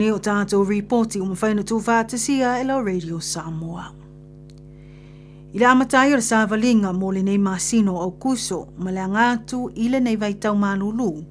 Nei o tātou ripoti ua mafai ona tuufaatasia e la Radio Samoa. I le amata ai o le savaliga mo lenei masina o Aukuso ma le aga atu i lenei vaitau malūlū,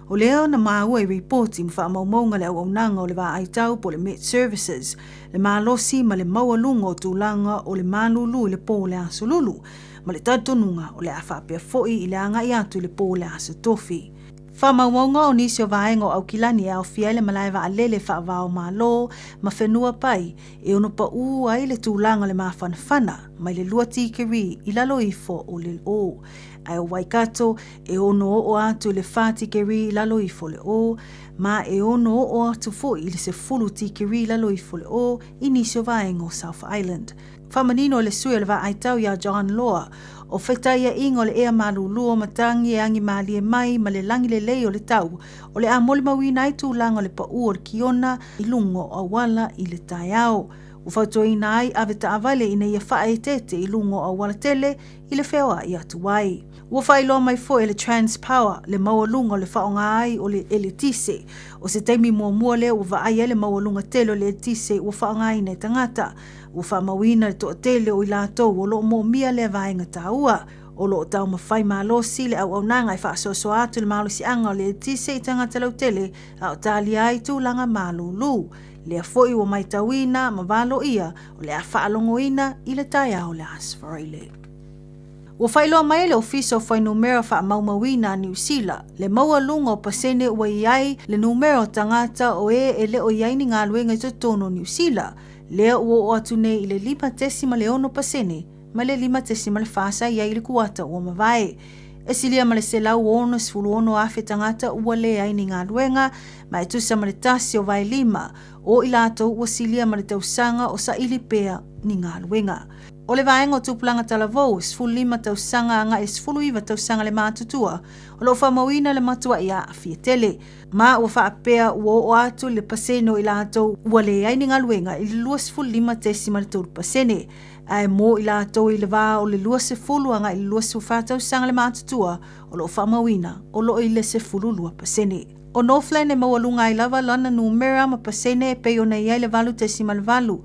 o lea na maua i ripoti ma faamaumauga le auaunaga o le vaai tau po o le Met Services, le malosi ma le maualuga o tulaga o le malūlū i le pō o le Aso Lulu, ma le talitonuga o le a faapea foi i le agai atu i le pō o le Aso Tofi. Faamaumauga o nisi o vaega o Aukilani e aofia ai le malae vaalele faava-o-Malo ma whenua pai e ono paʻū ai le tulaga o le mafanafana mai le 2 tikeri i lalo ifo o le o. Ae o Waikato e ono oo atu i le 4 tikeri i lalo ifo o le o, ma e ono oo atu foi i le 10 tikeri i lalo ifo o le o i nisi o vaega o South Island. Faamanino e le sui o le Vaaitau iā John Law, o fetaiaiga o le ea malūlū o matagi e agi mālie mai ma le lagi lelei o le tau, o le a molimauina ai tulaga o le paʻū o le kiona i luga o auala i le taeao. Ua fautuaina ai ave taavale ina ia faaeteete i luga o auala tele i le feoai atu ai. Ua faailoa mai foi e le Transpower le maualuga o le faaaoga ai o le eletise. O se taimi muamua lea ua vaai ai le maualuga tele o le eletise ua faaaogaina e tagata. Ua faamauina le toatele o i latou o lo o moomia lea vaega taua. O lo o taumafai malosi le auaunaga e faasoasoa atu le malosiaga o le eletise i tagata lautele a o talia ai tulaga malūlū. Lea foi ua maitauina ma valoia o le a faalogoina i le taeao o le Aso Faraile. Ua faailoa mai e le Ofisa o Fuainumera Faamaumauina a Niu Sila le maualuga o pasene ua i ai le numera o tagata o e e le o i ai ni galuega i totonu o Niu Sila, lea ua oo atu nei i le 5.6% mai le 5.4 sa i ai i le kuata ua mavae. E silia ma le 166,000 tagata ua leai ni galuega, ma e tusa ma le tasi o vaelima o i latou ua silia ma le tausaga o saili pea ni galuega. O le vaega o tupulaga talavou, 15 tausaga agai i le 19 tausaga le matutua, o lo o faamauina le matuai aafia tele. Ma ua faapea ua oo atu le pasene o i latou ua leai ni galuega i le 25.3%, ae mo i latou i le va o le 20 agai i le 24 tausaga le matutua, o lo o faamauina o lo o i le 12%. O Northland e maualuga ai lava lana numera ma pasene e pei ona i ai le 8.8,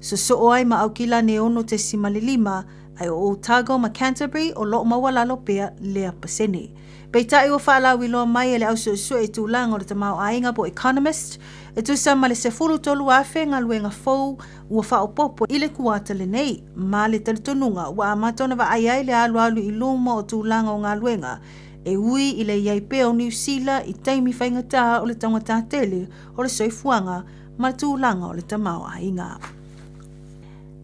sosoo ai ma Aukilani e 6.5, ae o Otago ma Canterbury o lo o maualalo pea lea pasene. Peitai ua faalauiloa mai e le au suesue i tulaga o le tamaoaiga po Economist, e tusa ma le 13,000 galuega fou ua faaopoopo i le kuata lenei, ma le talitonuga ua amata ona vaai ai le alualu i luma o tulaga o galuega, e ui i le i ai pea o Niu Sila i taimi faigata o le taugata tele o le soifuaga ma le tulaga o le tamaoaiga.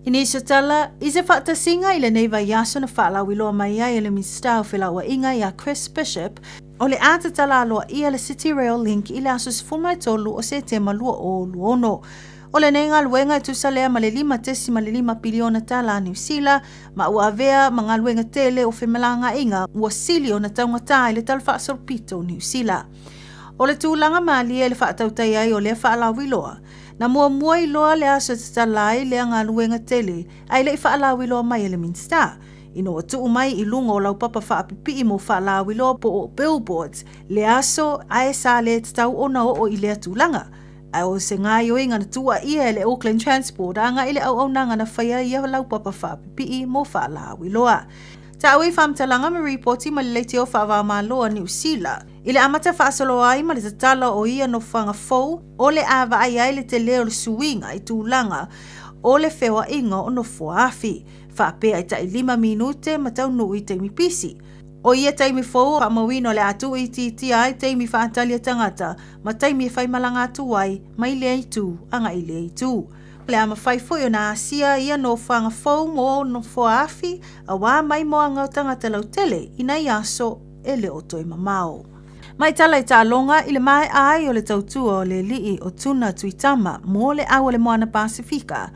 I nisi o tala, i se faatasiga i lenei vaiaso na faalauiloa mai ai e le Minisita o Felauaiga ia Chris Bishop, o le a tatala aloaia le City Rail Link i le aso 13 o Setema 2026. O lenei galuega e tusa lea ma le $5.5 piliona tala Niu Sila, ma ua avea ma galuega tele o femalagaaiga ua sili ona taugata i le Tala Faasolopito o Niu Sila. O le tulaga malie i le faatautai ai o lea faalauiloa, Na muamua iloa le aso e tatala ai lea galuega tele ae le i faalauiloa mai e le Minisita. Ina ua tuu mai i luga o laupapa faapipii mo faalauiloa po o billboards le aso ae sa le tatau ona oo i lea tulaga. Ae o se gaoioiga na tuuaia e le Auckland Transport agai i le auaunaga na faia ia laupapa faapipii mo faalauiloa. Taua i faamatalaga ma ripoti ma le leitio faava-o-Malo a Niu Sila i le amata faasolo ai ma le tatala o ia nofoaga fou o le a vaai ai le tele o le suiga i tulaga o le feoaiga o nofoa afi, faapea i tai 5 minute ma taunuu i taimi pisi. O ia taimi fou faamauina o le a tuuitiitia ai taimi faatali a tagata ma taimi e faimalaga atu ai mai lea itu agai i lea itu. O le a mafai foi ona asia ia nofoaga fou mo nofoa afi auā mai moaga o tagata lautele i nai aso e le o toe mamao. Mai tala i taaloga i le maea ai o le tautua o le alii o Tuna Tuitama mo le au o le Moana Pasifika,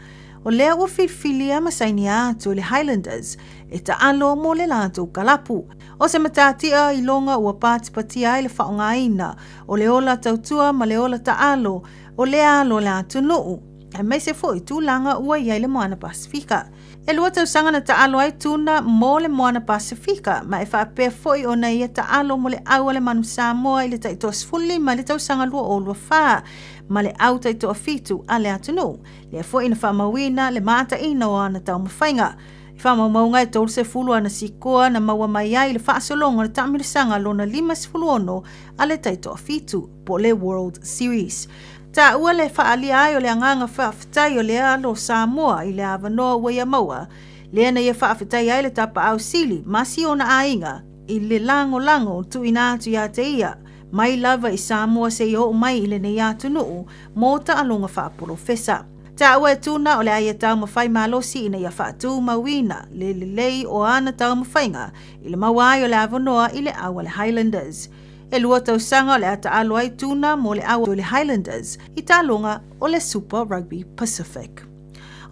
o lea ua filifilia ma sainia atu e le Highlanders e taalo mo le latou kalapu. O se matatia iloga ua patipatia ai le faaaogaina o le ola tautua ma le ola taalo o lea alo o le atunuu. aemaise foi tulaga ua i ai le Moana Pasefika. E lua tausaga na taalo ai Tuna mo le Moana Pasefika, ma e faapea foi ona ia taalo mo le au a le Manu Samoa i le taitoa-15 i le tausaga 2024 ma le au taitoa-7 a le atunuu, lea foi na faamauina le mataina o ana taumafaiga. I faamaumauga e 30 ana sikoa na maua mai ai le faasologa o le taamilosaga lona 56 a le taitoa-7, po o le World Series. Taua le faaalia ai o le agaga faafetai o le alo Samoa i le avanoa ua ia maua, lea na ia faafetai ai le tapaau sili ma si ona aiga i le lagolago tuuina atu ia te ia, mai lava i Samoa seia oo mai i lenei atunuu mo taaloga faapolofesa. Taua e Tuna o le a ia taumafai malosi ina ia faatumauina le lelei o ana taumafaiga i le maua ai o le avanoa i le au a le Highlanders. E lua tausaga o le a taalo ai Tuna mo le au o le Highlanders i taaloga o le Super Rugby Pacific.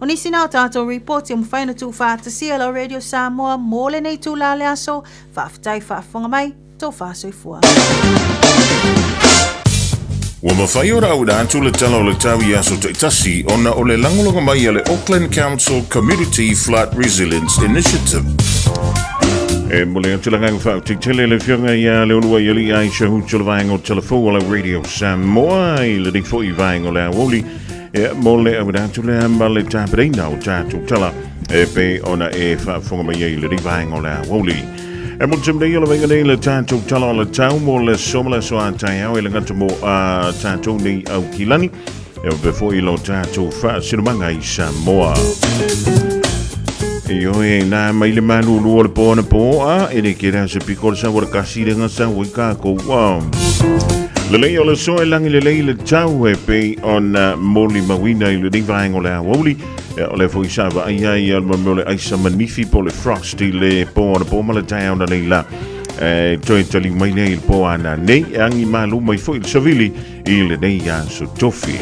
O nisi na o tātou ripoti o mawhai na tūwhaatasia lau Radio Samoa mō lenei tūlā le aso, faafetai faafofoga mai, tō whāsoifua. Ua mafai ona auina atu le Tala o le Tau i aso taitasi ona o le lagolago mai a le Auckland Council Community Flood Resilience Initiative. E momoli atu le agaga faafetai tele i le Afioga ia Leuluaialii Aisha Hutu o le vaega o Telefou o la Radio Samoa i lenei foi vaega o le aoauli e mo le auina atu lea ma le tapenaina o tatou tala e pei ona e faafofoga mai ai i lenei vaega o le aoauli. E mo te mea o le vaega nei le tatou tala o le tau mo le aso ma le aso a taeao e le gata mo a tatou nei Aukilani e faapea foi lo tatou faasinomaga i Samoa. Ioe, nā mai le malulu o le pō na pō a e le kera se piko le sau o le kasi le ngā sau i kākou. Wow. Lelei o le soe langi lelei le tau e pei ona moli mauina i lenei vaega o le aoauli. E, o le foi sa vaai ai a le mea o le aisa manifi po o le frost i le pō anapo ma le taeao na nei la. E, toe taliu mai nei i le pō ana nei, e agi malu mai foi le savili i lenei aso tofi.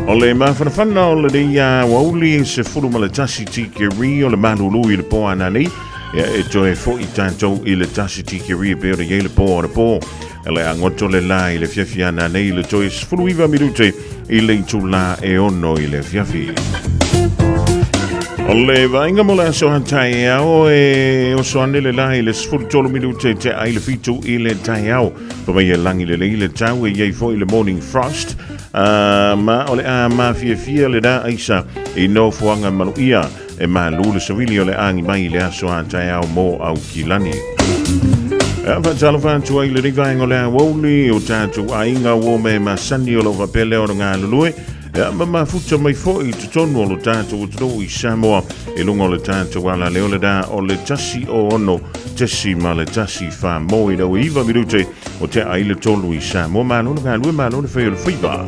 O le mafanafana o lenei aoauli 11 tikeri o le malulu i le pō ana nei, e, e toe foi tātou i le tasi tikeri e pei ona i ai le pō anapo. E le agoto le la i le afiafi ana nei le toe 19 minute i le itulā e ono i le afiafi. O le vaaiga mo le aso a taeao e oso ane le la i le 13 minute te ai le fitu i le taeao. Pa mai e langi lelei le tau e iai foi le morning frost. Ma o le a mafiafia le rā aisa i nofoaga manuia e malu le savili o le agi mai i le aso a taeao mo Aukilani. E faatalofa atu ai lenei vaega o le aoauli o tatou aiga ua me masani o lo faapea lea ona galulue e ma mafuta mai foi i totonu o lo tatou atunuu i Samoa i luga o le tatou alaleo le rā o le tasi o ono tesi ma le tasi wha mō i rau iwa minute o te ai le tolu i Samoa. Malo le galue, malo le whai o le whaiva.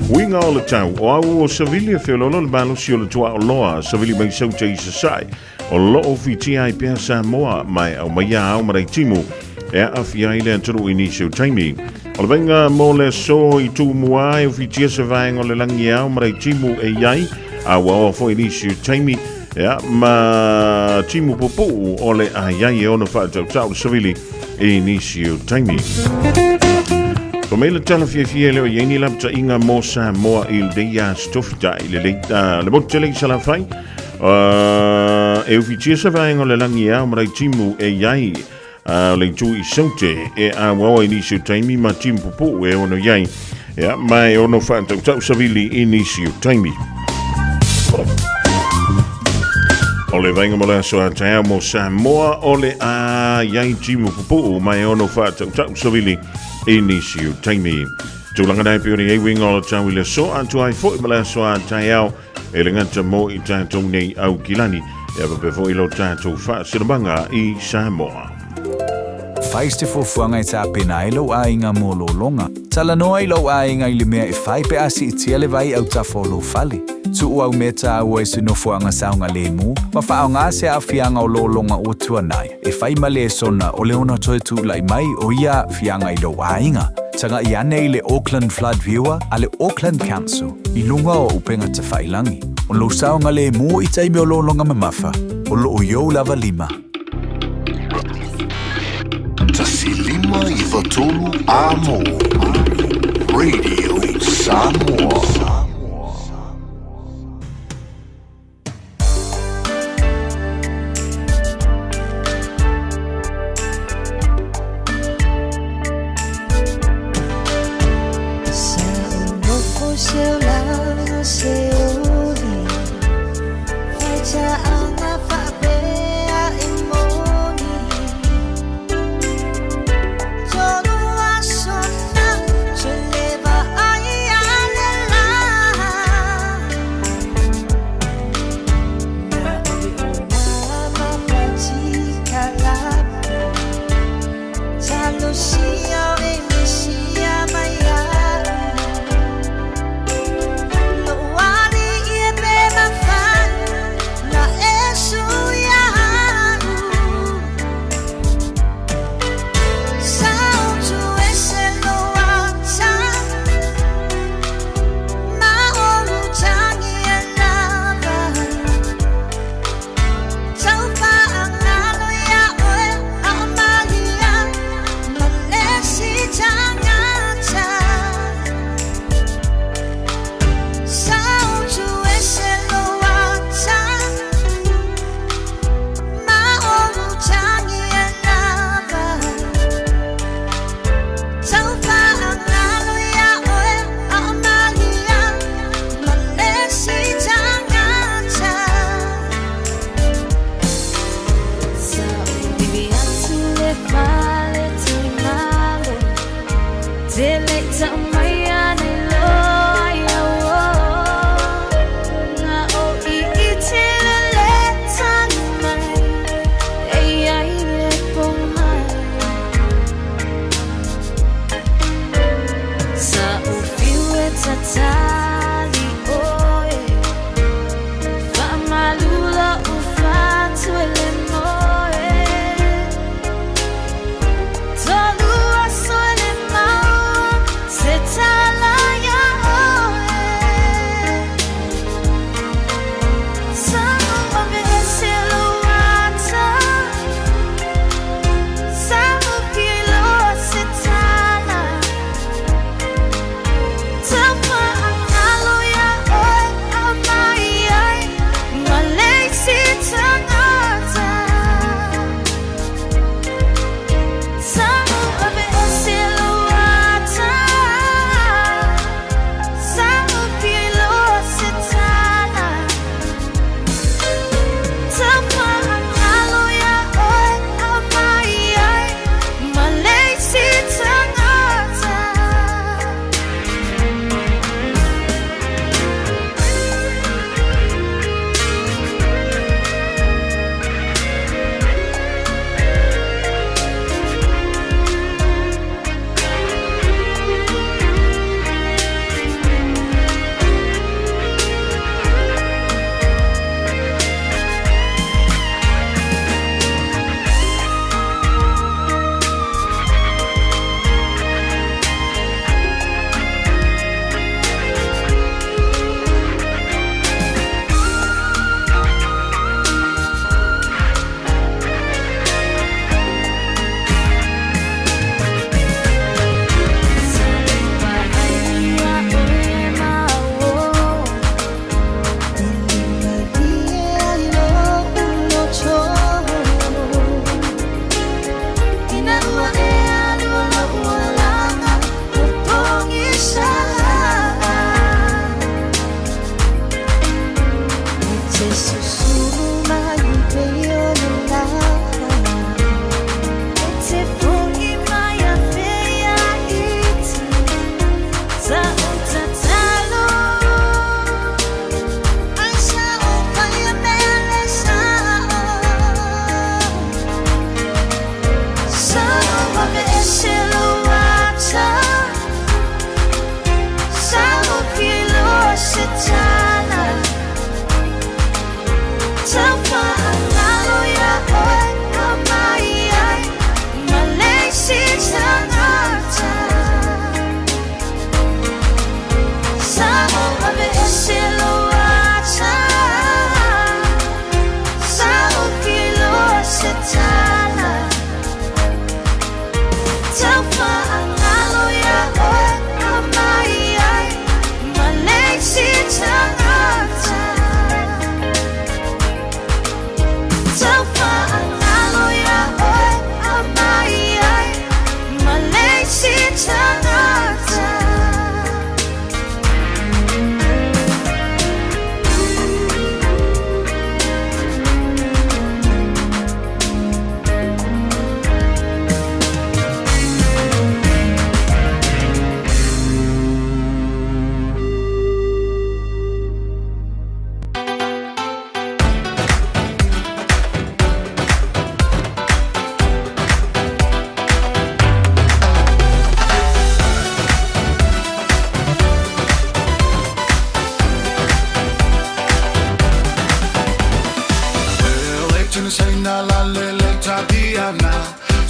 Uiga o le tau, o au o Savili e wheololo le malosi o le tua o loa, Savili mai saute i sasai, o loo whitia ai pea Samoa, mai au mai a au marai timu, e aafia ai le atunuu i nisi o taimi. O le vaaiga mo le aso i Tumua e ufitia se vaega o le lagi ao marai timu e i ai, a ua oa foi i nisi o taimi, ea, ma timu pupuu o le ai ai e ono faatautau le savili i nisi o taimi. Ko mei le tala fiafia e leo i ai ni lapataiga mo Samoa i lenei aso tofitai le, le, le motu tele i Salafai, e ufitia se vaega o le lagi ao marai timu e i ai, A o le itu i Saute e auaoa i nisi o taimi ma timu pupuu e ono i ai, ia, ma e ono faatautau savili i nisi o taimi. O le vaaiga mo le aso a taeao mo Samoa o le a i ai timu pupuu ma e ono faatautau savili i nisi o taimi. Tulaga nei pei ona i ai uiga o le tau i le aso atu ai foi ma le aso a taeao E le gata mo i tatou nei Aukilani, e faapea foi lo tatou faasilamaga i Samoa. Fai se fuafuaga e tapena ai lou aiga mo lologa. Talanoa i lou aiga i le mea e fai pe a siitia le vai autafa o lou fale. Tuu au mea taua i se nofoaga saogalemu ma faaaoga se aafiaga o lologa ua tuanai e fai ma lesona o le ono toe tulai mai o ia aafiaga i lou aiga. Tagai ane i le Auckland Flood Viewer a le Auckland Council i luga o upega tafailangi. O lou saogalemu i taimi o lologa mamafa, o loo i ou lava lima. 1593 Amo Radio Samoa. seu langa se oli Faita anga faapea e moni Tolu aso na se leva ai a le la Na ole o mama patika lapo Talosia o e sia mai au.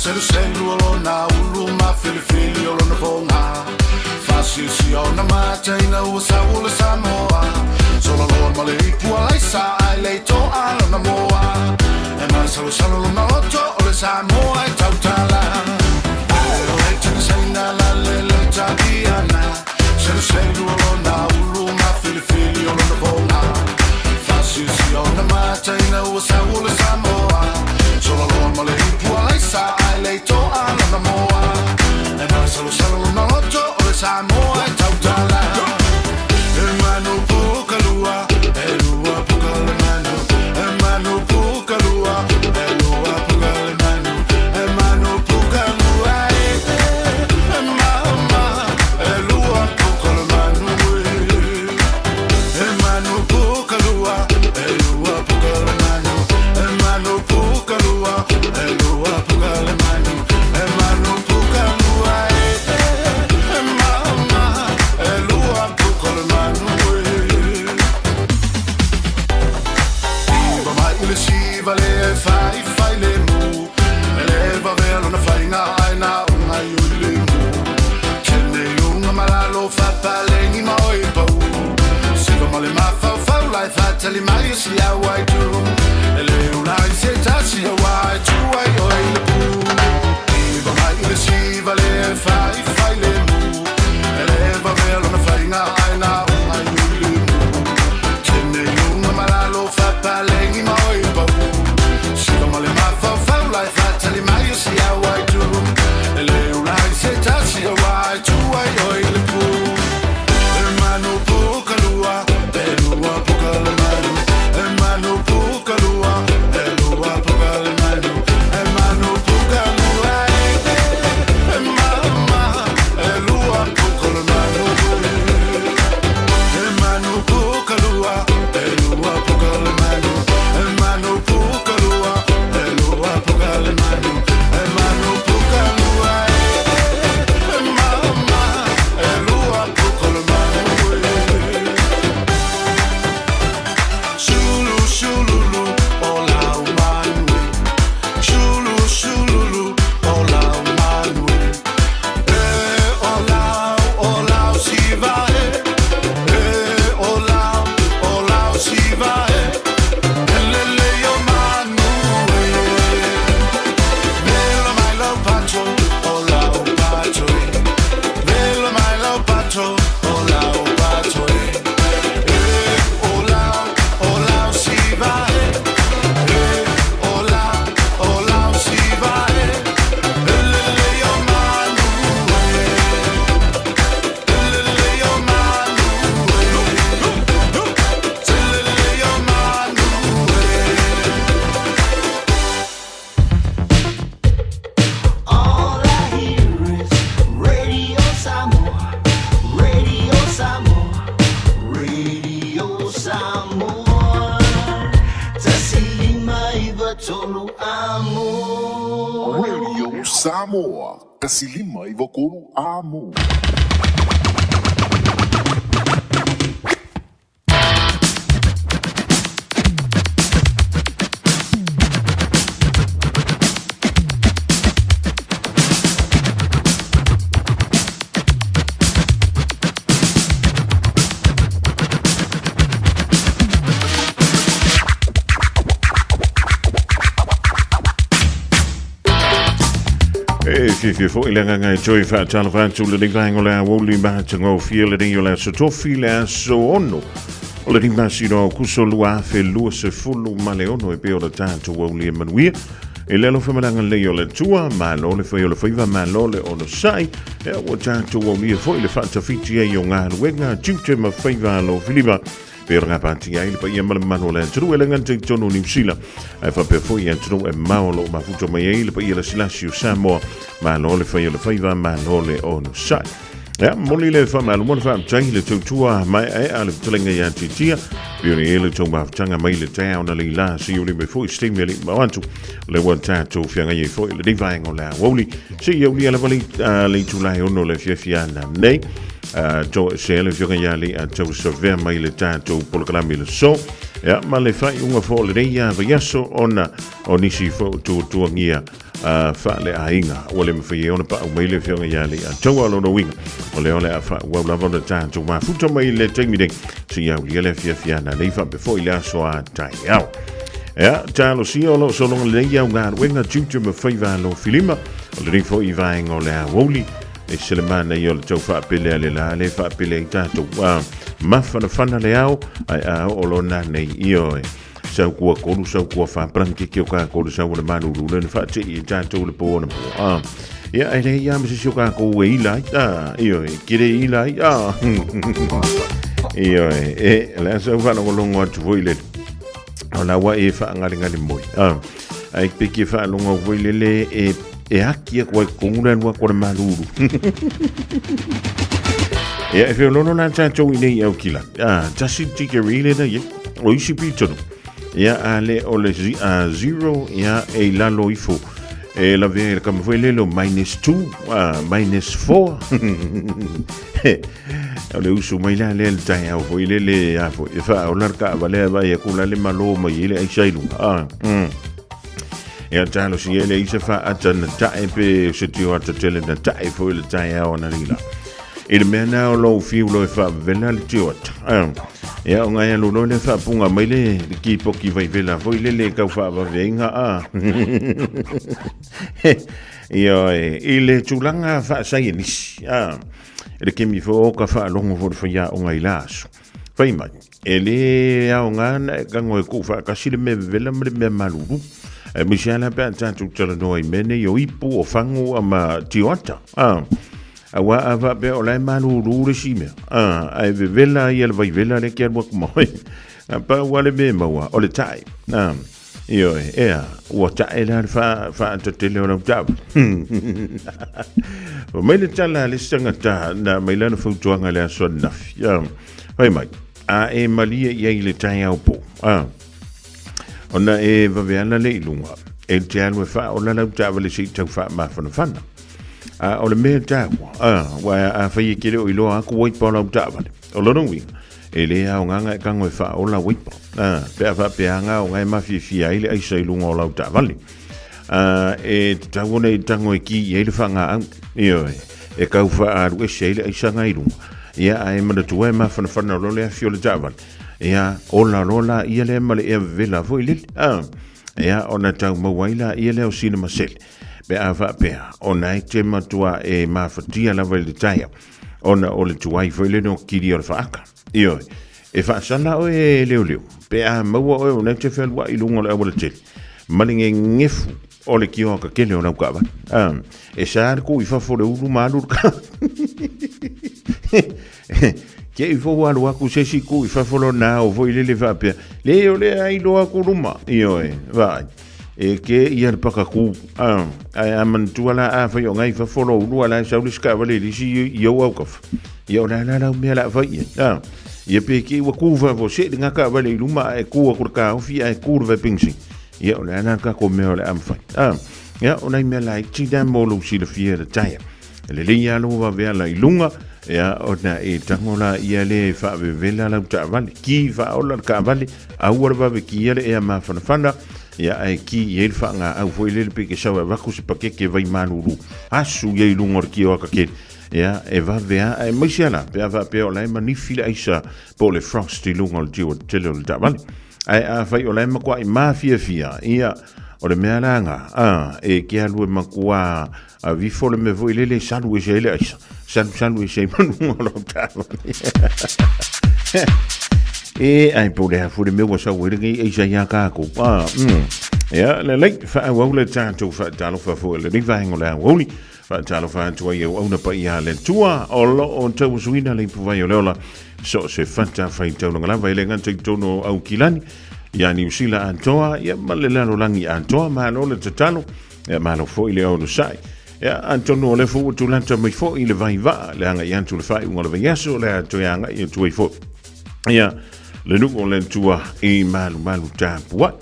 Seluselu o lona ulu mafelefele o lona foga. Fasiasia ona mata ina ua sau le Samoa. Solaloa ma le ipu a laisa ae le to'a lona moa. E masalosalo lona loto o le Samoa e tautala. Le tanisaina la lele tapiana. Seluselu o lona ulu mafelefele o lona foga. Fasiasia ona mata ina ua sau le Samoa. Solaloa ma le ipu a laisa ae le to'a lona moa. E masalosalo lona loto o le Samoa e tautala. E manu puka lua, e lua puka le manu. E manu puka lua, e lua puka le manu. E manu puka lua, e, e mama, e lua puka le manu, e. E manu puka lua, e lua puka le manu. E manu puka lua, e lua puka le manu. E manu puka lua, e, e mama, e lua puka le manu, e. Iva mai i le siva le e fai fai le mu. E le vavea lona faiga ai na unga i oi le mu. Tene i unga malalo fapalengi ma oi pau. Siva ma le mafaufau lai fatali mai si au ai tu. E le ula i se tasi au ai tu ai oi le pu. Iva mai i le siva le e fai fai le mu. E le vavea lona faiga ai na unga i oi le mu. Tene i unga malalo fapalengi ma oi pau. Siva ma le mafaufau lai fatali mai si au ai tu. E le ula i se tasi au ai tu ai oi le pu. E manu puka lua, e lua puka le manu. E manu puka lua, e lua puka le manu. E manu puka lua, e, e mama, e lua puka le manu. E manu puka lua, e lua puka le manu. E manu puka lua, e lua puka le manu. E manu puka lua, e, e mama, e lua puka le manu. Shulu shululu, ola umanu. Shulu shululu, ola umanu. E ola ola siva e. E ola ola siva e. Elele yo manu e. Velo mai lo pato, ola o pato e. Velo mai lo pato, ola o pato e. E ola ola siva e. E ola ola siva e. Elele yo manu e. Elele yo manu e. Elele yo manu e. All I hear is Radio Samoa, Radio Samoa, Radio Samoa. 1593 amo. Radio Samoa, 1593 amo. E fiafia foi le agaga e toe faatalofa atu lenei vaega o le aoauli matagofie lenei o le aso tofi le aso 6 o le 5 o Aokuso 2026 e pei ona tatou aulia manuia i le alofa ma le agalelei o le Atua. Malo le fai o le faiva, malo le onosai. E ua tatou aulia foi le faatafiti ai o galuega, tiute ma faiva alofilima pei ona gapatia ai le paia ma le mamalu o le atunuu e le gata i totonu o Niu Sila ae faapea foi i atunuu e mao o lo o mafuta mai ai le paia lasilasi o Samoa. Malo le fai o le faiva, malo le onosai. Ia, momoli le faamalo ma le faafetai i le tautua maeaea a le fetalaiga ia Titia, pei ona i ai le tou mafutaga mai le taeao na leila seia uli mai foi se taimi e le i mao atu. O lea ua tatou feagai ai foi i lenei vaega o le aoauli seia ulia lava le itula e 6 o le afiafi ananei. Toesea le afioga ia Alii Tauasavea mai le tatou polokalame i le aso. Ia, ma le faaiuga foi o lenei vaiaso ona o nisi foi o tuatuagia faaleaiga ua le mafai ai ona paau mai le afioga ia Leiataua. O lona uiga, o lea o le a faaauau lava ona tatou mafuta mai le taimi nei seia aulia le afiafi a nanei faapea foi le aso a taeao. Ia, talosia o lo o sologa lelei au galuega, tiute ma faiva alofilima o lenei foi vaega o le aoauli. E se le manaia o le tau faapele a le la le faapele ai tatou mafanafana le ao ae a oo lona nei ioe sau kua kolu sau kua wha palangi ke o ka kolu sau le malulu le na whaate i tātou le pō na pō. Ah. Ia, e lei ia masi o ka kou e ila ai. Ah, ioe, kere ila ai. Ah. Ioe, e, le asa whalongolongo atu foi le. O la wa e whaangalingali moi. Ah. Ai pe ke whaalongo foi lele e e aki aku ai kongura nua kore malulu. Ia, e whiololo la tātou i nei au kila. Ah, tasi tike rile na ye. O isi pitono. Ia, a le o le zero, ia, e lalo ifo. E la vea e kama foi lelo minus 2, minus 4. O le usu mai la le le tai au foi lele a foi. E wha o larka a valea vai a kula le malo mai ile ai sailu. Ah. Ia talo si ele isa fa ata na tae pe se tio ata tele na tae foi le tae ao na lila. I le mea nā o lou fiu lo e wha vela le tio ata. Ia o ngai alu lo le wha punga mai le ki poki vai vela foi le le kau wha vaveinga a. Ia e, i le tūlanga wha saienisi. I le kemi fo o ka wha longo fo le whaia o ngai la aso. Whai mai, e le aoga ana e kango e kuu whaakasi le mea vevela ma le mea malulu. E misi ala pe a tātou talanoa i mea nei o ipu, o fangu a ma tioata. A, a wā a whapea o lae malulu le si mea. A, a e vevela ia le vaivela le ke alu aku maoi. A pa ua le mea maua, o le tae. A, Ioe, ea, ua tae la le whaatatele o lau taava. Wa mai le tala a le isi tagata na mai lana fautuaga le aso ananafi. Fai mai, a e malie i ai le taeao po. Ona e vave ala le i luga, e te alu e whaola lau taavale se i tau whaamafanafana. A o le mea tāua, wa a whai e kere o iloa aku waipa o lau taavale. O lona uiga, E lē aoga e kago e faaola uipa, ā, pe a faapea aga o gae mafiafia ai le aisa i luga o lau taavale. Ā, e tatau ona i tago e ki i ai le faagaau, ioe, e kau faaalu ese ai le aisa ga i luga. Ia, ae manatua e mafanafana loa le afi o le taavale, ia, ola loa laia lea ma le ea vevela foi lele, ā, ia, ona tau maua ai laia lea o sina masele, pe a faapea, ona e te matua e mafatia lava i le taeao. Ona o le tuai foi lena o kiri o le whaaka. Ioe, e whaasala oe e leoleo, pe a maua oe o nei te whelua i lunga o le awala tele. Ma le ngengefu o le kioa ka kele o lau kaava. E sa le ku i fafo le ulu ma alu le ka. Ke i fo alu aku se si ku i fafo lo nā o foi lele whaapea. Le o le ai loa ku luma. Ioe, vaai. E ke ia le pakaku, a, ae a manatua la a fai o ngai fafo lo ulua la e sau le sika wale lisi i au au kafa. Ia o la la lau mea la fai ia. A, ia pe ke ua ku fafo se le ngaka wale i luma a e ku aku le ka ofi a e ku le vai pingsi. Ia o la la ka ko mea o le amfai. A, ia o nai mea la i ti da mo lo si le fia le taia. Lelei lava lou vave ala i luga, ia, ona e tago la ia le faavevela lau taavale. Ki faaola le taavale, aua le vave ki ia le ea mafanafana, ia, ae ki i ai le faagaau foi lele pe ke sau e avatu se pakeke vai malulu. Asu ia i luga o le kioaka kele. Ia, e vave a, aemaise a la, pe a faapea o la e manifi le aisa po o le frost i luga o le tio tele o le taavale. Ae afai o la e makuaʻi mafiafia, ia, o le mea la ga, a, e ke alu e makua A vifo le mea foi lele salu ese ai le aisa. Salu salu ese ai manuga o lau taavale. E ai po le hafu le mea ua sau ai lenei aisa iā kākou. Ah. Ia, lelei, faaauau le tatou faatalofa foi i lenei vaega o le aoauli. Faatalofa atu ai au auna paia a le Atua o lo o tauasuina le ipuvai o le ola so o se fata faitaulaga lava e le gata i totonu o Aukilani, ia Niu Sila atoa, ia ma le lalolagi atoa. Malo le tatalo. Ia malo foi le onosai. Ia atonu o lea foi ua tulata mai foi le vai vaa le agai atu le faaiuga o le vaiaso le a toe agai atu ai foi. Ia le nuu o le Atua i malumalu tapuai.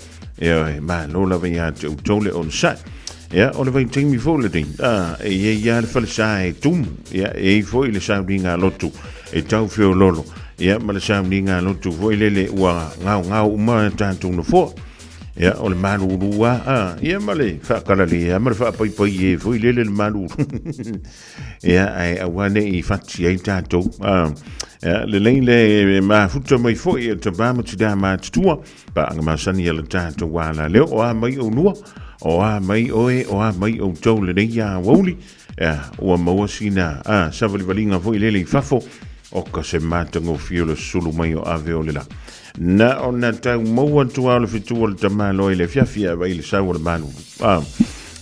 Ia e malo lava ia te outou le onosai. Ia o le vaitaimi foi lenei, a, e i ai lava le falesa e tumu. Ia e i ai foi le sauniga a lotu e tau feololo. Ia, ma le sauniga lotu foi lele ua gaogao uma tatou nofoa. Ia, o le malulu lava, a, ia ma le faakalale ma le faapaipai e foi lele le malulu. Ia, ae aua ne i fati ai tatou. A, ia, lelei le mafuta mai foi e tamā ma tinā matutua, paaga masani a le tatou alaleo, o a mai oulua, o a mai oe, o a mai outou lenei aoauli, ia, ua maua sina, a, savalivaliga foi lele i fafo, o ka se matagofie o le sulu mai o ave o le la. Na ona tau maua atu lava o le fetu o le tamaloa i le afiafi ae vaai i le sau o le malulu. A,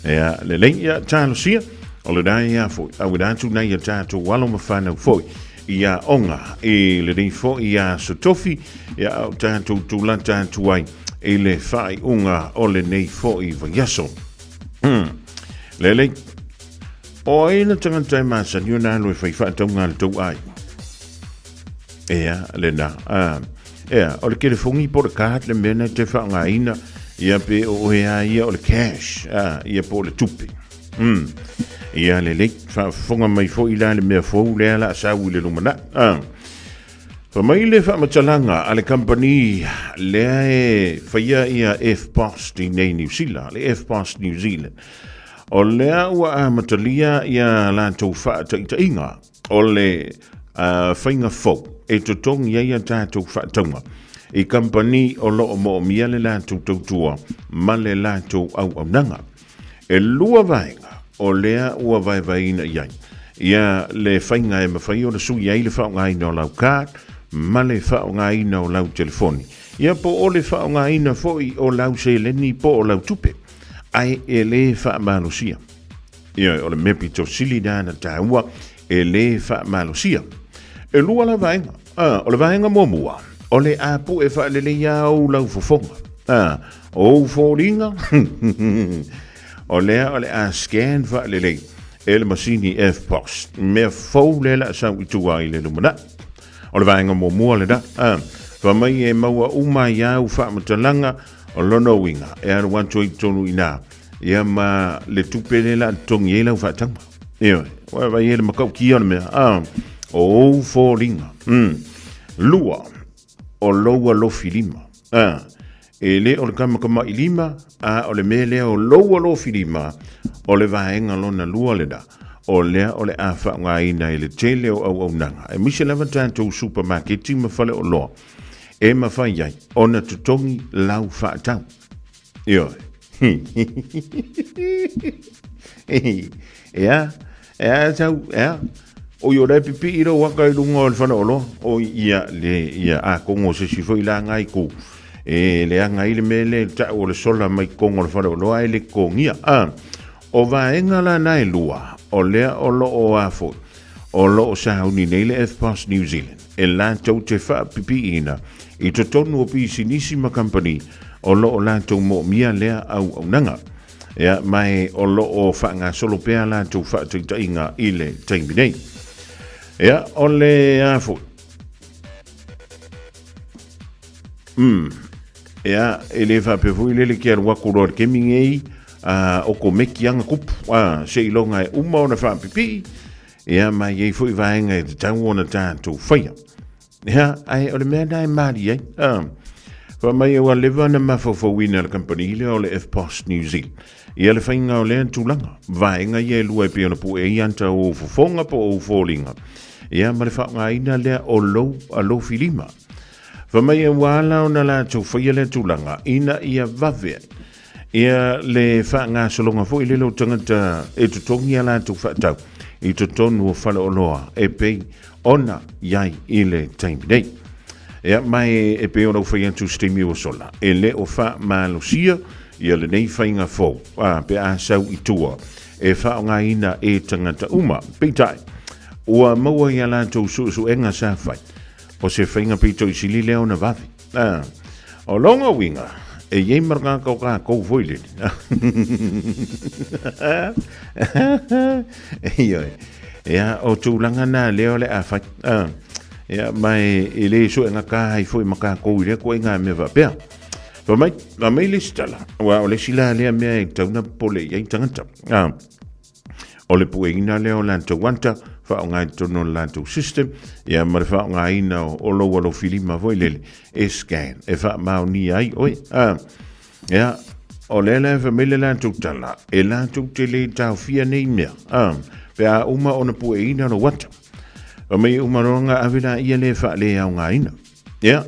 ea, lelei, ia, talosia, o lena ia foi, auina atu nai a tatou alo ma fanau foi i aoga i lenei foi aso tofi, ia, a o tatou tulata atu ai i le faaiuga o lenei foi vaiaso. Lelei, o ai le tagata e masani ona alu e fai faatauga a le tou aiga? Ea, lena. A, ea, o le telefoni po o le card le mea na te faaaogaina, ia pe o oe a ia o le cash, a, ia po o le tupe. Ia lelei, faafofoga mai foi la le mea fou lea la sau i le lumanai. A, fa mai le faamatalaga a le kamupani lea e faia ia EFTPOS i nei Niu Sila, le EFTPOS New Zealand. O lea ua amatalia ia latou faataitaiga o le faiga fou e totogi ai a tatou faatauga i kamupani o lo o moomia le latou tautua ma le latou auaunaga. E lua vaega o lea ua vaevaeina i ai ia le faiga e mafai ona sui ai le faaaogaina o lau card ma le faaaogaina o lau telefoni, ia po o le faaaogaina foi o lau seleni po o lau tupe, ae e le faamalosia. Ia, o le mea pito sili lea na taua e le faamalosia. E lua la vaega. Ah, o le vaega muamua, o le a pue faalelei ou lau fofoga. Ah, ou foliga. O lea o le a scan faalelei e le masini EFTPOS. Mea fou lea la sau i tua i le lumanai. O le vaega muamua lena. Ah, fa mai e maua uma ai au faamatalaga o lona uiga e alu atu ai totonu i ina. Ia ma le tupe lea la totogi ai lau faatauga. Ioe, ua vaai ai le matautia o le mea. Ah, o ou foliga. Lua, o lou alofi lima. Ah, e le o le tamatama'i lima, a o le mea lea o lou alofi lima, o le vaega lona lua lena, o lea o le a faaaogaina i le tele o auaunaga, aemaise lava tatou supamaketi ma faleoloa, e mafai ai ona totogi lau faatau. Ioe. Ea, ea tau, ea. O i o le pipi i lou aka i lunga o le faleoloa. O ia, le, ia, a kongo se si foi la ngai ku. E le anga i le mea le tau o le sola mai kongo o le faleoloa e le kongia. A, o vaega la na e lua, o lea o lo o a foi. O lo o sauni nei le EFTPOS New Zealand e latou te faapipiina i totonu o pisinisi ma kamupani o lo o latou moomia lea auaunaga. Ia, ma e o lo o faagasolo pea latou faataitaiga i le taimi nei. Ia, o le a foi. Ia, e le faapea foi lele ke alu atu loa i le kemi nei, a, o ko meki anga kupu, a, seiloga e uma ona faapipii, ia, ma e i ai foi vaega e tatau ona tatou faia. Ia, ae o le mea lena e malie ai. A, fai mai ua leva ona mafaufauina e le kamupani lea o le EFTPOS New Zealand ia le faiga o lea tulaga, vaega ia e lua e pei ona pue ai ata o ou fofoga po o ou foliga, ia ma le faaaogaina lea o lou alofi lima. Fai mai ua ala ona latou faia lea tulaga ina ia vave ai ia le faagasologa foi lele o tagata e totogi a latou faatau i totonu o faleoloa e pei ona i ai i le taimi nei. Ia, ma e pei ona ou fai atu i se taimi ua sola, e le o faamalosia ia lenei faiga fou, a, pe a sau i tua, e faaaogaina e tagata uma. Peitai, ua maua i a latou suesuega sa fai, o se faiga pito i sili lea ona vave. A, o lona uiga, e i ai ma le tagata o tatou foi lele. Ioe. Ia, o tulaga na lea o le a fai. A, ia, ma e le suegata ai foi ma tatou i lea ituaiga mea faapea. Fai mai, fai mai le isi tala, aua o le isi la lea mea e tatau ona popole i ai tagata. A, o le pueina lea o latou ata faaaoga i totonu o le latou system, ia ma le faaaogaina o lou alofilima foi lele e scan e faamaonia ai oe. A, ia, o lea la e fai mai le latou tala, e latou te le taofia nei mea, a, pe a uma ona pueina lou ata. Fai mai e uma loa ona ave laia lea e faaleaogaina. Ia,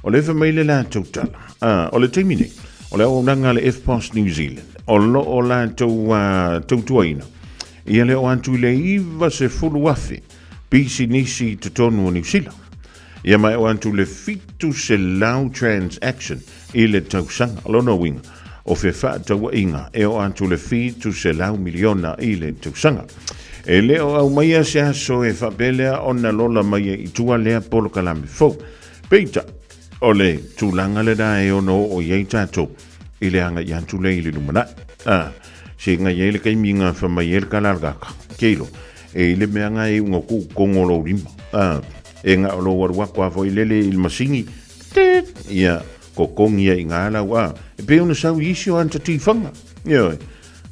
o lea e fai mai le latou tala, a, o le taimi nei, o le auaunaga a le FPOS New Zealand, o lo o latou tautuaina, ia le oo atu i le 90,000 pisinisi i totonu o Niu Sila. Ia ma e oo atu i le 700 transaction i le tausaga. O lona uiga, o fefaatauaiga e oo atu i le 700 miliona i le tausaga. E le o aumaia se aso e faapea lea ona lola mai ai i tua lea polokalame fou. Peitai, o le tulaga lena e ono oo i ai tatou i le agai atu lea i le lumanai. A, se ngai ai le taimi nga fa mai ai le kala kaka. Keilo, e i le mea nga e unga ku kongo lou lima. A, e nga o lou alu aku a foi lele i le masini, tit, ia, kokongi ai ngā lau a. E pei ona sau i isi o ana tiwhanga. Ioe.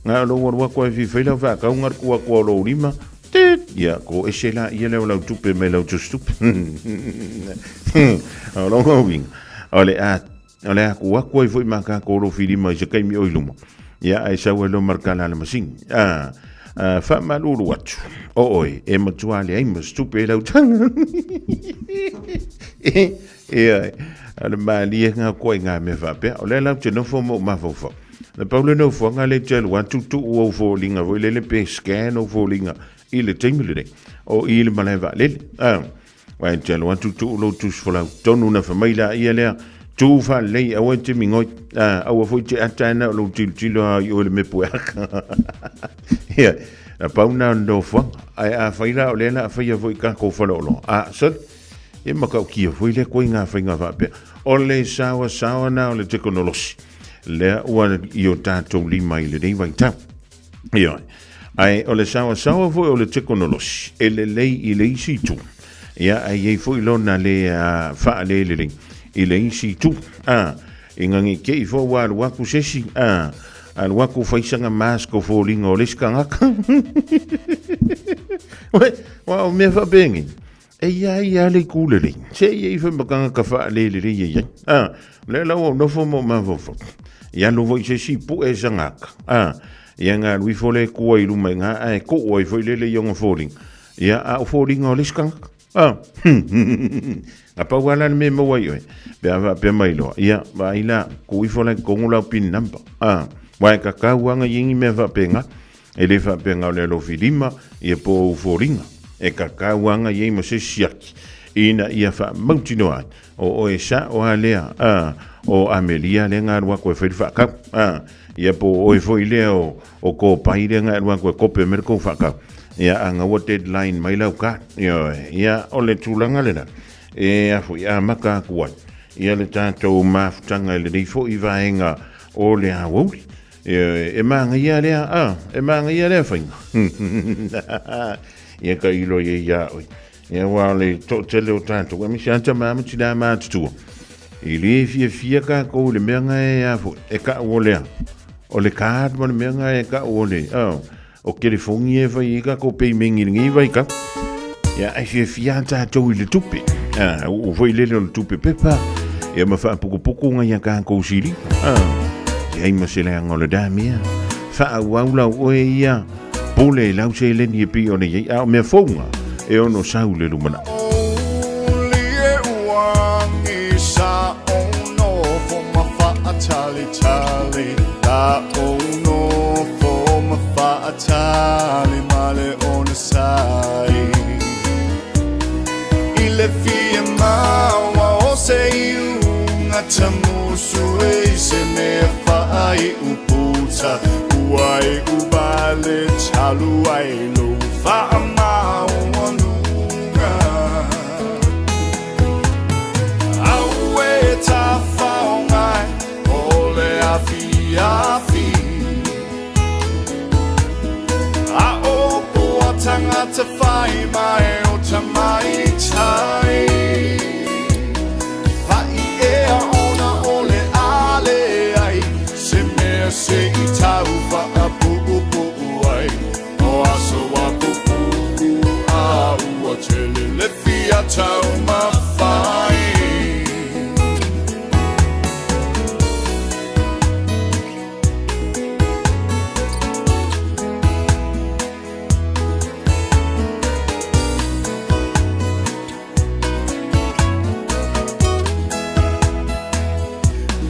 Ngā o lou alu aku ai whiwhai lau whaakaunga le kua kua o lou lima, tit, ia, ko ese la ia leo lau tupe mai lau tusi tupe. O lou uiga, o le a, o le a ku aku ai foi ma kākou lofi lima i se taimi o i luma. Ia, ae sau ai loa ma le kala a le masini. A, a, faamalulu atu, o oe, e matua leai ma se tupe i lau taga. Ia, o le maliega koe i ngā mea faapea. O lea la ou te nofo ma ou mafaufau. Na pau le nofoaga lea e te alu atu tuu ou foliga foi lele pe scan ou foliga i le taimi lenei. O i le malae vaalele. Ah, aua e te alu atu tuu lou tusi folau tonu na fai mai laia lea, tu faalelei aua e te migoi. Ah, aua foi te ata ai na o lou tilotilo lava i oe le mepu e aka. Ia, na pau na o le nofoaga. Ae afai la o lea o le a faia foi i tatou faleoloa, ah, sole, E matautia foi lea koe i ngā whainga whaapea. O le saoasaoa na o le tekonolosi. Lea ua i o tātou lima i lenei vaitau. Ioe. Ae o le saoasaoa foi o le tekonolosi, e lelei i le isi itu. Ia, ae i ai foi lona le faalelelei i le isi itu. A, ina ne i te i foi ua alu atu se isi, a, alu atu fai sana mask o foliga o le isi tagata. Ué, ua o mea faapenei. E ia ai lava le itu lelei, se i ai foi ma tagata faalelelei e i ai. A, o lea la ua ou nofo ma ou mafaufau, ia alu foi se isi pue sana ata. A, ia na alu ifo lea e tu ai i luma i ina ae tuu ai foi lele i ona foliga, ia a o foliga o le isi tagata. A, na pau lava la le mea e maua ai oe, pe a faapea mai loa, ia, vaai la, tuu ifo la i totonu lau pin number. A, aua e tatau lava ona i ai ni mea faapena. E le faapea na o le alofi lima ia po o ou foliga e kakau ana i ai ma se siaki ina ia faamautinoa ai o oe sa'o a lea a o Amelia lea na alu atu e fai le faatau a ia po o oe foi lea o o Kopai lea na alu atu e kope mai le kou faatau ia ana ua deadline mai lau card ioe ia o le tulaga lena e a foi amata atu ai ia le tatou mafutaga i lenei foi vaega o le aoauli. E mānaia lea, a, e mānaia lea faiga. Ia ka ilo ia ia oe. Ia aua o le toatele o tatou, aemaise lava tama ma tinā matutua. I le fiafia kākou i le mea na e a foi, e kau o lea. O le card ma le mea na e kau o le, a, o telefoni e fai ai kākou peimengi i lenei vaitau. Ia, ai fiafia lava tatou i le tupe. A, uu foi lele o le tupe pepa, ia ma faapukupuku ngai a kākou sili. A, e ai ma se leaga o le damia. Faaauau lau oe ia, pule i lau seleni e pei ona i ai, a o mea fou ngā, e ono sau le lumanai.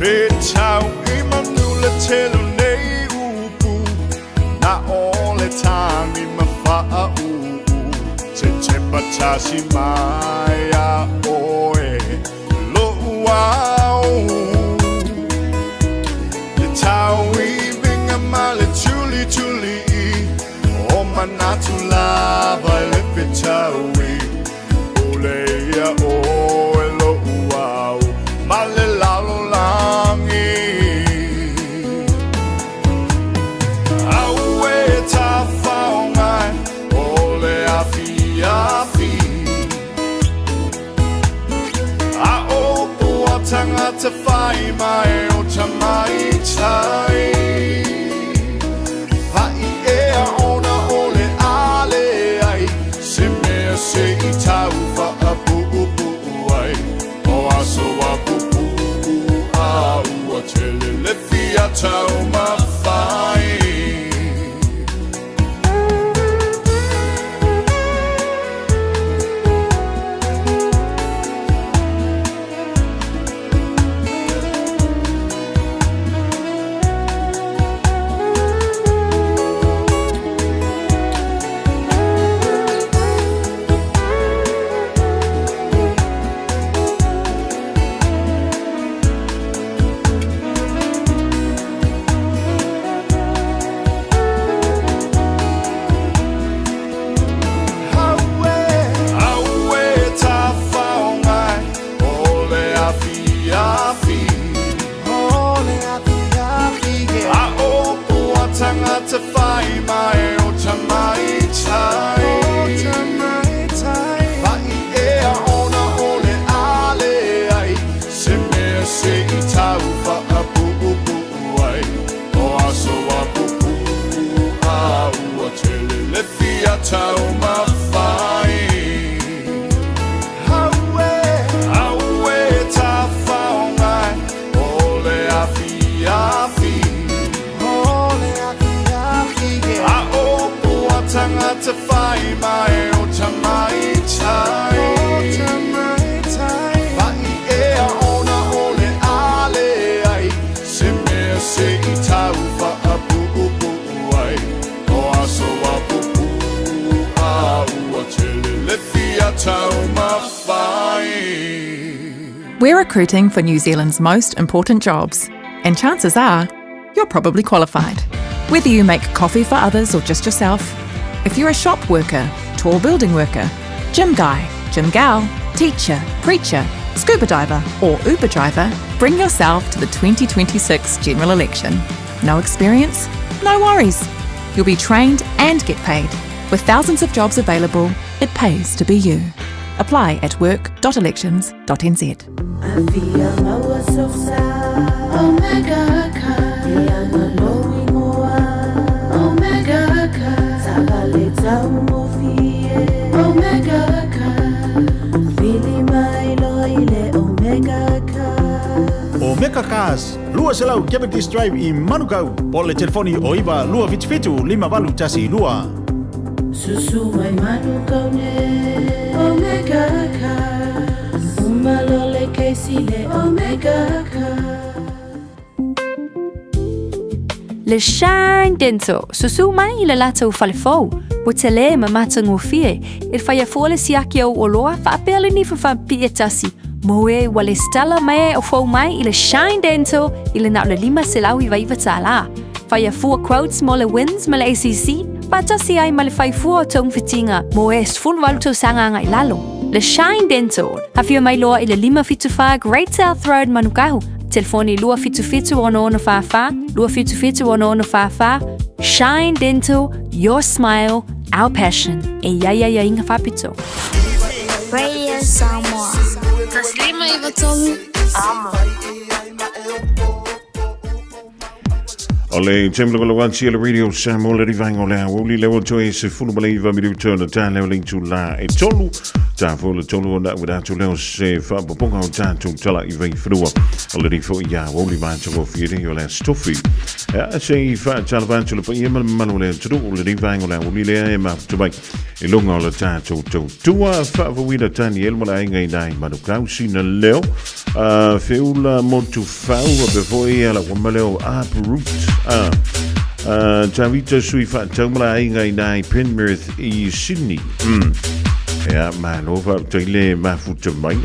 Pe tau i manu le tele o nei upu, Na o le tagi ma faauu, Se tepa tasi mai ia oe lo'u ao. Le tauiviga ma le tulituli o manatu lava i le fetaui, Pule ia oe lo'u ao ma le lalolagi. Aue tafaoga e o le afiafi, A upu a tagata fai mai o tamaitai, Pa'i ea ona o le a leai se mea se i tau faapuupuu ai, O aso a pupuu a ua tele le fia taumafai. Aue tafaoga e o le afiafi, A upu a tagata fai mai o tamaitai, Pa'i ea ona o le a leai se mea se i tau faapuupuu ai, O aso a pupuu a ua tele le fia taumafai. Aue tafaoga e o le afiafi, A upu a tagata fai mai o tamaitai, Pa'i ea ona o le a leai se mea se i tau faapuupuu ai, O aso a pupuu a ua tele le fia taumafai. We're recruiting for New Zealand's most important jobs, and chances are you're probably qualified. Whether you make coffee for others or just yourself, if you're a shop worker, tall building worker, gym guy, gym gal, teacher, preacher, scuba diver, or Uber driver, bring yourself to the 2026 general election. No experience? No worries. You'll be trained and get paid. With thousands of jobs available, it pays to be you. Apply at work.elections.nz. Afia maua sofsa Omega ka Ia malo ingoa Omega ka Savale tau mofie Omega ka Fili mai lo ile Omega ka. Omega Cars, 200 Cavendish Drive i Manukau, po o le telefoni o 9 277 5812. Susu mai Manukau ne Omega Cars, Umalo le keisi le Omega Cars. Le Shine Dental, susu mai i le latou fale fou, ua tele ma matagofie e faia fua le siaki o oloa faapea le nifa faapipii e tasi mo e ua lesitala mai o fou mai i le Shine Dental i le na o le $599 tālā. Faia fua quotes mo le WINZ ma le ACC, faatasi ai ma le fai fua o togafitiga mo e 18 tausaga agai lalo. Le Shine Dental, afio mai loa i le 574 Great South Road Manukau, telefoni 277 6644, 277 6644. Shine Dental, your smile, our passion. E i ai aiaiga faapitoa. Radio Samoa. 153. Amo. O le taimi lava lava tia le Radio Samoa le rivainga o le aoauli lea ua toe se fulu ma le iva minuta ona tā leo le itulā e tolu. Tā fo le tolu ona ua tatou leo se faapopoga o tatou tala i vaifanua. O le rifo i aoauli matagofie nei o le Aso Tofi. Ea se i faatalava atu le paia ma le mamalu o le atunuu le rivainga o le aoauli lea e mafuta mai i luga o le tatou tautua faafouina Tanielu ma le aiga i nai Manukau sina leo. Feula Motufau, faapea foi lau tama lea o Uproot. Tavita Sui Faatau ma le aiga i ina i Penrith i Sydney. Ia, malo faafetai le mafuta mai.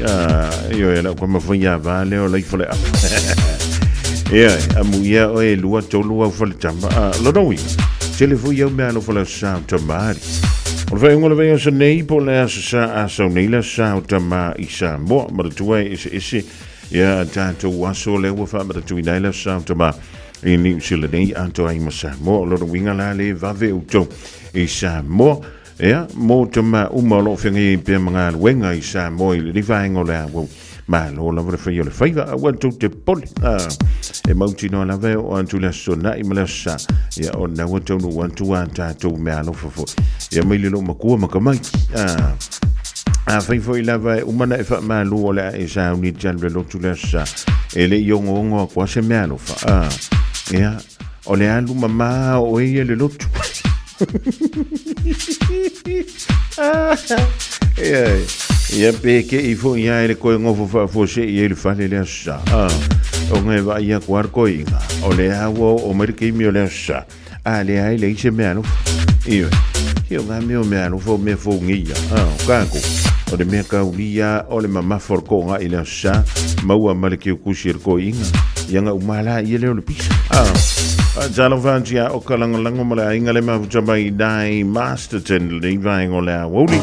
Ioe, lau tama faiava lea o Laifaleafa. Ia, amuia oe e lua tolu au faletama. Lona uiga, tele foi au meaalofa le Aso Sa o Tama. O le faaiuga o le vaiaso nei po o le Aso Sa a sau nei le Aso Sa o Tama i Samoa. Manatua e eseese ia tatou aso lea ua faamanatuina ai le Aso Sa o Tama i Niu Sila nei atoa ai ma Samoa. O lona uiga la le vave outou i Samoa. Ia, mo tama uma o lo o feagai ai pea ma galuega i Samoa i lenei vaega o le auau. Malo lava le faia o le faiva, aua tou te popole. E mautinoa lava e oo atu le Aso Toonai ma le Aso Sa, ia ona ua taunuu atu a tatou meaalofa foi. Ia mai le loomatua ma tamaiti. Afai foi lava e uma ona e faamalu o le a e sauni i le tali o le lotu le Aso Sa, e le i ogoogo atu lava se meaalofa. Ia, o le alu mamā o oe ia i le lotu. Ia, ia pe ke i foi ia e le koe ngofo faafuasei ai le fale le Aso Sa. Ona e vaai atu lava le toeaina, o lea ua oo mai le taimi o le Aso Sa, a lea e leai se meaalofa. Ioe, se o na mea o meaalofa o mea fou nei ia. O tatou, o le mea taulia o le mamafa o le toaga i le Aso Sa, maua ma le keukusi e le toeaina, ia na uma la ia lea o le pisa. Talofa atu ia oka lagolago ma le aiga le mafuta mai nai Masterton lenei vaega o le aoauli.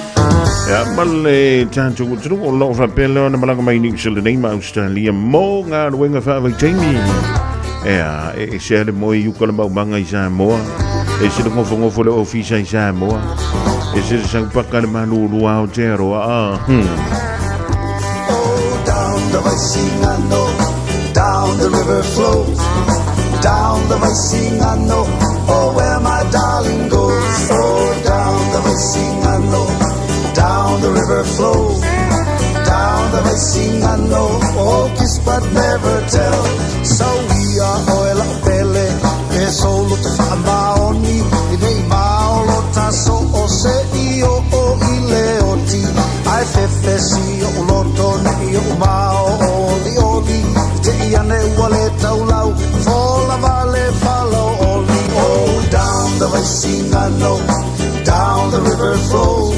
Ia, ma le tatou atunuu o lo o faapea lea ona malaga mai Niu Sila nei ma Australia mo galuega faavaitaimi. Ia, e ese lava le moe i uka o le maumaga i Samoa, ese le nofonofo o le ofisa i Samoa, ese le saupaka le malulu a Aotearoa. Oh, down the Vaisigano, down the river flows, down the Vaisigano, oh, where my darling goes. Oh, down the Vaisigano, down the river flows, down the Vaisigano, oh, kiss but never tell. So we are oil pele, e solo te whaamaoni, i nei maolo taso o se i o o i le oti, ai fefesi o loto ne i o mao o li oli, te i ane ua le taulau, fola vale falo oli. Oh, down the Vaisigano, down the river flows,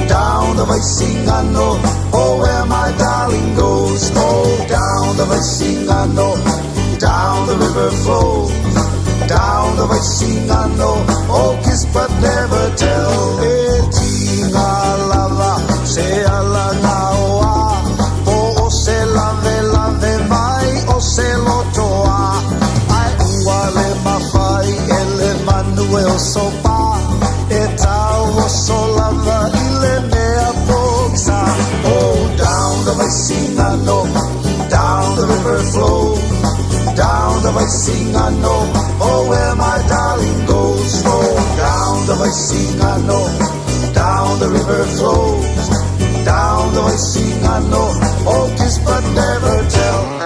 down the Vaisigano, oh, where my darling goes. Oh, down the Vaisigano, down the river flows, down the Vaisigano, oh, kiss but never tell. E tinga lava, se ala ngaoa, po o se lave lave mai o se lotoa. Ai ua le mawhai e le manu e o sopa, e tau o so lava i le mea poksa. Oh, down the Vaisigano, down the river flows, down the Vaisigano, oh, where my darling goes. Oh, down the Vaisigano, down the river flows, down the Vaisigano, oh, kiss but never tell.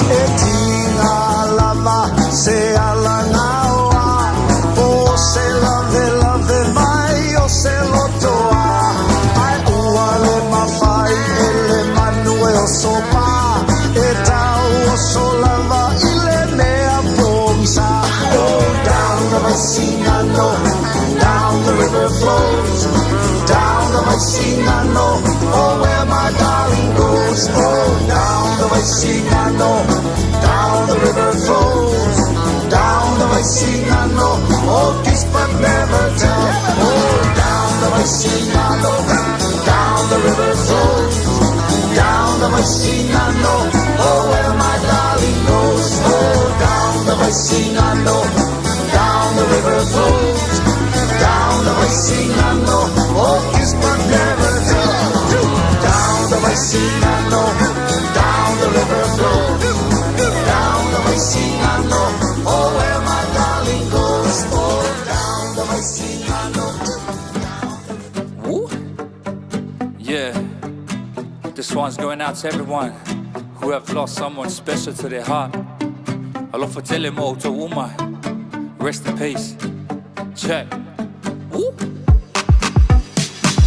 E tinga lava se ala ngaoa, po se lave lave mai o se lotoa. Ai ua le mawhai e le manu e o sopa, e tau o so lava i le mea pongisa. Oh, down the Vaisigano, down the river flows, down the Vaisigano, oh, where my darling goes. Oh, down the Vaisigano, down the river flows, down the Vaisigano, oh, kiss but never tell. Oh, down the Vaisigano, down the river flows, down the Vaisigano, oh, where my darling goes. Oh, down the Vaisigano, down the river flows, down the Vaisigano, oh, kiss but never tell. Down the Vaisigano, down the river flows, down the Vaisigano, oh, where my darling goes. Oh, down the Vaisigano. This one's going out to everyone who have lost someone special to their heart. Alofa tele mo outou uma. Rest in peace. Check. Woo.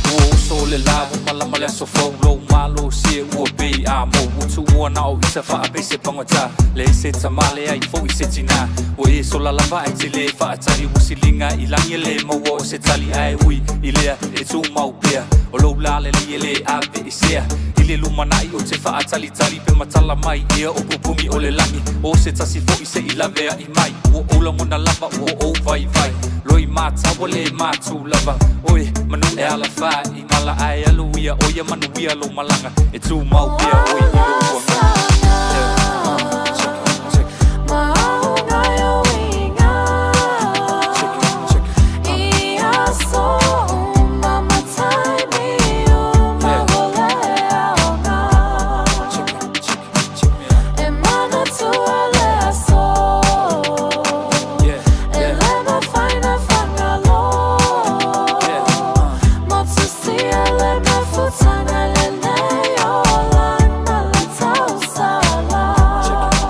Ua uso le la ua malama le aso fou Lou malosi e ua pei a mou Ua tuua na o isa faapei se pagota Leai se tama leai fo'i se tina Ua e sola lava ae te le faatali Ua siliga i lagi e le maua o se tali Ae ui i lea e tumau pea O lou la lelei e le aveesea I le lumanai ou te faatalitali Pe matala mai ea o pupuni o le lagi O se tasi fo'i se i laveai mai Ua ou lagona lava ua ou vaivai Loi mata ua le matu lava Oe manu e alafa i mala Ae alu ia o ia manuia lou malaga E tumau pea oe i lou agaga Yeah, check it, check it. Check it, check it. Check it, check it, check me out. Yeah, yeah, yeah. Check it,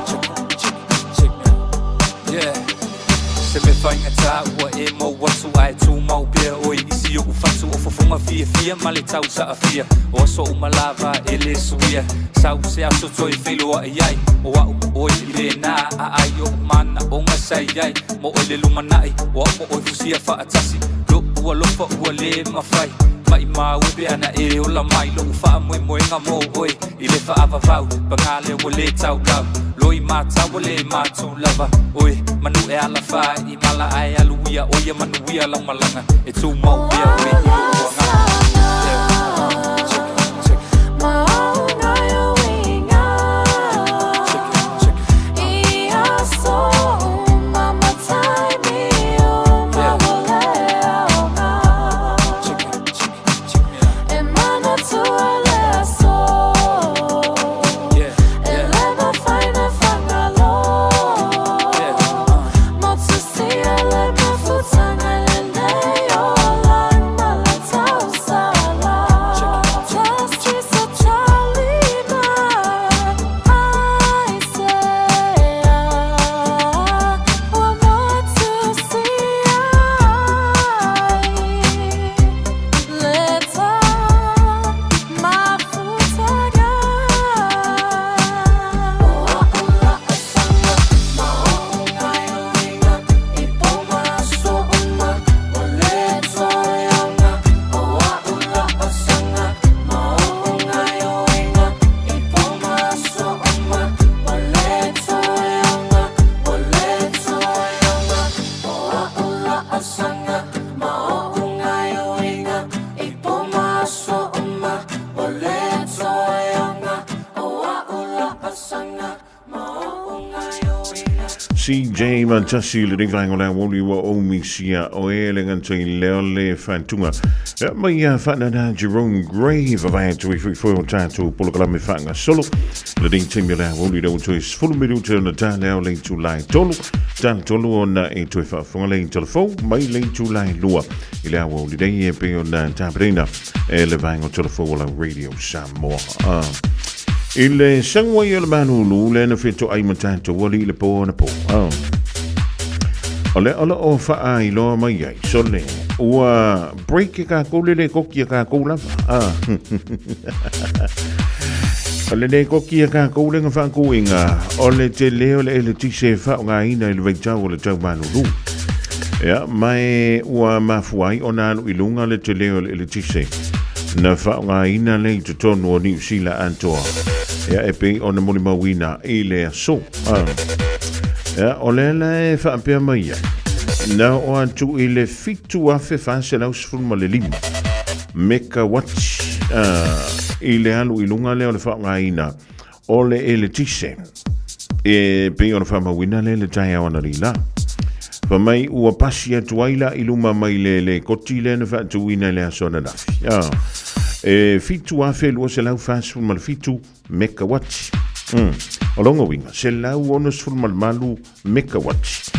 check it, check it, check me out. Yeah. Se mea faigata ua e mau atu ae tumau pea oe i si ou fatu o fofoga fiafia ma le tausaafia o aso uma lava e le suia Sau se aso toe feiloai ai o a'u ma oe i lena aai oʻu manaʻoga sa i ai mo oe le lumanai o a'u ma oe fusia faatasi loʻu alofa ua le mafai Maʻimau e pe ana e ola mai loʻu faamoemoega mo oe i le faavavau Paga lea ua le taulau loi mata ua le matu lava Oe manu e alafa i mala ae alu ia o ia manuia lau malaga E tumau pea oe i lou agaga Yeah, check it, check it. Check it, check it. Yeah. Check it, check it, check me out. Yeah, yeah, yeah. Check it, check it, check it. CJ Matasi le vaenga o le aoauli ua ou misia o e le gata i lea le faatuga Ia mai ia faanana Jerome Gray vavae atu i fuifui o tatou polokalame faagasolo lenei taimi o le aoauli lea ua toe 10 minute ona ta lea o le itula e tolu tala tolu ona e toe faafofoga le telefou mai le itula e lua i le aoauli nei e pei ona tapenaina e le vaega o telefou o la Radio Samoa. I le sau ai o le malulu lea na fetoai ma tatou alii le po anapo. O lea o lo o faailoa mai ai, sole, ua break e kākou le le koki a kākou lava. O le le koki a kākou le nga whaakuinga, o le te leo le ele tise whaongaina i le vaitau o le tau malulu. Ia, mai ua mafua ai ona alu i luga le tele o le eletise na faaaogaina lea i totonu o Niu Sila atoa. Ia, e pei ona molimauina i le aso. Ah. Ia, o lea la e faapea mai ai, na oo atu i le 7,415 mekawati i le alu i luga lea o le faaaogaina o le eletise. E pei ona faamauina lea le taeao analeila. Fa mai ua pasi atu ai la i luma mai le le koti lea na faatuina i le aso ananafi. Ah. E 7,247 mekawati. O lona uiga, 168 mekawati.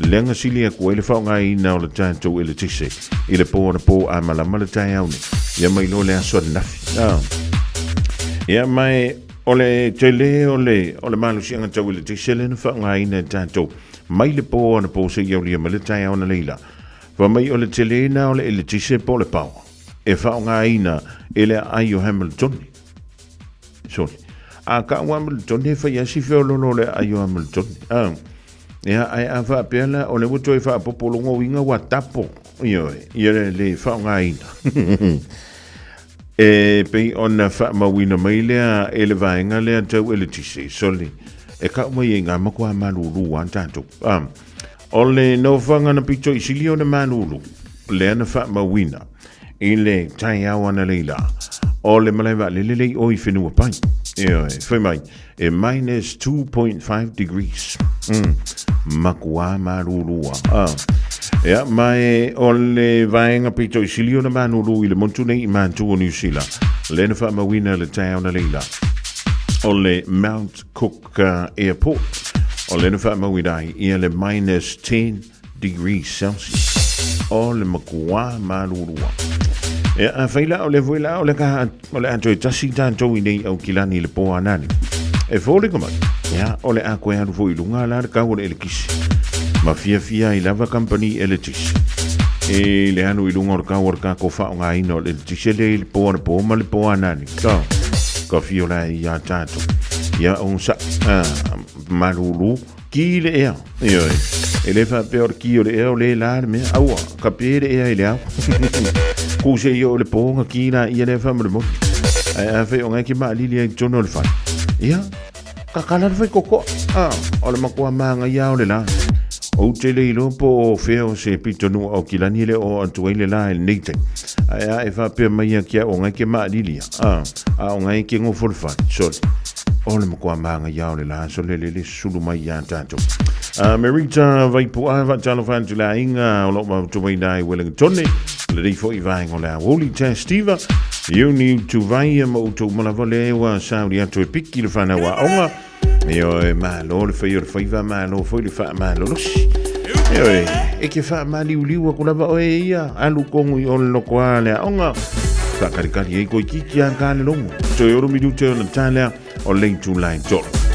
Lea na sili atu ai le faaaogaina o le tatou eletise i le po anapo a malama le taeao nei. Ia mai loa le aso ananafi. Ah. Ia ma e o le tele o le, o le malosiaga tau eletise lea na faaaogaina e tatou mai le pō anapō seia aulia mai le taeao analeila. Fai mai o le tele na o le eletise po o le power e faaaogaina e le aai o Hamiltoni. Sorry. A kau Hamiltoni e fai lava si feololo o le aai o Hamiltoni. Ah. Ia, ae a faapea la, o lea ua toe faapopo lona uiga ua tapo, ioe, ia le, le faaaogaina. E pei ona faamauina mai lea e le vaega lea tau eletise, sole, e kau mai ai ngā makuā malūlū a tātou. Ah, o le nofoaga na pito i sili ona malūlū, lea na faamauina i le taeao analeila, o le malae vaalele lea i o i Whenuapai. Ioe, fai mai, e minus 2.5 degrees. Makuā malūlū a. Ah. Ia, ma e o le vaega pito i sili ona malūlū i le motu nei i Mātu o Niu Sila. Lea na faamauina le taeao analeila o le Mount Cook Airport. O lea na faamauina ai ia le minus 10 degrees Celsius. O le makuā malūlū a. Ia, afai la o le foi la o le ka O le a toe tasi tatou i nei Aukilani i le pō anane. E foliga mai, ia, o le a koe alu foi i luga la le kau o le elekisi. Ma fiafia ai lava kampani eletisi. E le alu i luga o le kau o le kako faaaogaina o le eletise lea i le pō anapō ma le pō anane. Ka, ka fio la ia tatou. Ia, o sa, malūlū, ki le ea. Ioe. E le faapea o le ki o le ea o le la le mea. Aua, ka pē le ea i le ao. Ku se i o le pō nga ki la ia lea faamolemole. Ae afai o ngai ke maalili ai totonu o le fale. Ia, ka kala le faikokoa. Ah, o le makuā māngaia o le la. Ou te le iloa po o fea o se pitonua o Kilani e le oo atu ai le la i lenei taimi. Ae a e faapea mai ia ki a o ngai ke maalilia. Ah, a o ngai ke ngofo le fale. Sorry. O le makuā māngaia o le la, so le lele sulu mai iā tātou. Merita Vaipua, faatalofa atu le aiga o lo o mautuaina ai Wellingtone, lenei foi vaega o le aoauli Tastiva, Iuni Utuvaia ma outou malava le ua sauni atu e piki le whanau aoga. Ioe, malo le whai o le whaiva, malo foi le whaamalolosi. Ioe, e ke whaamaliuliu aku lava oe ia, alu kongu i o le loko a le aoga. Whaakalikali ei koe kiki a ka le longo. Toe oro minute o na tālea o le itulai tolu.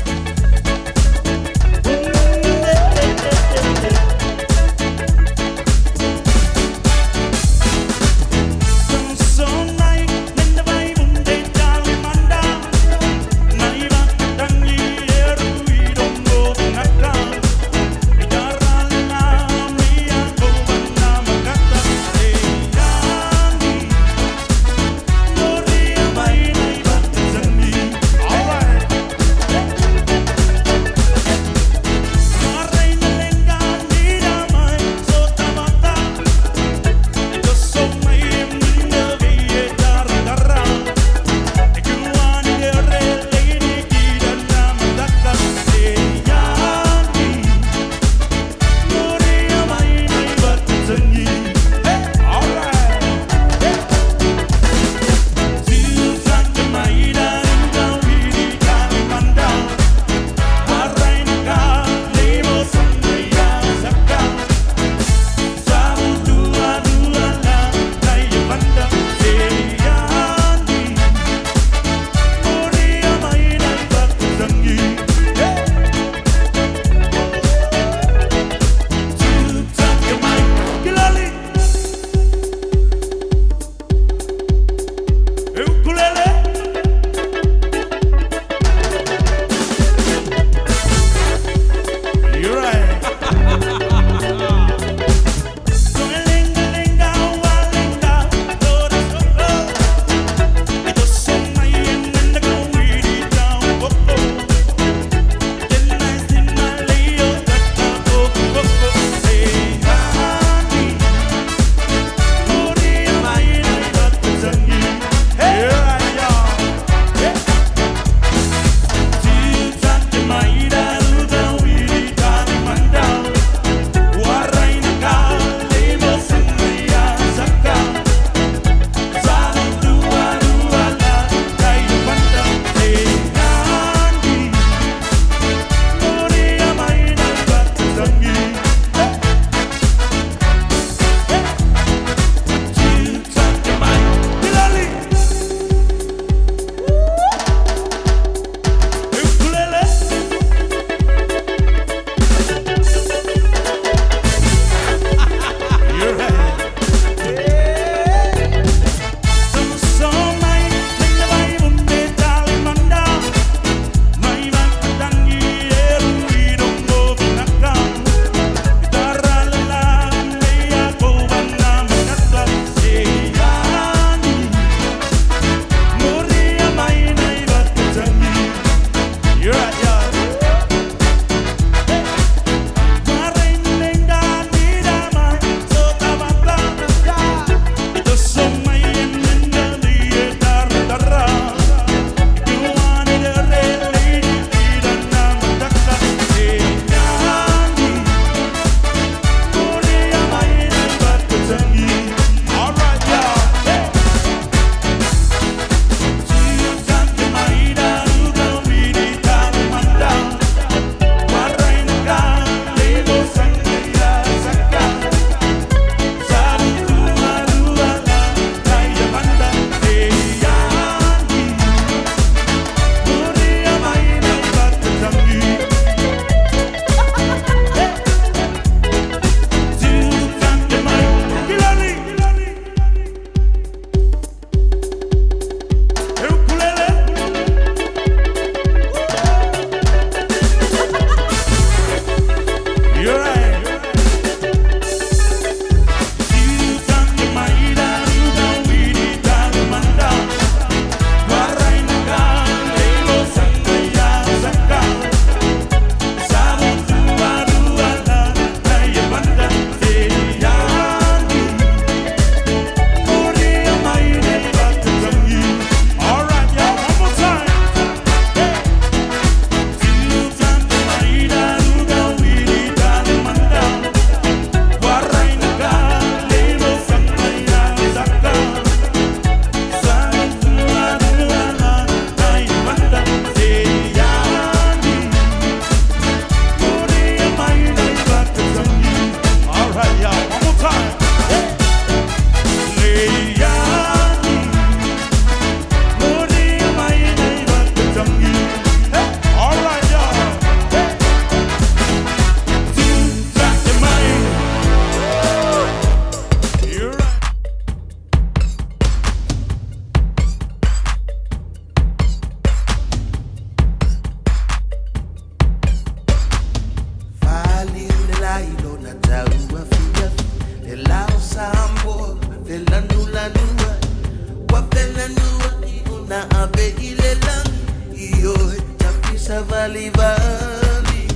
Savalivali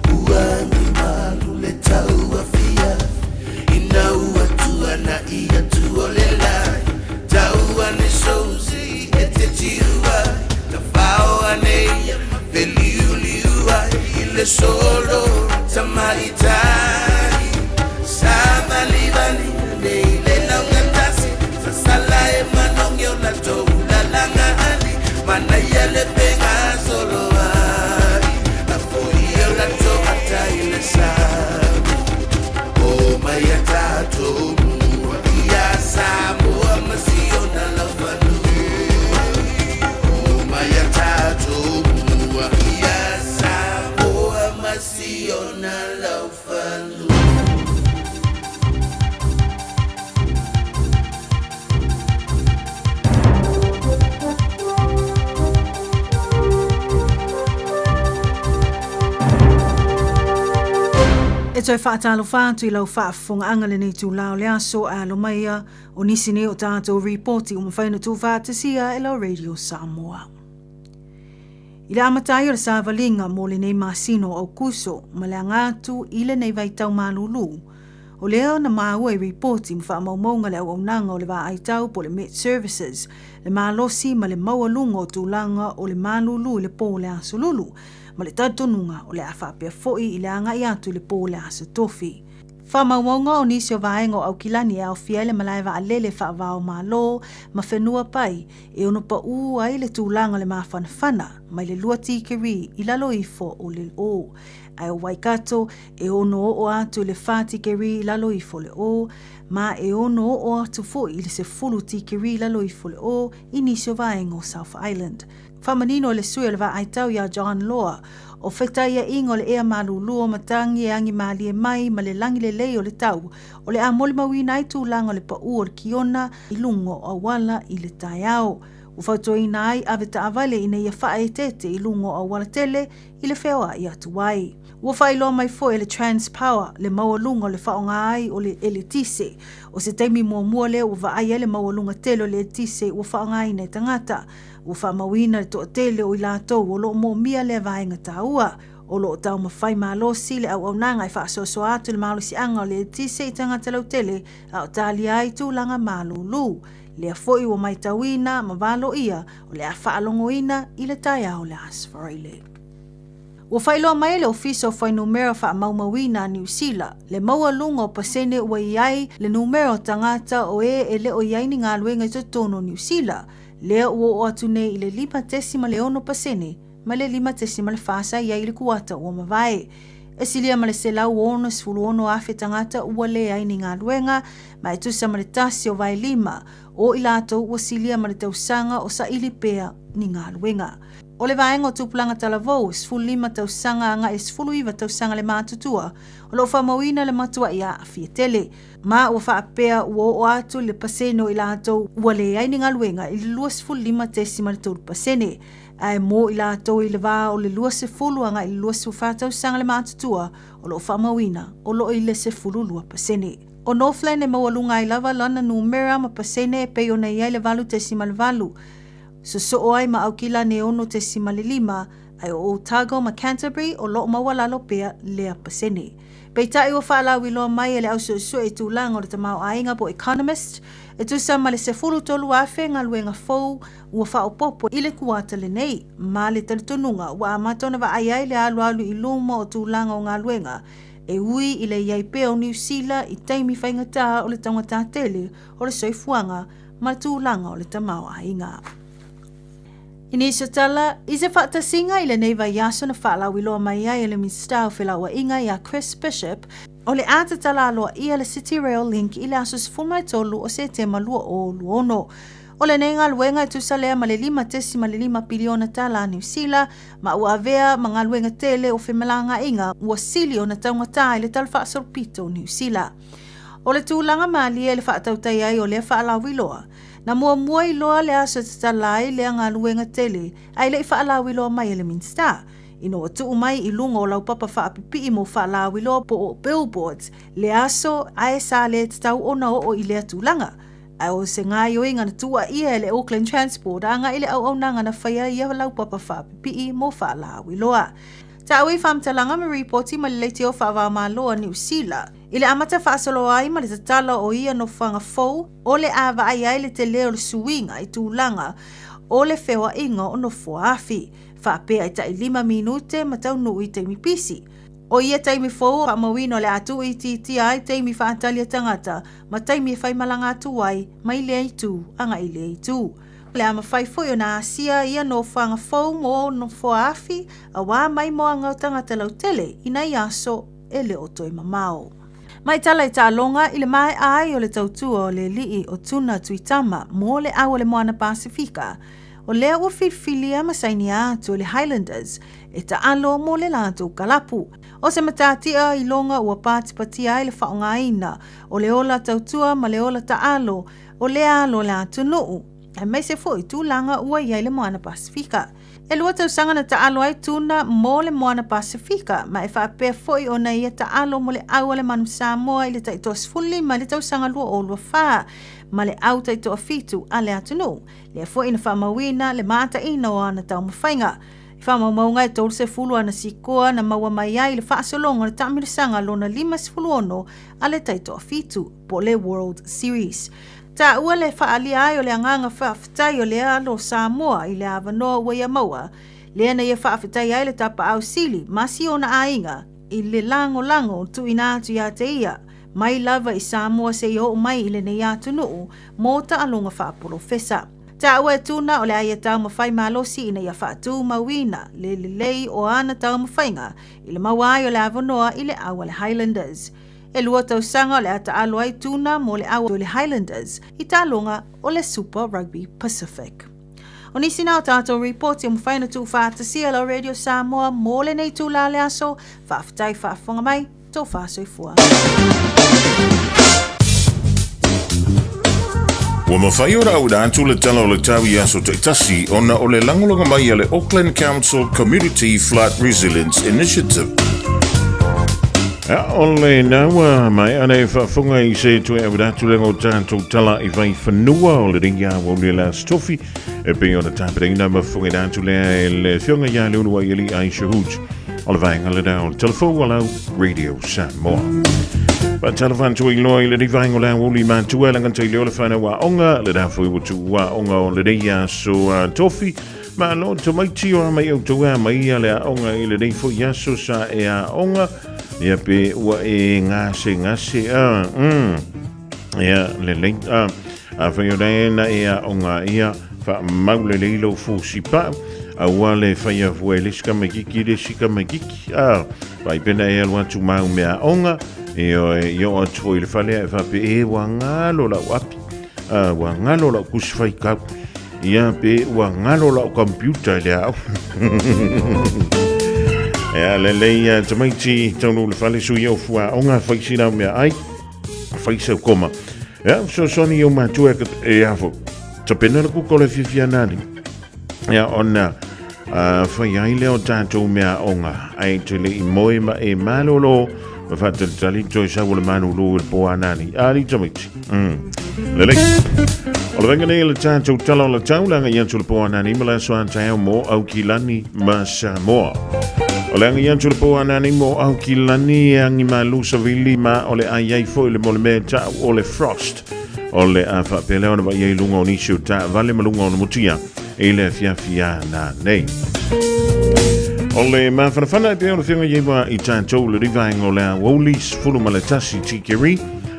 Ua agi malu le tau afiafi Ina ua tuana'i atu o le lai Tau ane sou sei e te tiu ai Tafao ane ia ma feliuliu ai I le solo tamaitai Savalivali ane i le laugatasi Sasala e manogi o latou lalaga ali Manaia le fegasolo ai Lafo i o latou ata i le sami O mai a tatou mua Ia Samoa ma si ona laufanua O mai a tatou mua Ia Samoa ma si ona laufanua. E toe faatalofa atu i lau faafofogaaga lenei itula o le aso a alo mai ia o nisi nei o tatou ripoti ua mafai ona tuufaatasia e lau Radio Samoa. I le amata ai o le savaliga mo lenei masina o Aukuso ma le aga atu i lenei vaitau malūlū, o lea na maua i ripoti ma faamaumauga le auaunaga o le vaai tau po o le Met Services, le malosi ma le maualuga o tulaga o le malūlū i le po o le Aso Lulu, ma le talitonuga o le a faapea foi i le agai atu i le po o le Aso Tofi. Faamaumauga o nisi o vaega o Aukilani e aofia ai le malae vaalele faava-o-Malo ma whenua pai e ono paʻū ai le tulaga o le mafanafana mai le 2 tikeri i lalo ifo o le o. Ae o Waikato e ono oo atu i le 4 tikeri i lalo ifo o le o, ma e ono oo atu foi i le 10 tikeri i lalo ifo o le o i nisi o vaega o South Island. Faamanino e le sui o le Vaaitau iā John Law, o fetaiaiga o le ea malūlū o matagi e agi mālie mai ma le lagi lelei o le tau, o le a molimauina ai tulaga o le paʻū o le kiona i luga o auala i le taeao. Ua fautuaina ai ave taavale ina ia faaeteete i luga o auala tele i le feoai atu ai. Ua faailoa mai foi e le Transpower le maualuga o le faaaoga ai o le eletise. O se taimi muamua lea ua vaai ai le maualuga tele o le eletise ua faaaogaina e tagata. Ua faamauina le toatele o i latou o lo o moomia lea vaega taua. O lo o taumafai malosi le auaunaga e faasoasoa atu le malosiaga o le eletise i tagata lautele a o talia ai tulaga malūlū. Lea foi ua maitauina ma valoia o le a faalogoina i le taeao o le Aso Faraile. Ua faailoa mai e le Ofisa o Fuainumera Faamaumauina a Niu Sila le maualuga o pasene ua i ai le numera o tagata o e e le o i ai ni galuega i totonu o Niu Sila, lea ua oo atu nei i le 5.6% mai le 5.4 sa i ai i le kuata ua mavae. E silia ma le 166,000 tagata ua leai ni galuega, ma e tusa ma le tasi o vaelima o i latou ua silia ma le tausaga o saili pea ni galuega. O le vaega o tupulaga talavou, 15 tausaga agai i le 19 tausaga le matutua, o lo o faamauina le matuai aafia tele. Ma ua faapea ua oo atu le pasene o i latou ua leai ni galuega i le 25.3%. Ae mo i latou i le va o le 20 agai i le 24 tausaga le matutua, o lo o faamauina o lo o i le 12%. O Northland e maualuga ai lava lana numera ma pasene e pei ona i ai le 8.8, sosoo ai ma Aukilani e 6.5, ae o Otago ma Canterbury o lo o maualalo pea lea pasene. Peitai ua faalauiloa mai e le au suesue i tulaga o le tamaoaiga po Economist, e tusa ma le 13,000 galuega fou ua faaopoopo i le kuata lenei, ma le talitonuga ua amata ona vaai ai le alualu i luma o tulaga o galuega e ui i le i ai pea o Niu Sila i taimi faigata o le taugata tele o le soifuaga ma le tulaga o le tamaoaiga. I nisi o tala, i se faatasiga i lenei vaiaso na faalauiloa mai ai e le Minisita o Felauaiga ia Chris Bishop, o le a tatala aloaia le City Rail Link i le aso 13 o Setema 2026. O lenei galuega e tusa lea ma le $5.5 piliona tala a Niu Sila, ma ua avea ma galuega tele o femalagaaiga ua sili ona taugata i le talafaasolopito o Niu Sila. O le tulaga malie i le faatautai ai o lea faalauiloa, Na muamua iloa le aso e tatala ai lea galuega tele ae le i faalauiloa mai e le Minisita. Ina ua tuu mai i luga o laupapa faapipii mo faalauiloa po o billboards le aso ae sa le tatau ona oo i lea tulaga. Ae o se gaoioiga na tuuaia e le Auckland Transport agai i le auaunaga na faia ia laupapa faapipii mo faalauiloa. Taua i faamatalaga ma ripoti ma le leitio faava-o-Malo a Niu Sila i le amata faasolo ai ma le tatala o ia nofoaga fou o le a vaai ai le tele o le suiga i tulaga o le feoaiga o nofoa afi, faapea i tai 5 minute ma taunuu i taimi pisi. O ia taimi fou faamauina o le a tuuitiitia ai taimi faatali a tagata ma taimi e faimalaga atu ai mai lea itu agai i lea itu. O le a mafai foi ona asia ia nofoaga fou mo nofoa afi auā mai moaga o tagata lautele i nai aso e le o toe mamao. Mai tala i taaloga i le maea ai o le tautua o le alii o Tuna Tuitama mo le au o le Moana Pasefika, o lea ua filifilia ma sainia atu e le Highlanders e taalo mo le latou kalapu. O se matatia iloga ua patipatia ai le faaaogaina o le ola tautua ma le ola taalo o lea alo o le atunuu, aemaise foi tulaga ua i ai le Moana Pasefika. E lua tausaga na taalo ai Tuna mo le Moana Pasefika, ma e faapea foi ona ia taalo mo le au a le Manu Samoa i le taitoa-15 i le tausaga 2024 ma le au taitoa-7 a le atunuu, lea foi na faamauina le mataina o ana taumafaiga. I faamaumauga e 30 ana sikoa na maua mai ai le faasologa o le taamilosaga lona 56 a le taitoafitu, po o le World Series. Taua le faaalia ai o le agaga faafetai o le alo o Samoa i le avanoa ua ia maua, lea na ia faafetai ai le tapaau sili ma si ona aiga i le lagolago tuuina atu ia te ia, mai lava i Samoa seia oo mai i lenei atunuu mō taaloga faapolofesa. Taua e Tuna o le a ia taumafai malosi ina ia faatumauina le lelei o ana taumafaiga i le maua ai o le avanoa i le au a le Highlanders. E lua tausaga o le a taalo ai Tuna mo le au a le Highlanders i taaloga o le Super Rugby Pacific. O nisi na o tātou ripoti o mawhai ona tuufaatasia lau Radio Samoa mō lenei tūlā le aso. Faafetai faafofoga mai. Tō whāsoifua. Ua mafai ona auina atu le Tala o le Tau i aso taitasi ona o le lagolago mai a le Auckland Council Community Flood Resilience Initiative. Ia, o le naua mai ana e faafofoga i se toe auina atu le o tatou tala i Vaifanua o le ringa ua uli le Aso Tofi e pei ona tapenaina ma fofogaina atu lea e le Afioga ia Leuluaialii Aisha Hooch. O le vaega lena o le telefou a lau Radio Samoa. Faatalofa atu i loa i lenei vaega o le aoauli matua e lagata i leo le whanau aoga, le rā foi ua tuu aoga o lenei aso a tofi. Ma lo tamaiti o a mai au tau a mai a le aoga i lenei foi aso sa e aoga. Ia pe ua e ngase ngase a. Ia lelei a. A whai o rei na e aoga ia wha mau lelei lou fusi pa. Aua le whai a fua e le sika mai kiki le sika mai kiki. A vai pena e alu atu mau mea aoga. E o e i o atu foi le fale e whape e ua ngalo lau api. A ua ngalo lau kusi whai kau. Ia pe ua ngalo lau computer le au. Ia lelei tamaiti taunu le fale sui au fua aoga whai sina mea ai. Whai sau koma. Ia, fesoasoani i ou matua e afo. Tapena le kuka o le fiafia nani. Ia, ona whai ai lea o tātou mea aoga. Ai te le i moe ma e malolo. Ma whaatalitali toi sau o le manu lū i le pō anani. Ali tamaiti. Lelei. O le vaega nei le tātou tala o le tau, le agai atu le pō anani ma le aso a taeao mō Aukilani ma Samoa. O le agai atu le pō anani mō Aukilani e angi malu savili ma o le ai ai foi le mo le mea ta'u o le frost. O le a faapea lea ona vaai ai lunga o nisi o taavale ma lunga o na mutia i le afiafi a nā nei. O le mafanafana e pei o le fioga i ai i tātou le rivaenga o le aoauli 11 tikeri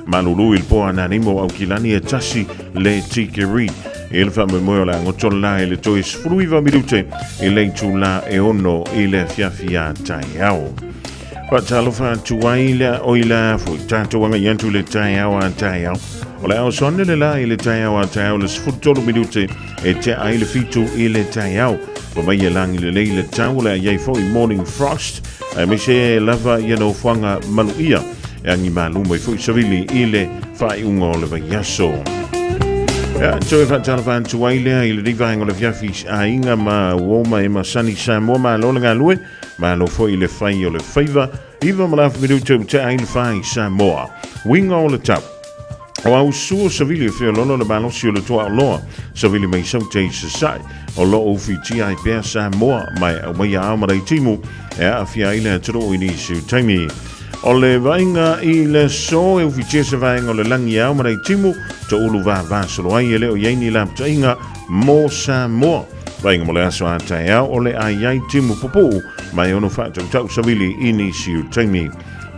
Malulu i le pō a Nani mo Aukilani e tasi le tikeri. I le faamoemoe o le agoto la i le toe 19 minute i le itulā e ono i le afiafi a taeao. Faatalofa atu ai le o i la foi tātou agai atu i le taeao a taeao. O le ao soane le la i le taeao a taeao le 13 minute e tea ai le 7 i le taeao. Ua mai e lagi lelei le tau o le a i ai foi morning frost aemaise lava ia nofoaga maluia e agi malu mai foi savili i le faaiuga o le vaiaso. Ia, toe faatalofa atu ai lea i lenei vaega o le afiafi aiga ma uo ma e masani Samoa malo le galue, malo foi i le fai o le faiva, iva ma le afu minute ua tea ai le fai Samoa. Uiga o le tau. O Ausu savili e feoloolo le malosi o le toaoloa, savili mai Saute i Sasae, o lo o ufitia ai pea Samoa ma e aumaia ao ma Reitimu e aafia ai le atunuu i nisi o taimi. O le vaaiga i le aso e ufitia se vaega o le lagi ao ma Reitimu, toulu vavasolo ai e le o i ai ni lapataiga mo Samoa. Vaaiga mo le aso a taeao o le a i ai timu pupuu ma e ono faatautau savili i nisi o taimi.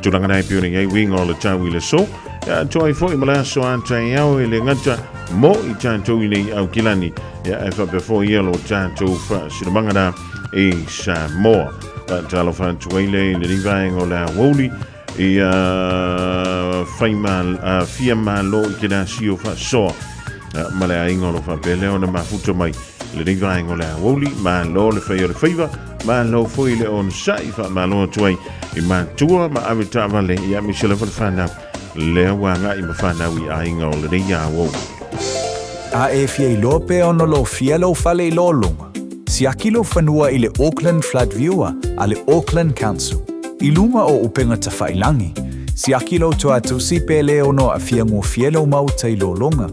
Tulaga na e pei ona i ai uiga o le tau i le aso, e atoa ai foi ma le aso a taeao e le gata mo i tatou i nei Aukilani, ia ae faapea foi ia lo tatou faasinomaga na i Samoa. Faatalofa atu ai le i lenei vaega o le aoauli ia fai ma, fia malo i ke rasio faasoa ma le aiga o lo faapea lea ona mafuta mai lenei vaega o le aoauli. Malo le fai o le faiva, malo foi le onosai, faamalo atu ai i matua ma ave taavale ia aemaise lava le fanau lea ua agai ma fanau i aiga o lenei aoauli. A e fia iloa pe ono lofia lou fale i lologa, siaki lou fanua i le Auckland Flood Viewer a le Auckland Council. I luga o upega tafailangi, siaki lou toatusi pe le ono aafia gofie lou maota i lologa.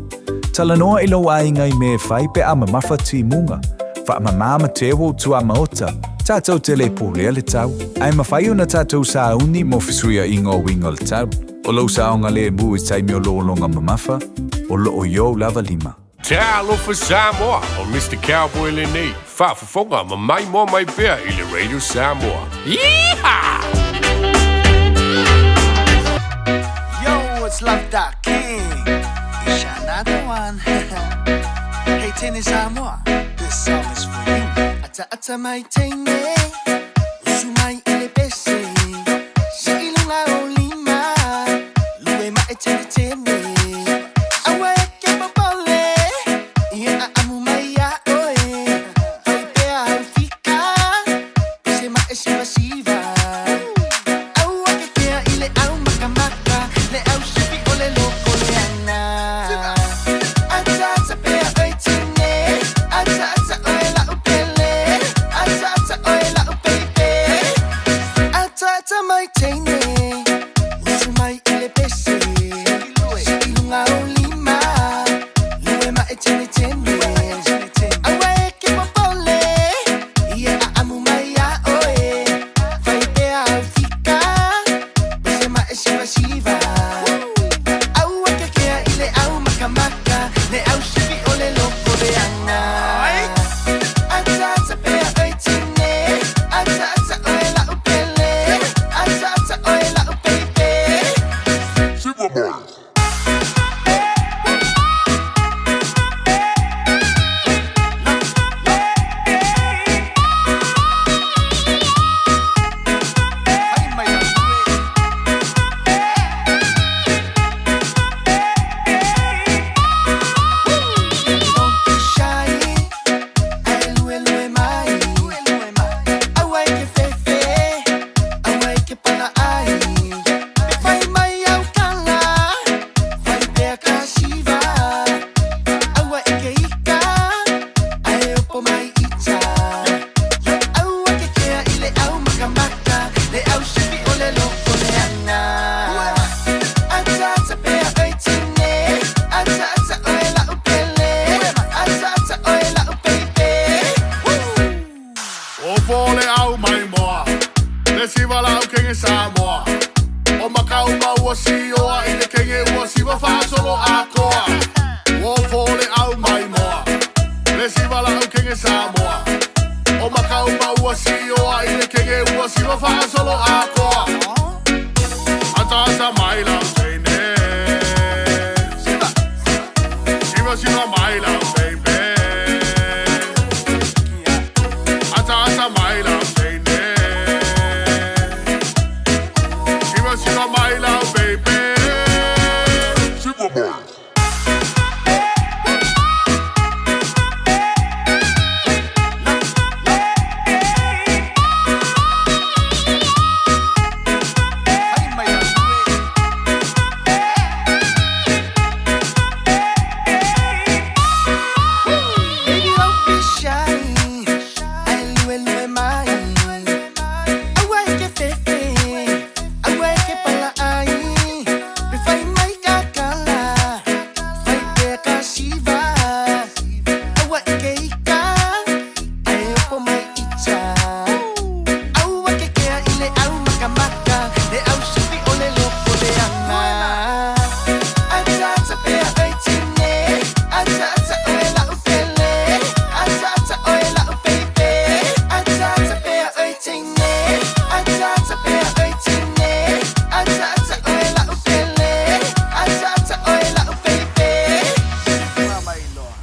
Talanoa i lou aiga i mea e fai pe a mamafa timuga. Faamama ma teu ou tuamaota, tatou te le pulea le tau. Ae mafai ona tatou sauni mo fesuiaiga o uiga o le tau. O lou saogalemu i taimi o lologa mamafa, o loo i ou lava lima. Talofa Samoa, o Mister Cowboy lenei, faafofoga ma maimoa mai pea i le Radio Samoa. Yeehaw! Yo, it's Love Dot King. It's another one. Hey, Tene Samoa, this song is for you. Ata ata mai teine, usu mai i le pese. Si ilunga o lima, lue ma e tene tene. Aua e ke popole, ia a amu mai ia oe. Fai pea au fika, pese ma e siva siva. Aua ke kea i le au makamaka, le au sipi o le loko le ana. Ata ata pea oe tene, ata ata oe lau pele, ata ata oe lau baby. Ata ata mai teine, usu mai i le pese. Si ilunga o lima, lue ma e tene tene. Aua e ke popole, ia a amu mai ia oe. Fai pea au fika, pese ma e siva siva. Aua ke kea i le au makamaka, le au sipi o le loko le ana. Ata ata pea oe tene, ata ata oe lau pele, ata ata oe lau baby. Don't be shy, ae lue lue mai. Aua e ke fefe, aua e ke pala ai. Fai mai au kala, fai pea ka siva. Aua e ke ika, ae opo mai ita. Aua ke kea i le au makamaka, le au sipi o le loko le ana. Ata ata pea oe tene, ata ata oe lau pele, ata ata oe lau baby. O fole au mai moa, le siva lau kenge Samoa. O makau maua sioa i le kenge ua siva faasolo atoa. O fole au mai moa, le siva lau kenge Samoa. O makau maua sioa i le kenge ua siva faasolo atoa. Ata ata mai lau teine. Siva siva mai lau baby. Ata ata mai lau teine. Siva siva mai lau baby. Siva mai. ata. Aua ke kea i le au makamaka, le au sipi o le loko le ana. Ata ata pea oi tine, ata ata oe la upele, ata ata oe la upeipe. Ata ata pea oi tine, ata ata pea oi tine, ata ata oe la upele, ata ata oe la upeipe. Mama iloa.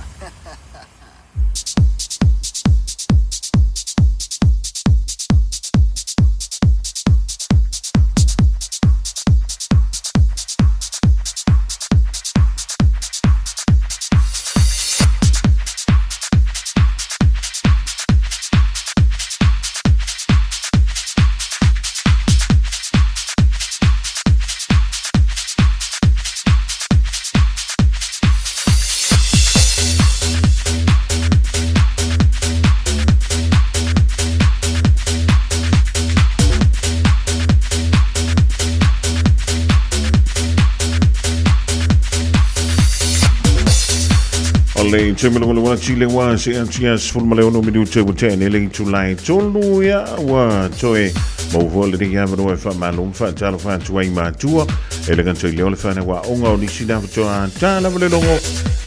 O le taimi tile ua seatia 16 minute ua tea nei le itulā e 3, ia ua toe maua foi lenei avanoa e faamalo ma faatalofa atu ai i matua e le gata i lea o le fanau aoga o nisi na faatoa tā lava le logo,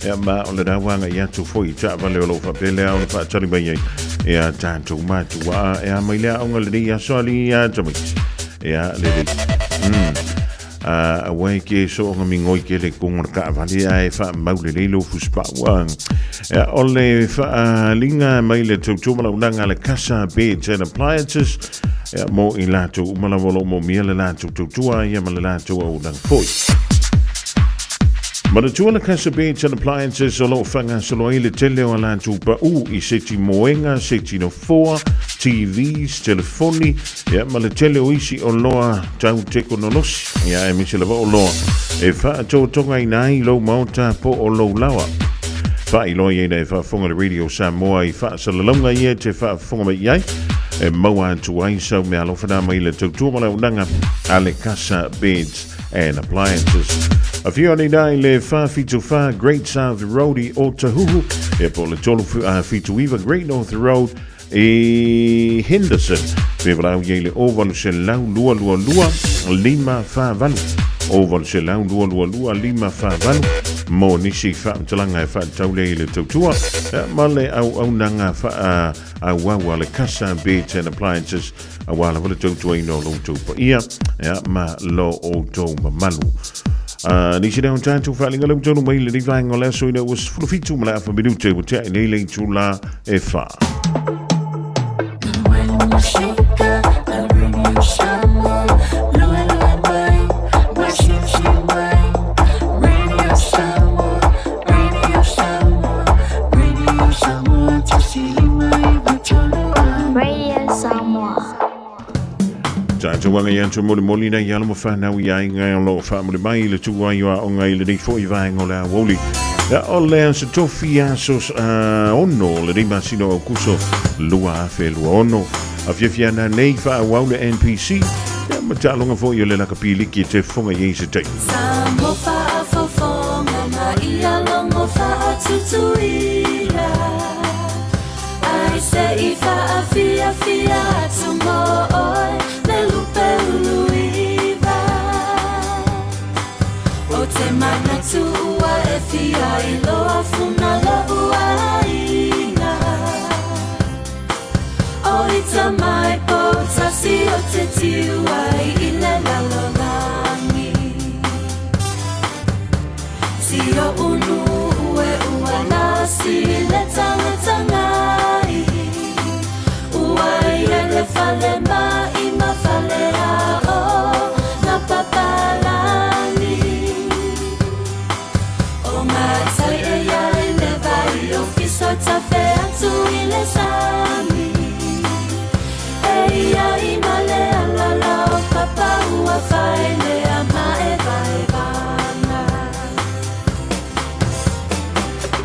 ia ma o lena ua agai atu foi i taavale o loo faapea lea ona faatali mai ai ia tatou matua e a mai le aoga lenei aso alii ia tamaiti ia lelei. Aua e ke soonga migoi ke le kogo o le taavale ae faamau lelei lou fusipau. Ia, o le faaaliga mai le tautua ma launaga a le Casa Beds and Appliances, ia, mo i latou uma lava o loo moomia le latou tautua ia ma le latou auaunaga foi. Manatua le Casa Beds and Appliances o loo faagasolo ai le tele o a latou pau i seti moega, seti nofoa, TVs, telefoni, ia ma le tele o isi oloa tau tekonolosi, ia aemaise lava oloa e faatotogaina ai lou maota po o lou laoa. Faailoa i ai na e faafofoga le Radio Samoa i faasalalauga ia e te faafofoga mai i ai, e maua atu ai sau meaalofa na mai le tautua ma le auaunaga a le Casa Beds and Appliances. Afio nei i le 474 Great South Road i Otahuhu, ia po o le 379 Great North Road i Henderson. Pe valaau i ai le 0800 222 548, 0800 222 548 mo nisi faamatalaga e faatatau lea i le tautua ma le auaunaga faaauau a le Casa Beds and Appliances aua lava le tautuaina o lo outou paia ia, ma lo outou mamalu. Nisi lea o tatou faaaliga lea ua taunuu mai i lenei vaega o le aso ina ua 17 ma le afa minute ua tea i nei le itulā e 4. Radio Samoa. Tatou agai atu molimoli nei alo ma whanau i aiga o loo whaamuli mai i le tū ai o aoga i lenei foi vaega o le aoauli. Ia, o le aso tofi aso 6 lenei masina o Aukuso 2026. Afiafi ana nei faaauau le NPC, ia ma taaloga foi o le lakapi liki e te fofoga i ai se taimi. Samo faafofoga ma ia logo faatutuila. Ai se i faafiafia atu mo oe le lupe uluiva. O te manatu ua e fia iloa funa lou aiga. O ita mai poutasi o te tiu ai i le lalolagi. Si o unu ue ua lasi le tangatangai. Ua ia le fale mai ma fale a o na papalagi. O ngā tai e ia i le vai o fiso tafe atu i le sami. E ia i male alala o papa ua whai lea ma e vai vanga.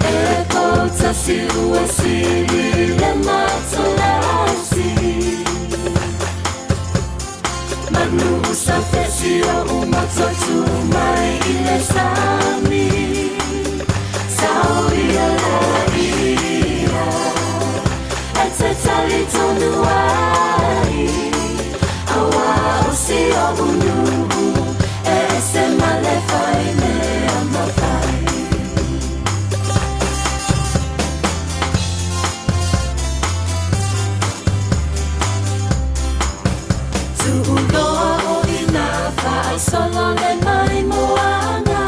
E poutasi ua sili le matolasi. Manu sa fesi o umatotu mai i le sami. Sao ia la ia. E te tali talitonu ai Aua o si o unu E ese ma le fai mea mafai. Tu'uloa o ina fa'asolo le mai moaga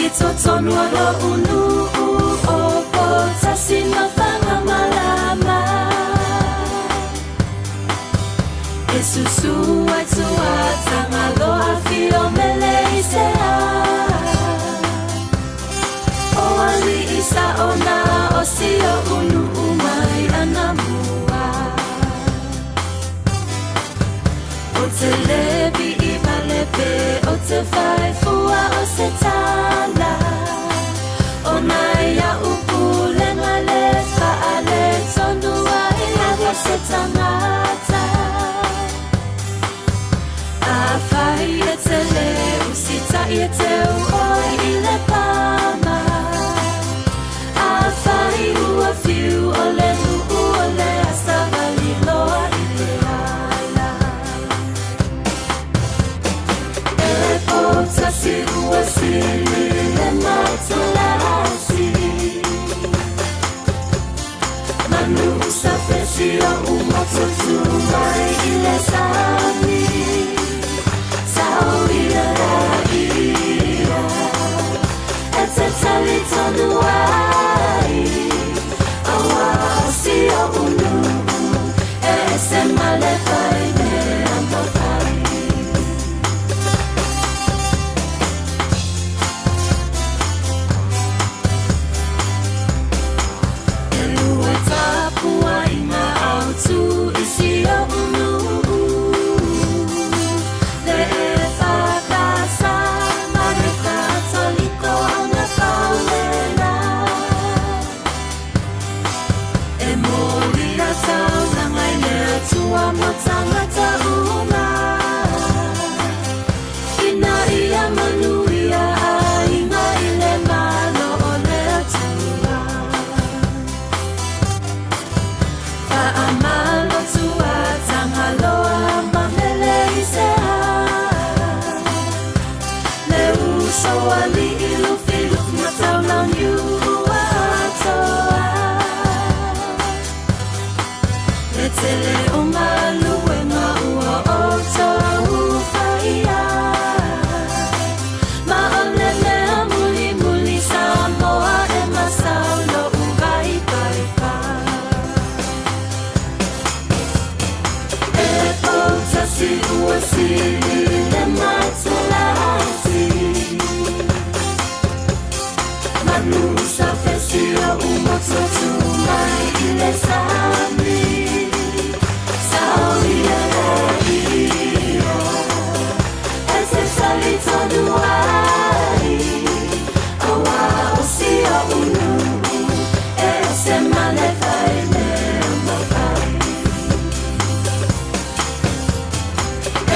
I totonu o lo'u nu'u o Poutasi ma Fagamalama E susū ai tuatagaloa fio mele i se O ali'i sa'ona o si o'u nu'u mai anamua. O te levi i vale pe o te faifua o se tala O nai a'u pulega le fa'aletonu ai lava se tagata. Afai e te lē usita'i e teu oe i le pama. Afai ua fiu o le nu'u o le a savali loa i le aila. E Poutasi ua sili le matalasi Manu sa fesi o umoto tu mai i le sami. Sao ia ia E te talitonu ai Aua o si o unu E ese ma le fai mea mafai. E lua tapuaiga autu i si o'u nu'u Le EFKS ma le Katoliko Augafaolela E moli a taulaga i le Atua mo tagata uma Ina ia manuia aiga i le Malo o le Atua. Fa'amalo tuatagaloa ma mele i se a Le uso ali'i lufilufi ma taulauniu ua atoa. Le tele o galuega ua outou faia Ma o le mea mulimuli Samoa e masau lo'u vaipaipai. E Poutasi ua sili le matalasi Manu sa fesi o umoto tu mai i le sami. Sao ia ia E te talitonu ai Aua o si o'u nu'u E ese ma le fai mea mafai.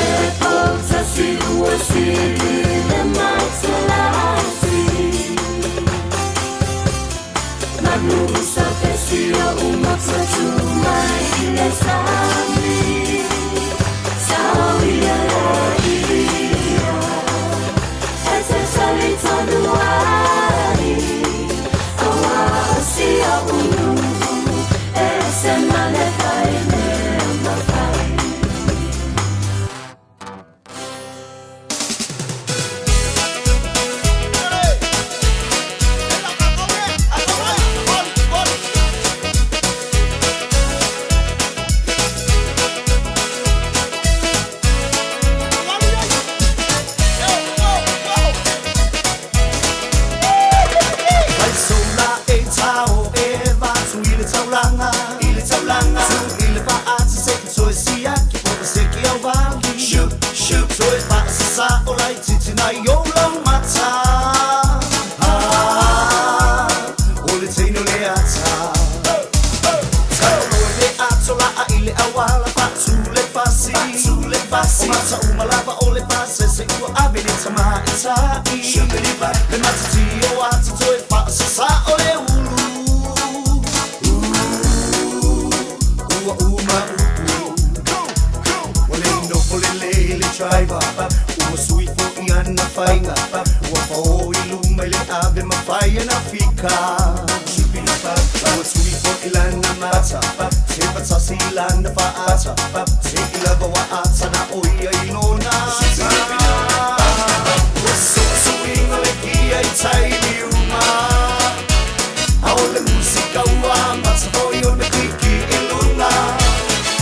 E Poutasi ua sili le matalasi Manu sa fesi o umoto tu mai i le sami. Sao ia ia E te talitonu ai Aua o si o'u nu'u E ese ma le fai mea mafai. Vai sola e tao e vatu i le taulaga I le taulaga Tu i le vaati se i toe siaki po o se ki au vali Shoot, shoot Toe faasasā o laititi nai o lau mata Ah, o le teine o le ata Taolo le ato laa i le auala Faatu le fasi Faatu le fasi O mata uma lava o le pasese Ua ave le tamaitai Le matati o ata toe faasasā o le ulu. faiga Ua fao i luma i le ave mafai e na fika. Ua tui fo i lana mata Se fatasi i lana faata Se i lava wa ata na o ia i lona. Ua suisuiga le kia i tai liuma A o le musika ua mata foi o le kliki i luga.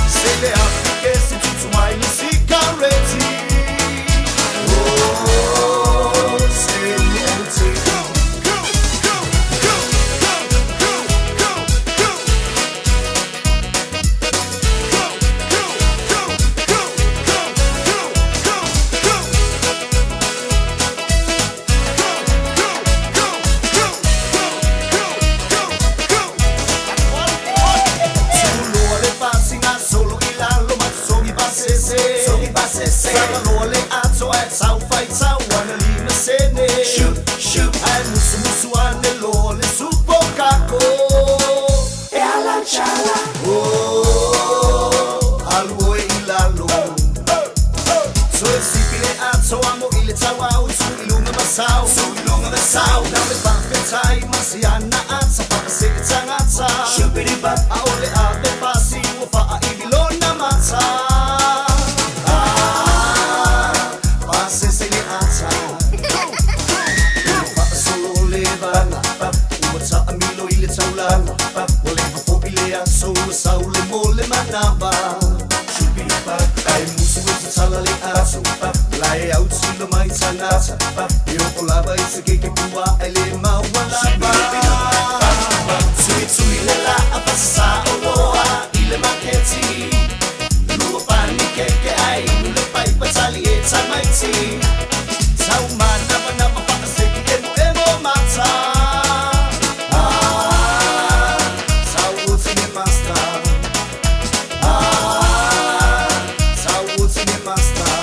Se le afi ke se tutu mai le sikareti. Oh, se ua o te go, go, go, go, go, go, go, go. Go, go, go, go, go, go, go, go. Go, go, go, go, go, go, go. Tuloa le fasinga solo i lalo matogi pasese. Sogi pasese. Fagaloa le ato ae tau fai tau ana lima sene. Shoot, shoot. Ae musu musu ane loa le supo kako. E ala chala. Oh, alu oe i lalo. Toe sipi le ato amo i le tau au tu i lunga masau. Tu i lunga masau. Na le whawhetai masiana ata whakase e tangata. Shupiri bap. A o le ave pasi ua whaa i vilona mata. Ah, pasese le ata. Whaasolo le vanga. Ua taamilo i le taulaga. Ua le fafo i le aso ua sau le mo le manava. Ai musu e tatala le aso. Lae au tilo mai tangata. E o lava i te keke pua ai le maua lava. Tui tui le la a pasasa o loa i le maketi. Lua pani keke ai nu le pai patali e tamaiti. Tau manava nava whaaseki emo emo mata. Ah, tau uti me master. Ah, tau uti me master.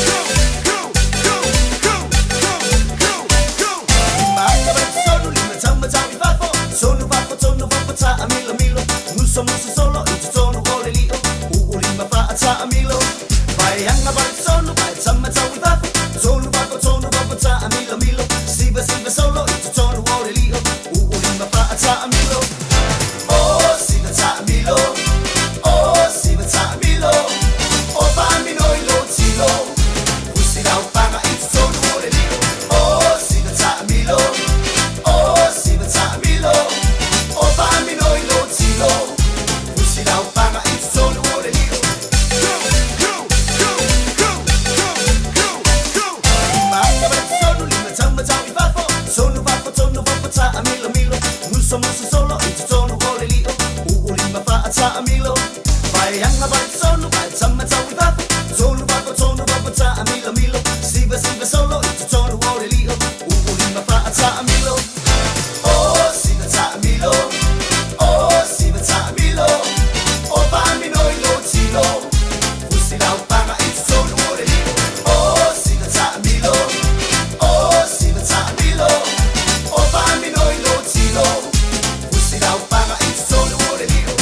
Go, go, go, go, go, go, go. Mata ba sonu lima tau matau i fafo. Sonu fafo, tonu fafo ta a milo milo. Muso muso solo i te tonu o le lio. Uu lima faa ta a milo. Vai anga vai sonu vai tau matau i fafo. Tonu fafo, tonu fafo ta a milo milo. Siva siva solo i te tonu o le lio. Uu lima faa ta a milo. Oh, siva ta a milo. Oh, siva ta a milo. O fa mino i lo tilo. Usi lau panga i te tonu o le lio. Oh, siva ta a milo. Oh, siva ta a milo. O fa mino i lo tilo. Usi lau panga i te tonu o le lio. Go, go, go, go, go, go, go. Mata ba sonu lima tau matau i fafo. Tonu fafo, tonu fafo ta a milo milo. Muso muso solo i te tonu o le lio. Uu lima faa ta a milo. Vai anga vai sonu vai tau matau i fafo. Tonu fafo, tonu fafo ta a milo milo. Siva siva solo i te tonu o le lio. Uu lima faa ta a milo. Oh, siva ta a milo. Oh, siva ta a milo. O fa mino i lo tilo. Usi lau panga i te tonu o le lio. Oh, siva ta a milo. Oh, siva ta a milo. O fa mino i lo tilo. Usi lau panga i te tonu o le lio.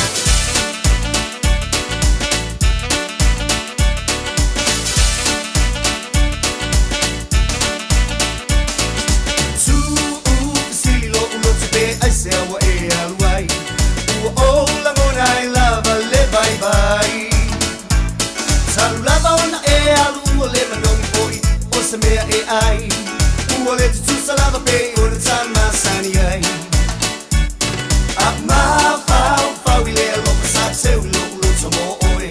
Tu'u sili lo ulo te pe ai se aua e alu ai. Ua o langona ai lava le vai vai. Talu lava ona e alu ua le manongi foi o se mea e ai. Ua le tutusa lava pe o le tamasani ai. A mafau fau i le alofa sa teu i lo ulo tomo oe.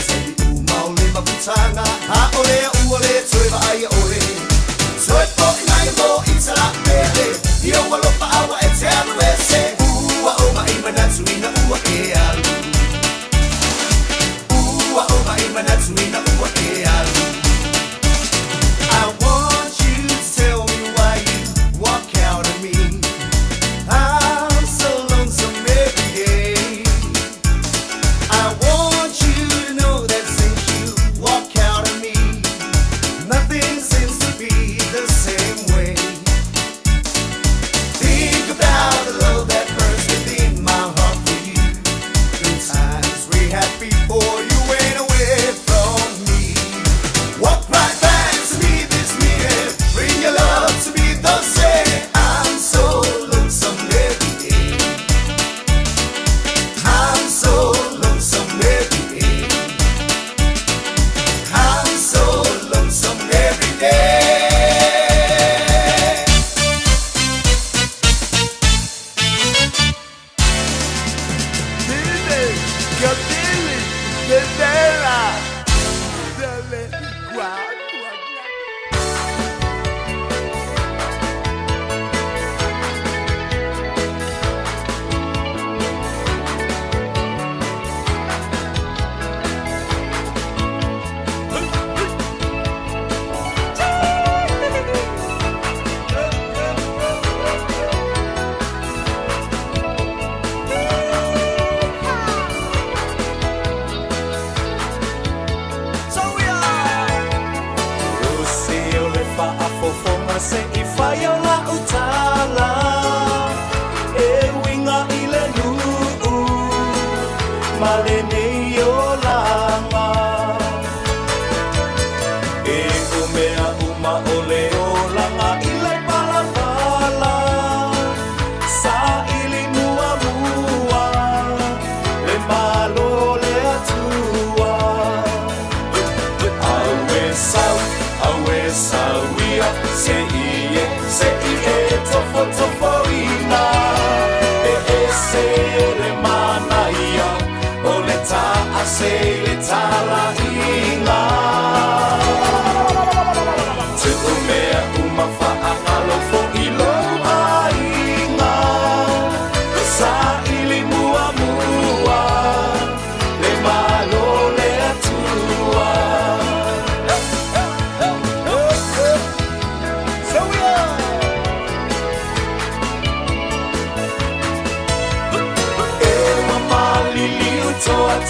Taimi uma o le mafutanga a o lea ua le toe vaai a oe. Toe po i mai mo i tala pele. Ia ua lopa aua e te alu e se. Ua o mai manatu ina ua e alu. Ua o mai manatu ina ua e alu. I want you to tell me why you walk out of me. I'm so lonesome every day. I want you to know that since you walk out of me, nothing seems to be the same way. Think about the love that burns within my heart for you.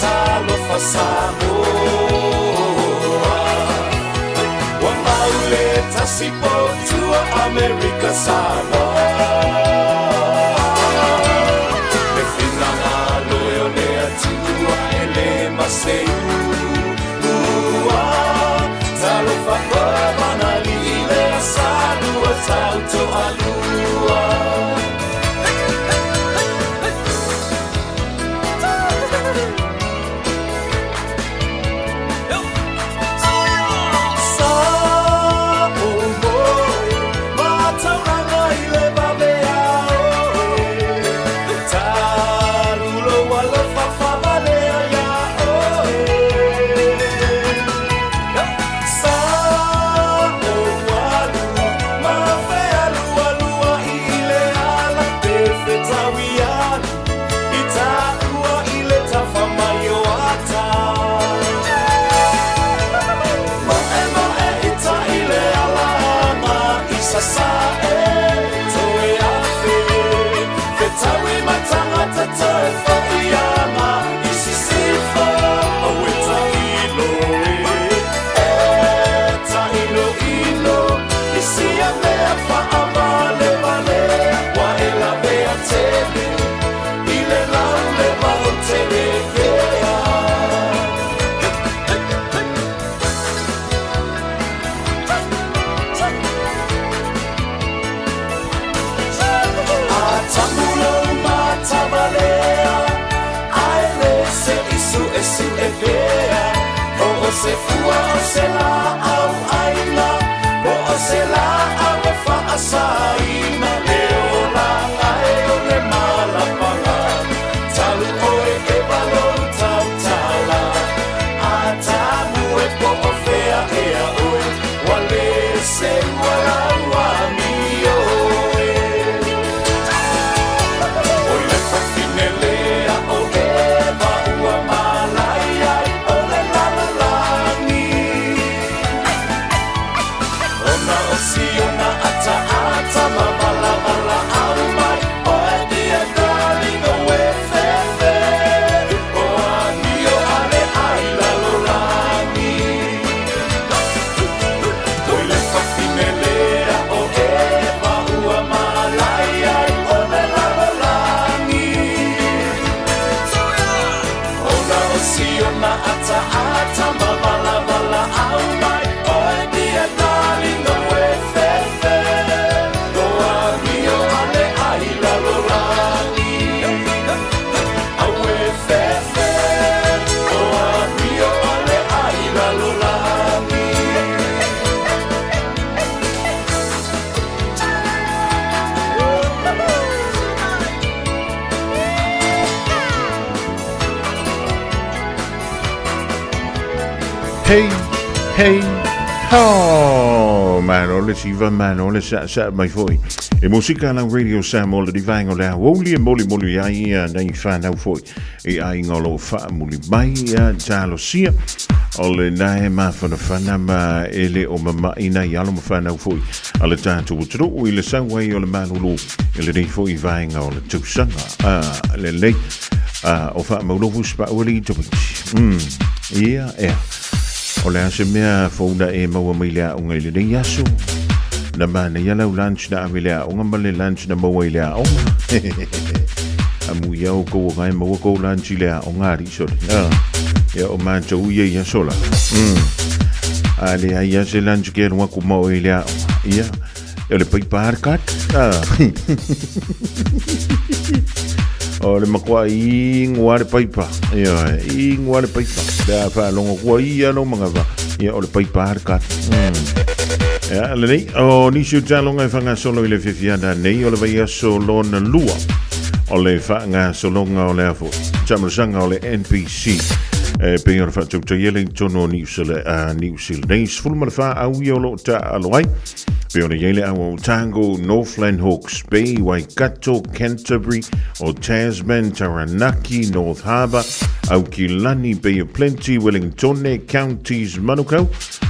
Talofa Samoa. Ua mau le tasi potua Amerika Samoa. Le finagalo e o le Atua e le maseu. Ua talofa oe manalii le asalua tautoalua. Se fua o se laau aina, po o se laau e faasaina, le olaga e o le malapaga, talu oe e valou tautala, a tamu e po o fea ea oe, ua le seua lau amio e. Oi le fafine lea o Eva ua malai ai o le lalolagi. Ona o siona ataata ma valavala au mai, oe dia darling oe fefe, o amio ale ai lalolagi. Oi le fafine lea o Eva ua malai ai o le lalolagi. Ona o siona ataata ma valavala au mai, oe dia darling oe fefe, o amio ale ai lalolagi. Aue fefe, o amio ale ai lalolagi. Hey, hey, ho! Malo le siva, malo le sa sa mai foi. E musika lau Radio Samoa le divaenga o le aoauli e molimoli ai ia nei whanau foi. E aiga o lo o faamuli mai ia talosia. O le nae mafanafana ma e le o mama'i nai alo ma whanau foi. A le tātou atunuu i le sau ai o le malolo i lenei foi vaenga o le tausaga. A lelei a o faamaulofu sepaʻu alii tamaiti. Ia, ea. O le a se mea fou na e maua mai le aoga i lenei aso? Na manaia lau lunch na ave i le aoga ma le lunch na maua i le aoga. Amu ia o kou o e maua kou lunch i le aoga alii sole. Ah. Ia o mātou ia i aso la. A le ai a se lunch ke alu aku ma oe i le aoga. Ia, o le paipa a le kat. Ah. O le makuaʻi ingoa le paipa. Ia, ingoa le paipa. Pe a faalogo kua ia lo manava. Ia, o le paipa a le kat. Ia, lenei, o nisi o taloga e faagasolo i le fiafiaga nei o le vaiaso lona lua o le faagasologa o le a foi taamilosaga o le NPC e pei ona faatautaia le i totonu o Niu Sila nei 14 au ia o lo o taaalo ai pei ona i ai le au o Otago, Northland, Hawke's Bay, Waikato, Canterbury, o Tasman, Taranaki, North Harbour, Aukilani, Bay of Plenty, Wellingtone, Counties, Manukau,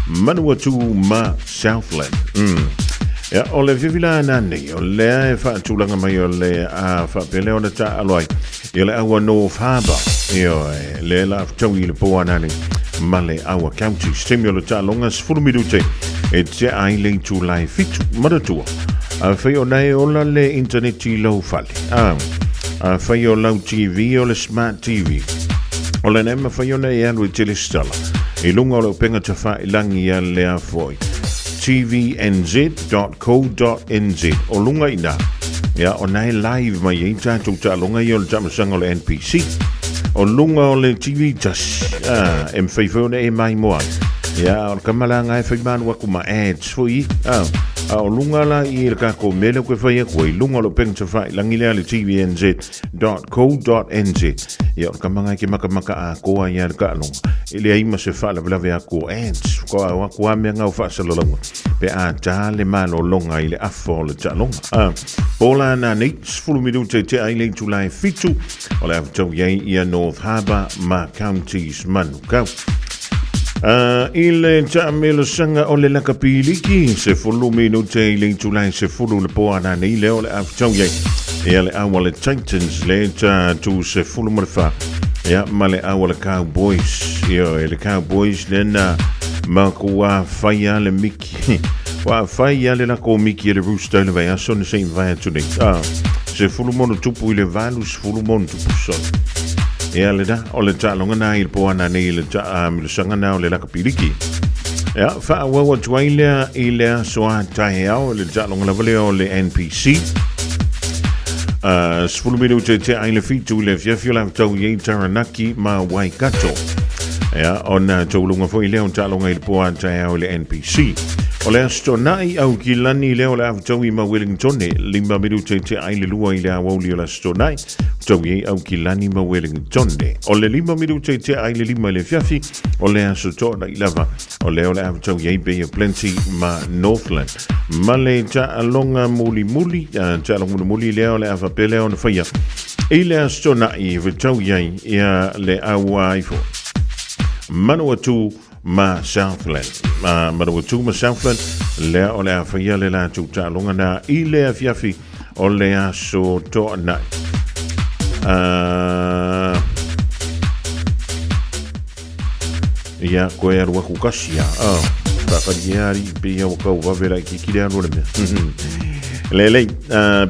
Manawatu ma Southland. Ia, o le afiafi la nanei, o lea e faatulaga mai o le a faapea lea ona taaalo ai ia le aua North Harbour. Ioe, lea la fetaui i le po ananei ma le aua Counties. Taimi o le taaloga 10 minute e tea ai le itula e 7. Manatua, afai o na e ola le intaneti i lou fale, a, afai o lau TV o le Smart TV, o lena e mafai ona e alu e te lesitala i luga o le upega tafailagi a le foi tvnz.co.nz o luga i ina ia o na e live mai ai tatou taaloga ia o le taamilosaga o le NPC o luga o le TV tasi a e mafai foi ona e maimoa ai ia o le kamalaga e fai malu aku ma ads foi a a o luga la i le kakou mea lea koe fai aku ai luga o le upega tafailagi lea le tvnz.co.nz Ia, o le kamaga e ke makamaka atoa ai a le taaloga, e leai ma se faalavelave atu o ads, faatoa o atu a mea na o faasalalauga pe a ta le malologa i le afa o le taaloga. A, po la nanei, 10 minute tea ai le itula e 7, o le a fetaui ai ia North Harbour ma Counties Manukau. I le taamilosaga o le lakapiliki, 10 minute i le itula e 10 le po ananei lea o le a fetaui ai ia le au a le Titans le ta tu 14 ia ma le au a le Cowboys. Ia e le Cowboys le na ma kua whai le miki. Wa whai le lako miki e le Rooster le vai aso na se vai atu nei. Se fulu mono tupu i le valu, se fulu mono tupu sona. Ia le da, o le taaloga na i le po ananei i le taamilosaga na o le lakapiliki. Ia, faaauau atu ai lea i le aso a taeao i le taaloga lava lea o le NPC. 10 minute tea ai le 7 i le afiafi o le a fetaui ai Taranaki ma Waikato. Ia, ona tauluga foi lea o taaloga i le po a taeao i le NPC. O le Aso Toonai, Aukilani lea o le a fetaui ma Wellingtone, 5 minute tea ai le 2 i le aoauli o le Aso Toonai. Fetaui ai Aukilani ma Wellingtone. O le 5 minute tea ai le 5 i le afiafi o le Aso Toonai lava, o lea o le a fetaui ai Bay of Plenty ma Northland. Ma le taaloga mulimuli, taaloga mulimuli lea o le a faapea lea ona faia i le Aso Toonai, fetaui ai ia le au ifo Manawatu ma Southland. Ma Manawatu ma Southland, lea o le a faia le latou taaloga na i le afiafi o le Aso Toonai. Ia, koe alu aku kasi ia. Oh, whakari e ari, pe ia wakau wawera i kikire le anu le mea. Lelei,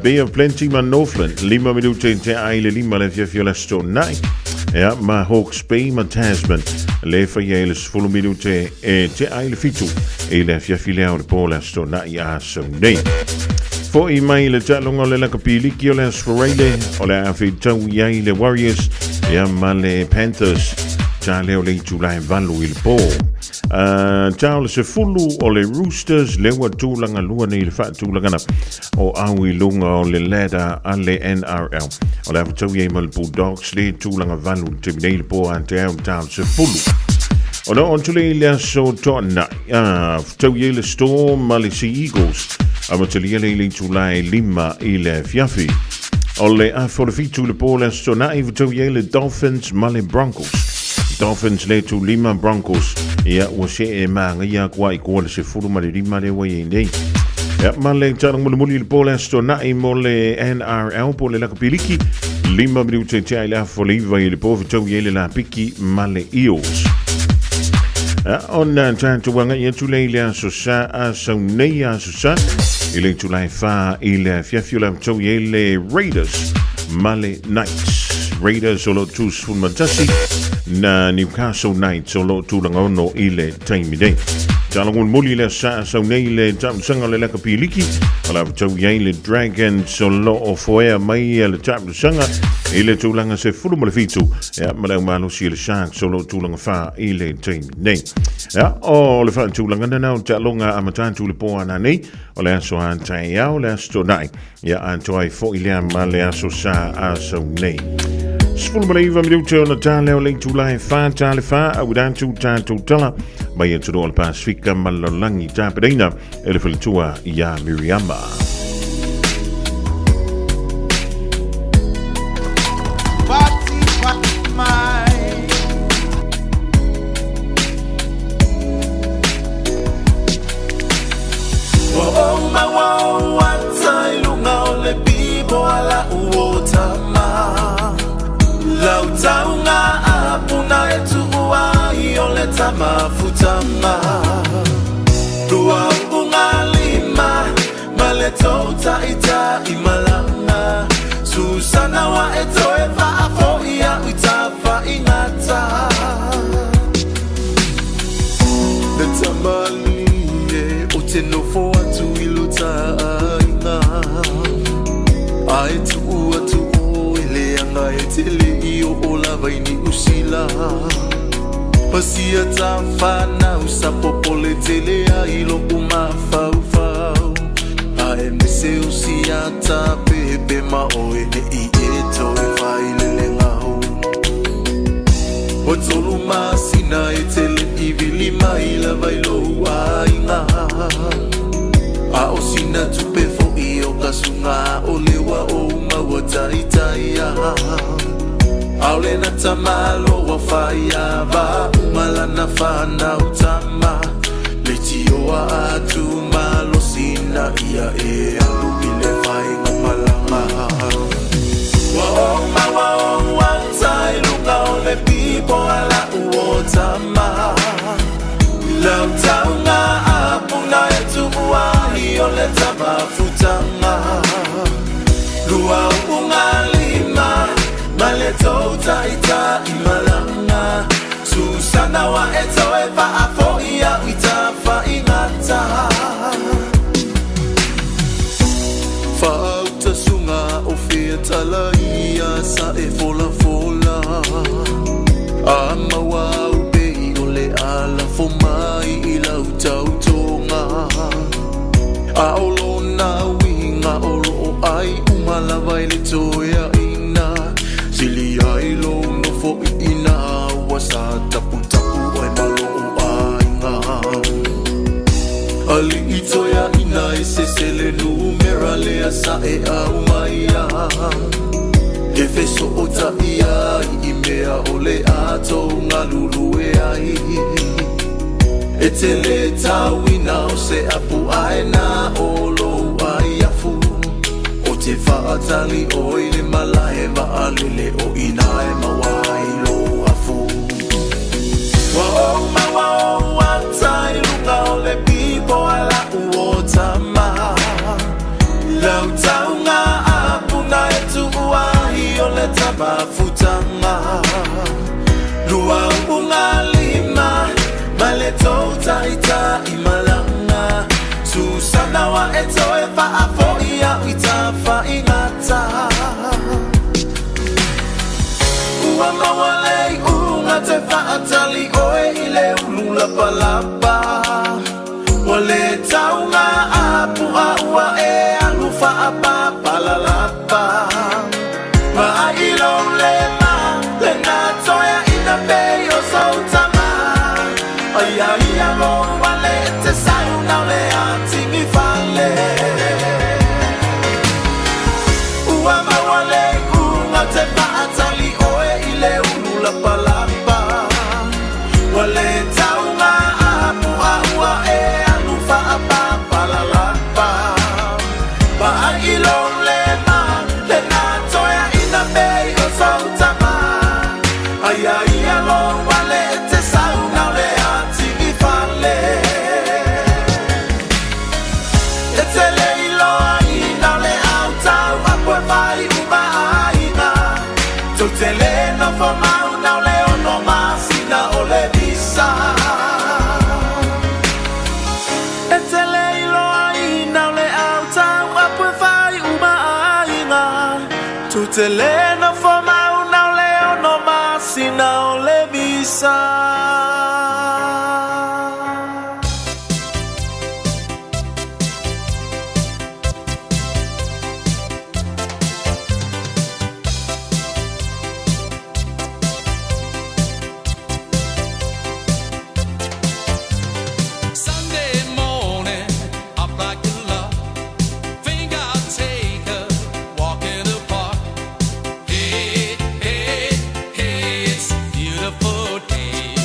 Bay of Plenty ma Northland, 5 minute te ai le 5 le afiafi o le Aso Toonai. Ia, ma Hawke's Bay ma Tasman, le whaia i le 10 minute e te ai le 7 i le afiafi lea o le pō le Aso Toonai a sau nei. Fo'i mai le taaloga o le lakapiliki o le Aso Faraile, o le a fetaui ai le Warriors ia ma le Panthers. Ta lea o le itula e 8 i le pō. Ta o le 10 o le Roosters, lea ua tulaga lua nei le faatulagana o au i luga o le ladder a le NRL. O le a fetaui ai ma le Bulldogs le tulaga 8 i le taimi nei le pō a te au ta o le 10. O le oo atu lea i le aso Toonai, fetaui ai le Storm ma le Sea Eagles, amatalia lea i le itula e 5 i le afiafi. O le afa o le 7 i le pō le Aso Toonai, fetaui ai le Dolphins ma le Broncos. Dolphins le tu 5, Broncos ia ua see e māgaia aku ai koa le 15 lea ua i ai nei. Ia, ma le tala mulimuli i le pō le Aso Toonai mo le NRL po le lakapiliki, 5 minute tea i le afa o le 9 i le pō, fetaui ai le Lapiki ma le Eels. Ia, ona tatou agai atu lea i le Aso Sa a sau nei Aso Sa i le itula e 4 i le afiafi o le a fetaui ai le Raiders ma le Knights. Raiders o lo o tu 11 na Newcastle Knights o lo o tulaga 6 i le taimi nei. Tala mulimuli le sa sau nei le taamilosaga o le lakapiliki o le a fetaui ai le Dragons o lo o foea mai le taamilosaga i le tulaga 17 ia ma le au malosi o le Sharks o lo o tulaga 4 i le taimi nei. Ia, o le faatulaga lena o taaloga amata atu le po ananei o le aso a taeao le Aso Toonai. Ia atoa ai foi lea ma le Aso Sa a sau nei. 19 minute ona tā leo le itula e 4 tā le 4 au rātu tātou tala mai atunuu o le Pasifika ma le lalolagi tapenaina e le faletua ia Miriama. Lau taunga a puna e tuu ai o le tamafutanga. Lua unga lima ma le tou taitai malanga. Susana wa e toe faafoi au i tafaigata. Le tamalii e o te nofo atu i lo ta aiga. A e tuu atu oe leaga e te le i oo lava i Niu Sila. Pasia ta fanau sa popole tele ai lo'u mafaufau. Ae mese o sia ta pepe ma oe ne'i e toe failele gau. Ua 3 masina e te le i vili mai lava i lou aiga. A o sina tupe fo'i o kasuga o le ua ou maua taitaia. Aole na tamalo ua faia va uma lana fanau tama. Le tioa atu malosi na ia e alu i le faiga malaga. Ua ou maua ou ata i luga o le pipo a lau o tama. Lau taunga a puna e tuu ai o le tamafutanga. Lua unga lima ma le tou taitai malanga. Susana wa e toe faafoi au i tafaigata. Faauta suga o fea tala ia sa e folafola. A maua au pei o le alafo mai i lau tautoga. A o lona uiga o loo ai uma lava i le toeaina. Sili ai lou nofo iina ua sa taputapu oe ma lou aiga. Alii toeaina e sese le numera lea sa e aumaia. E feso'ota'i ai i mea o le a tou galulue ai. E te le tauina o se apu aena o lou ai afu. O te faatali oi le malae vaalele o ina e maua ai lou afu. Ua ou maua ou ata i luga o le pipo a lau o tama. Lau taunga a puna e tuu ai o le tamafutanga. Lua unga lima ma le tou taitai malanga. Susana wa e toe faafoi au i tafaigata. Ua maua le iuga te faatali oe i le ulu lapalapa. Ua le taunga a pua ua e alu faapapalalapa. Vaai lou lema le na toeaina pei o sou tama. Aia ia lou ale te sau nao le atigi fale. Ua maua le iuga te faatali oe i le ulu lapalapa. Ua le taunga a pua ua e alu faapapalalapa. Vaai lou lema le na toeaina pei o sou tama. Aia ia lou ale te sau nao le atigi fale. E te le iloa ina o le autau apu e fai uma aiga. Tou te le nofo mau nao le 6 masina o le visa. E te le iloa ina o le autau apu e fai uma aiga. Tou te le nofo mau nao le 6 masina o le visa. Sunday morning, up like a lark. Think I'll take a walk in the park. Hey, hey, hey, it's a beautiful day.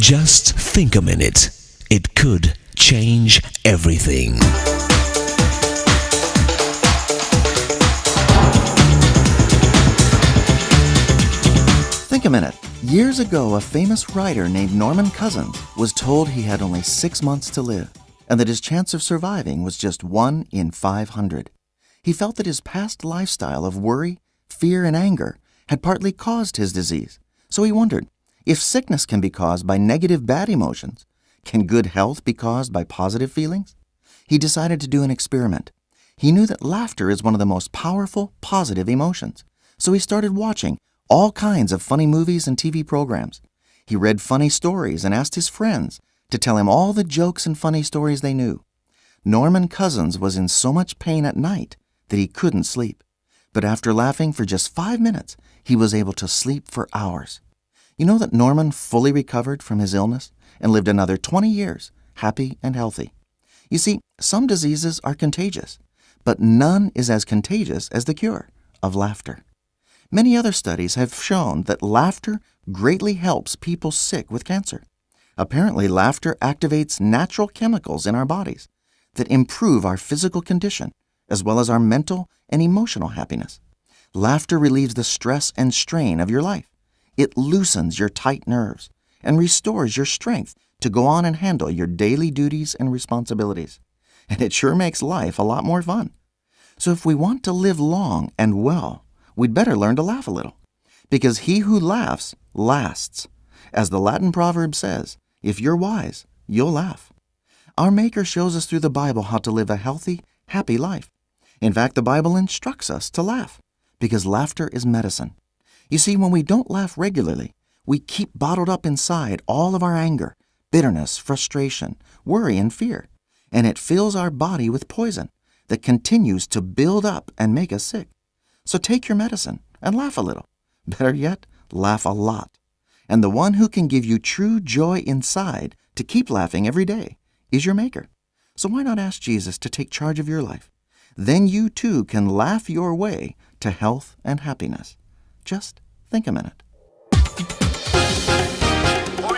Just think a minute. It could change everything. Think a minute. Years ago, a famous writer named Norman Cousins was told he had only six months to live and that his chance of surviving was just 1 in 500. He felt that his past lifestyle of worry, fear, and anger had partly caused his disease. So he wondered if sickness can be caused by negative bad emotions, can good health be caused by positive feelings? He decided to do an experiment. He knew that laughter is one of the most powerful, positive emotions. So he started watching all kinds of funny movies and TV programs. He read funny stories and asked his friends to tell him all the jokes and funny stories they knew. Norman Cousins was in so much pain at night that he couldn't sleep. But after laughing for just five minutes, he was able to sleep for hours. You know that Norman fully recovered from his illness and lived another 20 years, happy and healthy. You see, some diseases are contagious, but none is as contagious as the cure of laughter. Many other studies have shown that laughter greatly helps people sick with cancer. Apparently, laughter activates natural chemicals in our bodies that improve our physical condition as well as our mental and emotional happiness. Laughter relieves the stress and strain of your life. It loosens your tight nerves and restores your strength to go on and handle your daily duties and responsibilities. And it sure makes life a lot more fun. So if we want to live long and well, we'd better learn to laugh a little. Because he who laughs, lasts. As the Latin proverb says, if you're wise, you'll laugh. Our Maker shows us through the Bible how to live a healthy, happy life. In fact, the Bible instructs us to laugh because laughter is medicine. You see, when we don't laugh regularly, we keep bottled up inside all of our anger, bitterness, frustration, worry, and fear, and it fills our body with poison that continues to build up and make us sick. So take your medicine and laugh a little. Better yet, laugh a lot. And the one who can give you true joy inside to keep laughing every day is your Maker. So why not ask Jesus to take charge of your life? Then you too can laugh your way to health and happiness. Just think a minute. O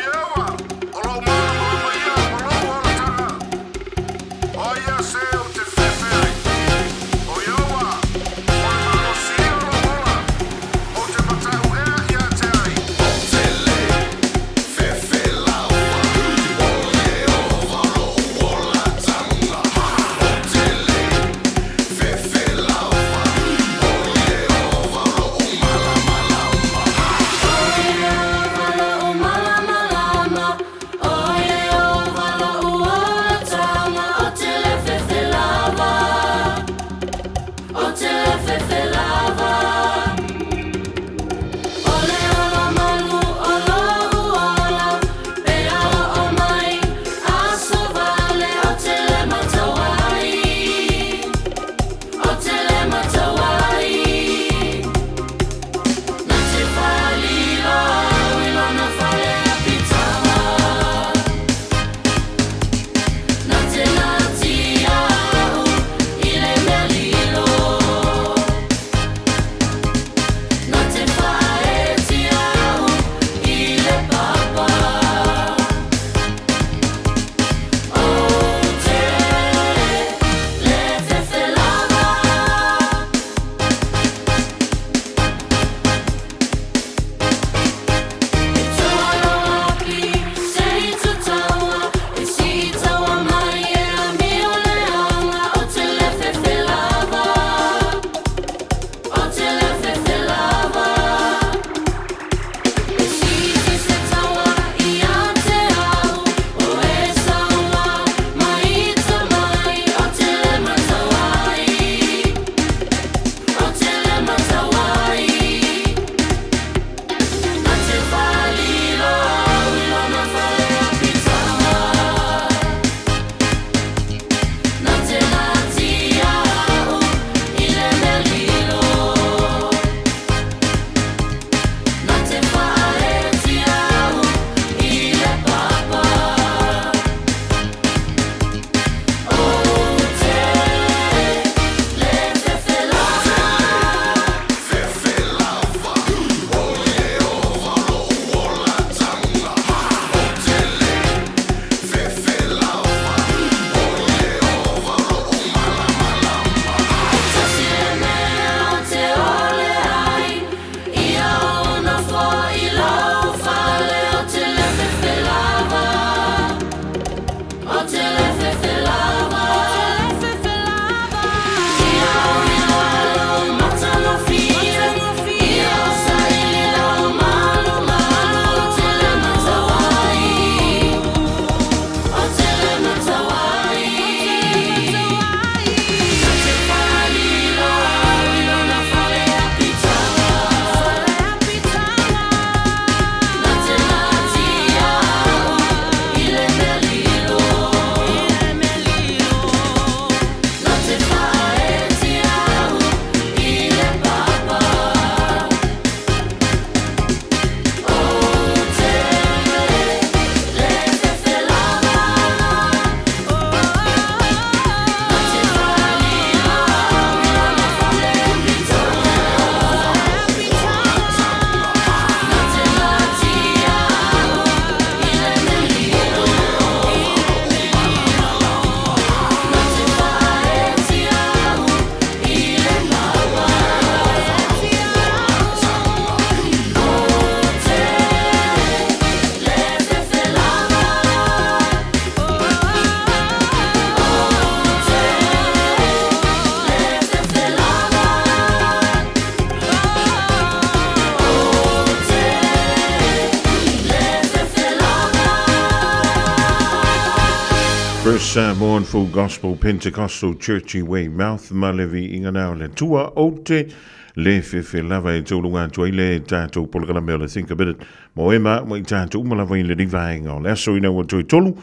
First Samoan Full Gospel Pentecostal Church i Weymouth ma le viiga na o le Atua ou te le fefe lava e tauluga atu ai le tatou polokalame o le Think a Minute mo e ma ua i tatou uma lava i le vaega o le aso ina ua toe tolu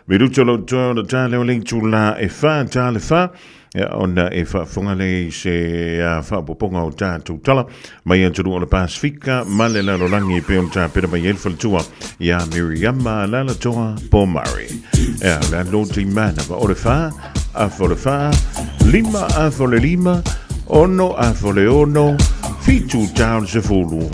minuta o lou toe ona tā leo le itulā e whā tā le whā Ia, ona e faafofoga lea i se faaopoopoga o tatou tala mai atunuu o le Pasifika ma le lalolagi e pei ona tapena mai ai le faletua ia Miriama Lalatoa Pomare. Ia, o le a nō te manava o le whā, afa o le whā, lima afa o le lima, ono afa o le ono, fitu tau le sefulu.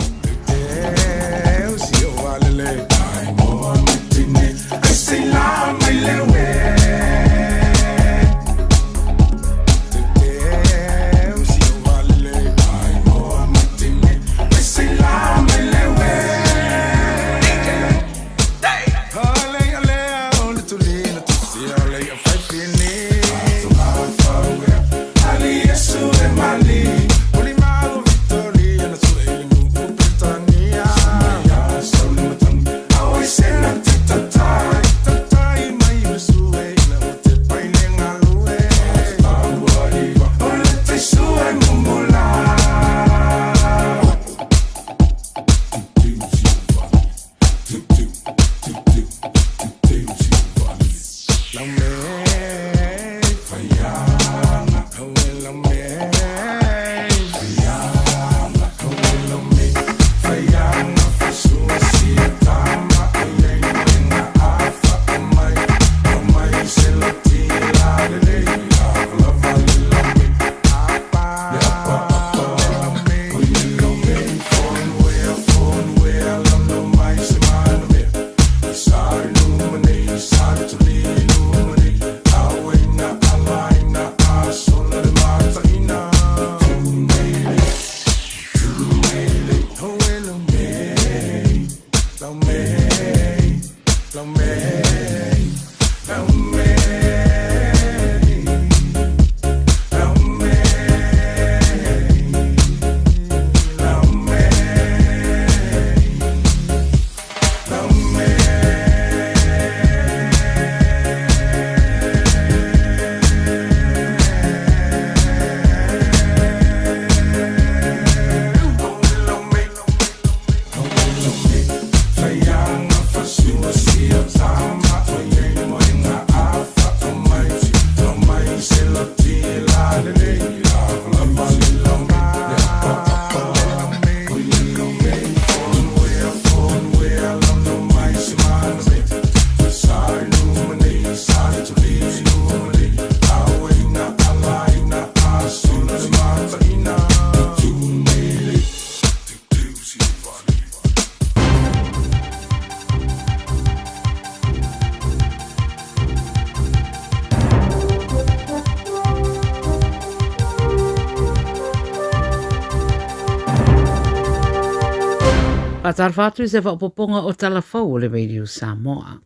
Faatalofa atu i se faaopoopoga o tala fou o le Radio Samoa.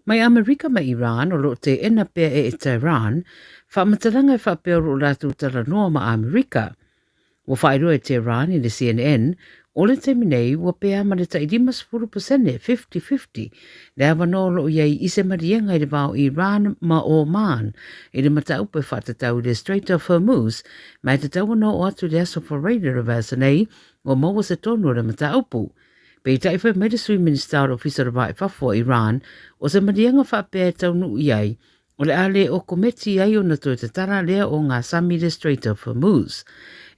Mai Amerika ma Iran o lo o teena pea e Tehran faamatalaga e faapea o lo o latou talanoa ma Amerika. Ua faailoa e Tehran i le CNN, o le taimi nei ua pea ma le tai 50%, fifty-fifty, le avanoa o lo o i ai i se maliega i le va o Iran ma Oman i le mataupu e faatatau i le Strait of Hormuz, ma e tatau ona oo atu i le aso Faraile o le vaiaso nei ua maua se tonu o le mataupu. Peitai fai mai le Sui Minisita o le Ofisa o le Va i Fafo o Iran, o se maliega faapea e taunuu i ai, o le a le okometi ai ona toe tatala lea o ngā sami le Strait of Hormuz.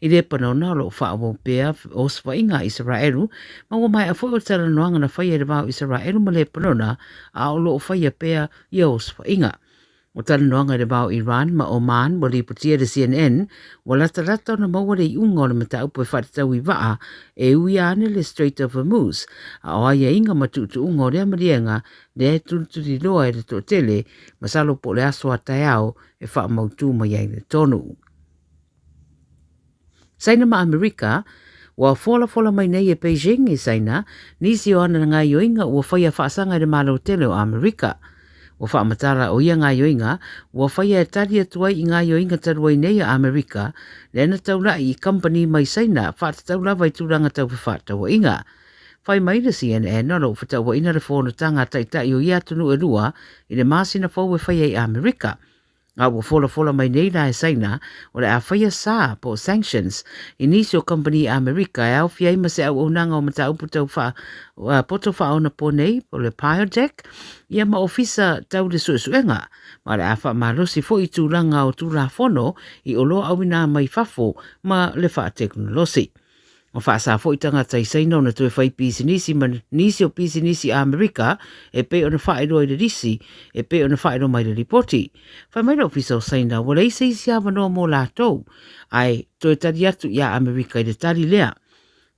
I Lepanona o lo o faaauau pea osofaiga a Isaraelu, ma ua maea foi o talanoaga na faia i le va o Isaraelu ma Lepanona, a o lo o faia pea ia osofaiga. O talanoaga i le va o Iran ma Oman ua lipotia e le CNN, ua latalata ona maua le iuga o le mataupu e faatatau i vaa e uia ane le Strait of Hormuz, a o aiaiga ma tuutuuga o lea maliega lea e tulituliloa e le toatele, masalo po o le aso a taeao e faamautū mai ai le tonu. Saina ma Amerika, ua folafola mai nei e Beijing i Saina nisi o ana gaioiga ua faia faasaga i le Malo tele o Amerika. Ua faamatala o ia gaioiga ua faia e tali atu ai i gaioiga talu ai nei a Amerika lea na taula'i i kamupani mai Saina faatatau lava i tulaga tau fefaatauaiga. Fai mai le CNN o lo o fetauaiina le fonotaga a taitai o ia atunuu e lua i le masina fou e faia i Amerika. A ua folafola mai nei la e Saina o le a faia sa po o sanctions i nisi o kamupani Amerika e aofia ai ma se auaunaga o mataupu tau faa, poto faaonaponei po o le Piotech ia ma ofisa tau le suesuega ma o le a faamalosi foi i tulaga o Tulafono i oloa auina mai fafo ma le faatekonolosi. Ua faasa foi tagata i Saina ona toe fai pisinisi ma nisi o pisinisi Amerika e pei ona faailoa i le lisi e pei ona faailoa mai le lipoti. Fai mai le Ofisa o Saina ua leai se isi avanoa mo latou, ae toe tali atu iā Amerika i le tali lea.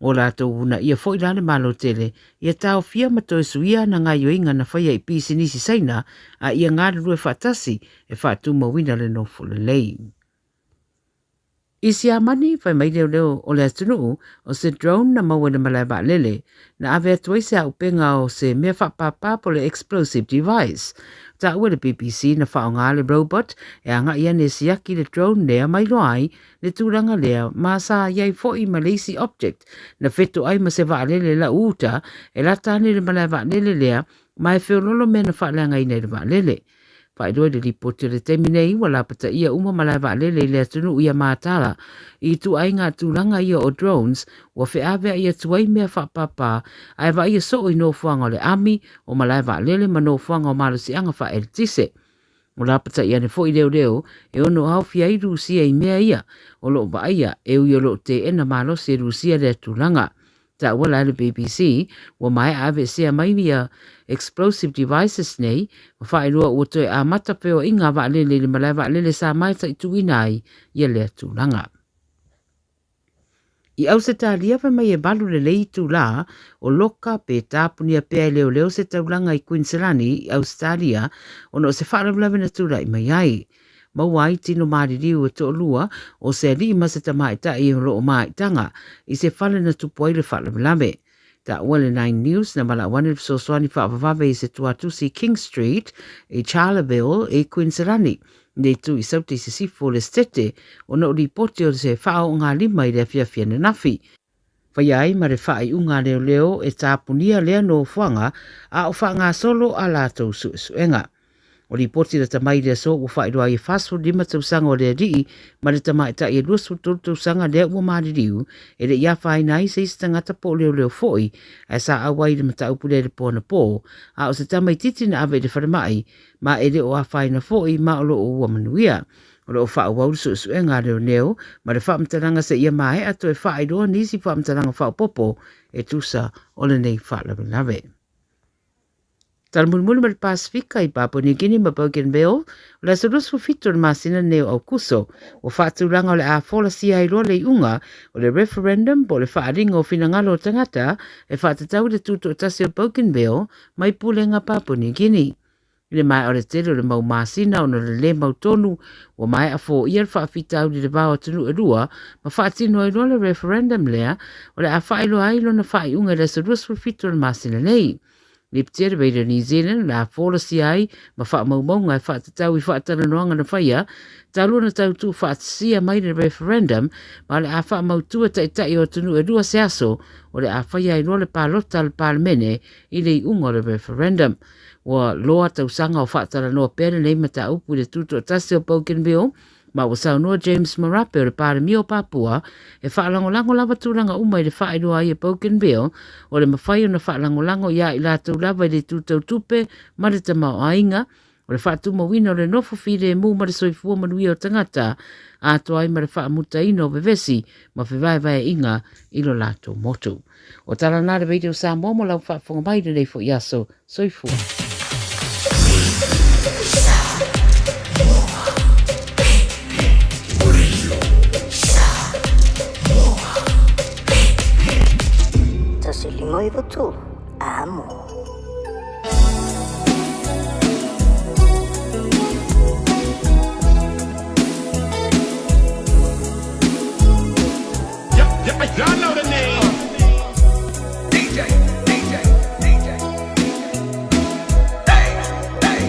Ua latou uunaia foi la le Malo tele ia taofia ma toe suia ana gaioiga na faia i pisinisi Saina a ia galulue faatasi e faatumauina le nofo lelei. I Siamani, fai mai leoleo o le atunuu, o se drone na maua i le malae vaalele, na ave atu ai se auupega o se mea faapāpā po o le explosive device. Taua e le BBC na faaaoga le robot e agai ane e siaki le drone lea ma iloa ai le tulaga lea ma sa i ai foi ma le isi object na fetoai ma se vaalele lau uta e lata ane i le malae vaalele lea ma e feololo mea na faaleagaina i le vaalele. Faailoa i le lipoti o le taimi nei ua lapataia uma malae vaalele i le atunuu ia matala i ituaiga tulaga ia o drones ua feaveai atu ai mea faapapa ae vaaia soo i nofoaga o le ami o malae vaalele ma nofoaga o malosiaga faaeletise. Ua lapataia ane foi leoleo e ono aofia ai Rusia i mea ia o loo vaaia e ui o loo teena malosi e Rusia lea tulaga. Taua la e le BBC, ua maea aveesea mai ia explosive devices nei, ma faailoa ua toe amata feoaiga a vaalele i le malae vaalele sa mataituina ai ia lea tulaga. I Ausetalia fai mai e valu lelei itulā o loka pe tapunia pea e leoleo se taulaga i Kuiniselani i Ausetalia ona o se faalavelave na tulai mai ai. Maua ai tino maliliu e toalua o se alii ma se tamaitai o lo o maitaga i se fale na tupu ai le faalavelave. Taua le Nine News na valaau ane le fesoasoani faavavave i se tuatusi i King Street i Charleville i Kuiniselani le itu i Saute i sisifo o le Setete ona o lipoti o se faaoogalima i le afiafi ananafi. Faia ai ma le faaiuga a leoleo e tapunia lea nofoaga a o faagasolo a latou suesuega. O lipoti lata mai i le aso ua faailoa ai e 45 tausaga o le alii ma le tamaitai e 23 tausaga lea ua maliliu e le i afaina ai se isi tagata po o leoleo foi ae sa auai i le mataupu lea i le po anapo a o se tamaititi na ave i le falemai ma e le o afaina foi ma o lo o ua manuia. O lo o faaauau le suesuega a leoleo ma le faamatalaga seia maea toe faailoa nisi faamatalaga faaopoopo e tusa o lenei faalavelave. Talamulimuli ma le Pasefika i Papua New Guinea ma Bougainville, o le aso 27 o le masina nei o Aukuso, ua faatulaga o le a folasia ai loa le iuga o le referendum po o le faaaliga o finagalo o tagata e faatatau i le tutoatasi o Bougainville mai pulega Papua New Guinea. I le maea o le tele o le mau masina ona o le lē mautonu, ua maea foia le faafitauli i le va o atunuu e lua ma faatino ai loa le referendum lea o le a faailoa ai lona faaiuga i le aso 27 o le masina nei. Lipotia le Radio New Zealand o le a folasia ai ma faamaumauga e faatatau i faatalanoaga na faia talu ona tau tuufaatasia mai le referendum ma o le a faamautu e taitai o atunuu e lua se aso o le a faia ai loa le palota a le Palemene i le iuga o le referendum. Ua loa tausaga o faatalanoa pea lenei mataupu i le tutoatasi o Bougainville, ma ua saunoa James Marape o le Palemia o Papua e faalagolago lava tulaga uma i le faailoa ai e Bougainville o le mafai ona faalagolago iā i latou lava i le itu tau tupe ma le tamaoaiga o le faatumauina o le nofo filemu ma le soifua manuia o tagata atoa ai ma le faamutaina o vevesi ma fevaevaeaiga i lo latou motu. O tala na le Radio Samoa mo lau faafofoga mai i lenei foi aso. Soifua. Tasi lima iwa tolu. Amo. Y'all know the name. DJ, DJ, DJ. Hey, hey,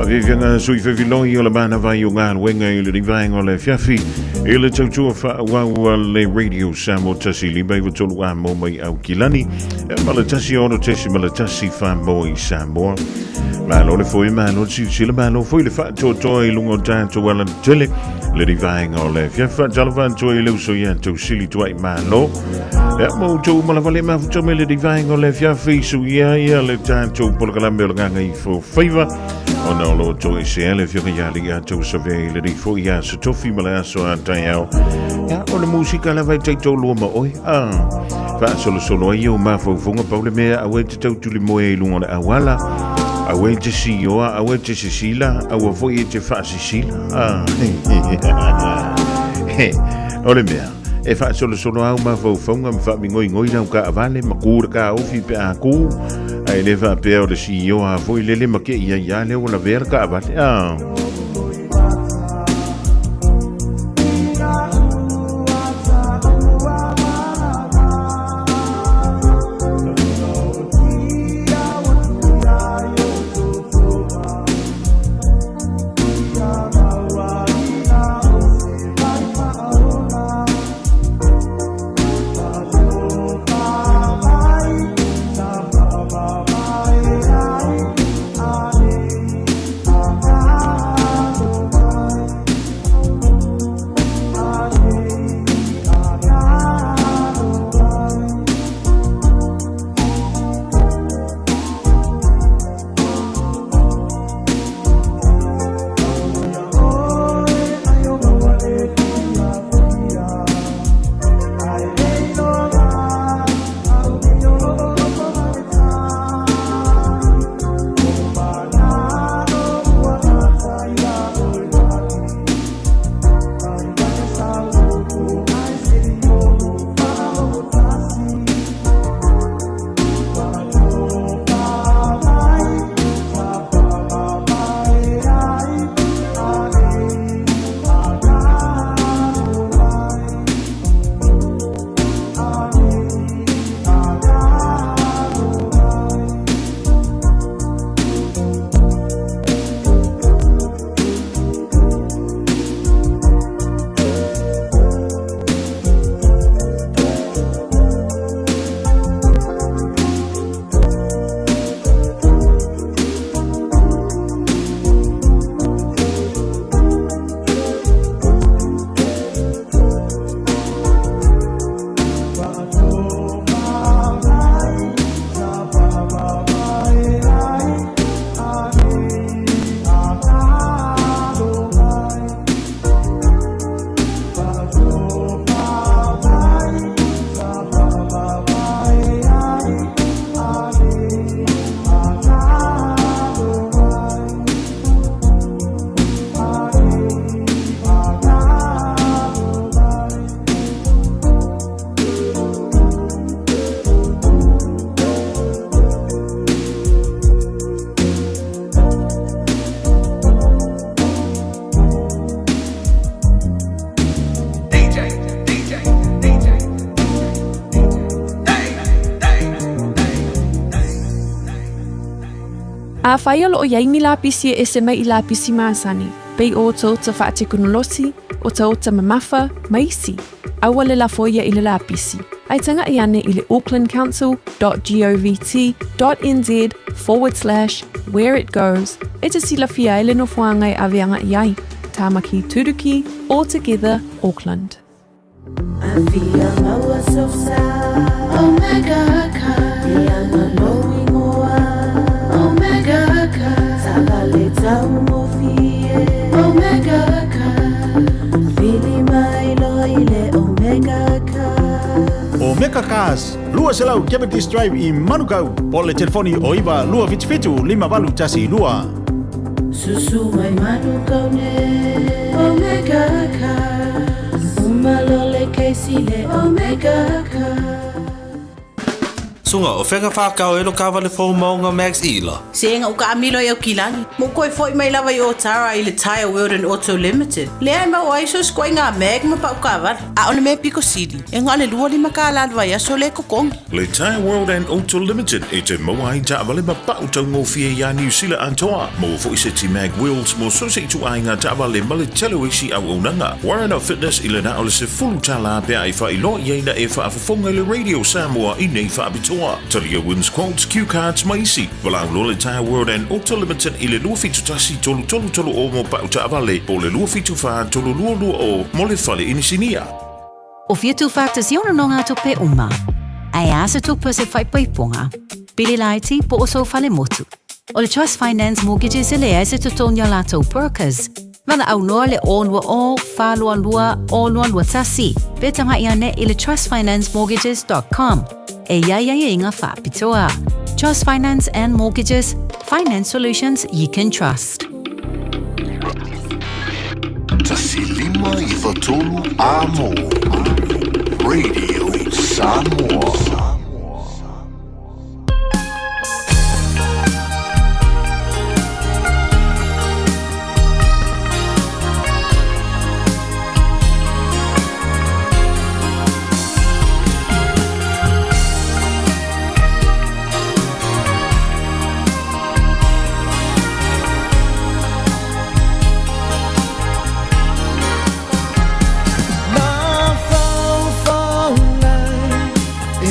Faafiafiaga sui feviloi o le manava i o galuega i lenei vaega o le afiafi i le tautua faaauau a le Radio Samoa 153 amo mai Aukilani e ma le 16.1 mo i Samoa. Malo le foi, malo le silasila, malo foi le faatoatoa i luga o tatou alatetele lenei vaega o le afiafi. Faatalofa atu ai i le uso ia Tausili Tuai Malo. Ia, mo outou uma lava le mafuta mai lenei vaega o le afiafi, suia ia le tatou polokalame o le Gagaifo Faiva, ona o lo o toesea le afioga ia Alii a Tausavea i lenei foi aso tofi ma le aso a taeao. Ia, o le musika lava e taitolua ma oe. Ah, faasolosolo ai ou mafaufauga pau le mea aua e te tau tulimoe i luga o le auala, aua e te sioa, aua e te sisila, aua foi e te faasisila. Ah, o le mea e faasolosolo au mafaufauga ma faamingoingoi lau kaavale ma ku le kaofi pe a ku, ae le faapea o le sioa foi lele ma ke ia ia lea ua lavea le kaavale. Ah. Afai o lo o i ai ni lapisi e ese mai i lapisi masani, pei o otaota faatekonolosi, otaota mamafa, ma isi, aua le lafo ia i le lapisi, ae taga'i ane i le aucklandcouncil.govt.nz forward slash where it goes e te silafia ai le nofoaga e ave aga'i ai. Tāmaki Turuki, All Together, Auckland. Afia maua sosa Omega Car E anga lou ingoa Omega Car Taavale taugofie Omega Car Vili mai loa i le Omega Car Omega Cars, 200 Cavendish Drive i Manukau, po o le telefoni o 9 277 5812. Susu mai Manukau nei Omega Cars Uma loa le kesi le Omega Cars. Suga, o fea whākau e lo kāwale fō maunga Max Ila. Se ega uka amilo i au kilagi. Mo koe foi mai lava i o tara i le Tire World and Auto Limited. Lea e mau ai so skoe ngā mag ma pau kāwale. A ole me piko sili. E ngā le lua lima kā la vai aso le kokongi. Le Tire World and Auto Limited e te maua ai taavale ma pau taugofie iā Niu Sila atoa. Maua foi seti mag wheels mo so se ituaiga taavale ma le tele o isi auaunaga. Warren Fitness i le na o le $10 pe a e faailoa i ai na e faafofoga i le Radio Samoa i nei faapitoa. Talia wins quotes, cue cards ma isi. Valaau loa le Tire World and Auto Limited i le 271 3330 mo pau taavale po o le 274 3220 mo le fale inisinia. O fia tūwhāta si ona no ngā tupe uma. Ai a se tupe se whaipaiponga. Pili laiti po o so fale motu. O le Trust Finance Mortgages e lea se tutonia lātou brokers. Mana au noa le o nua o, whālua lua, o lua lua tasi. Pe tanga ia ne i le trustfinancemortgages.com. E ia ia ia inga whāpitoa. Trust Finance and Mortgages, finance solutions you can trust. 1593 Amo. Radio Samoa. Mafaufau lai e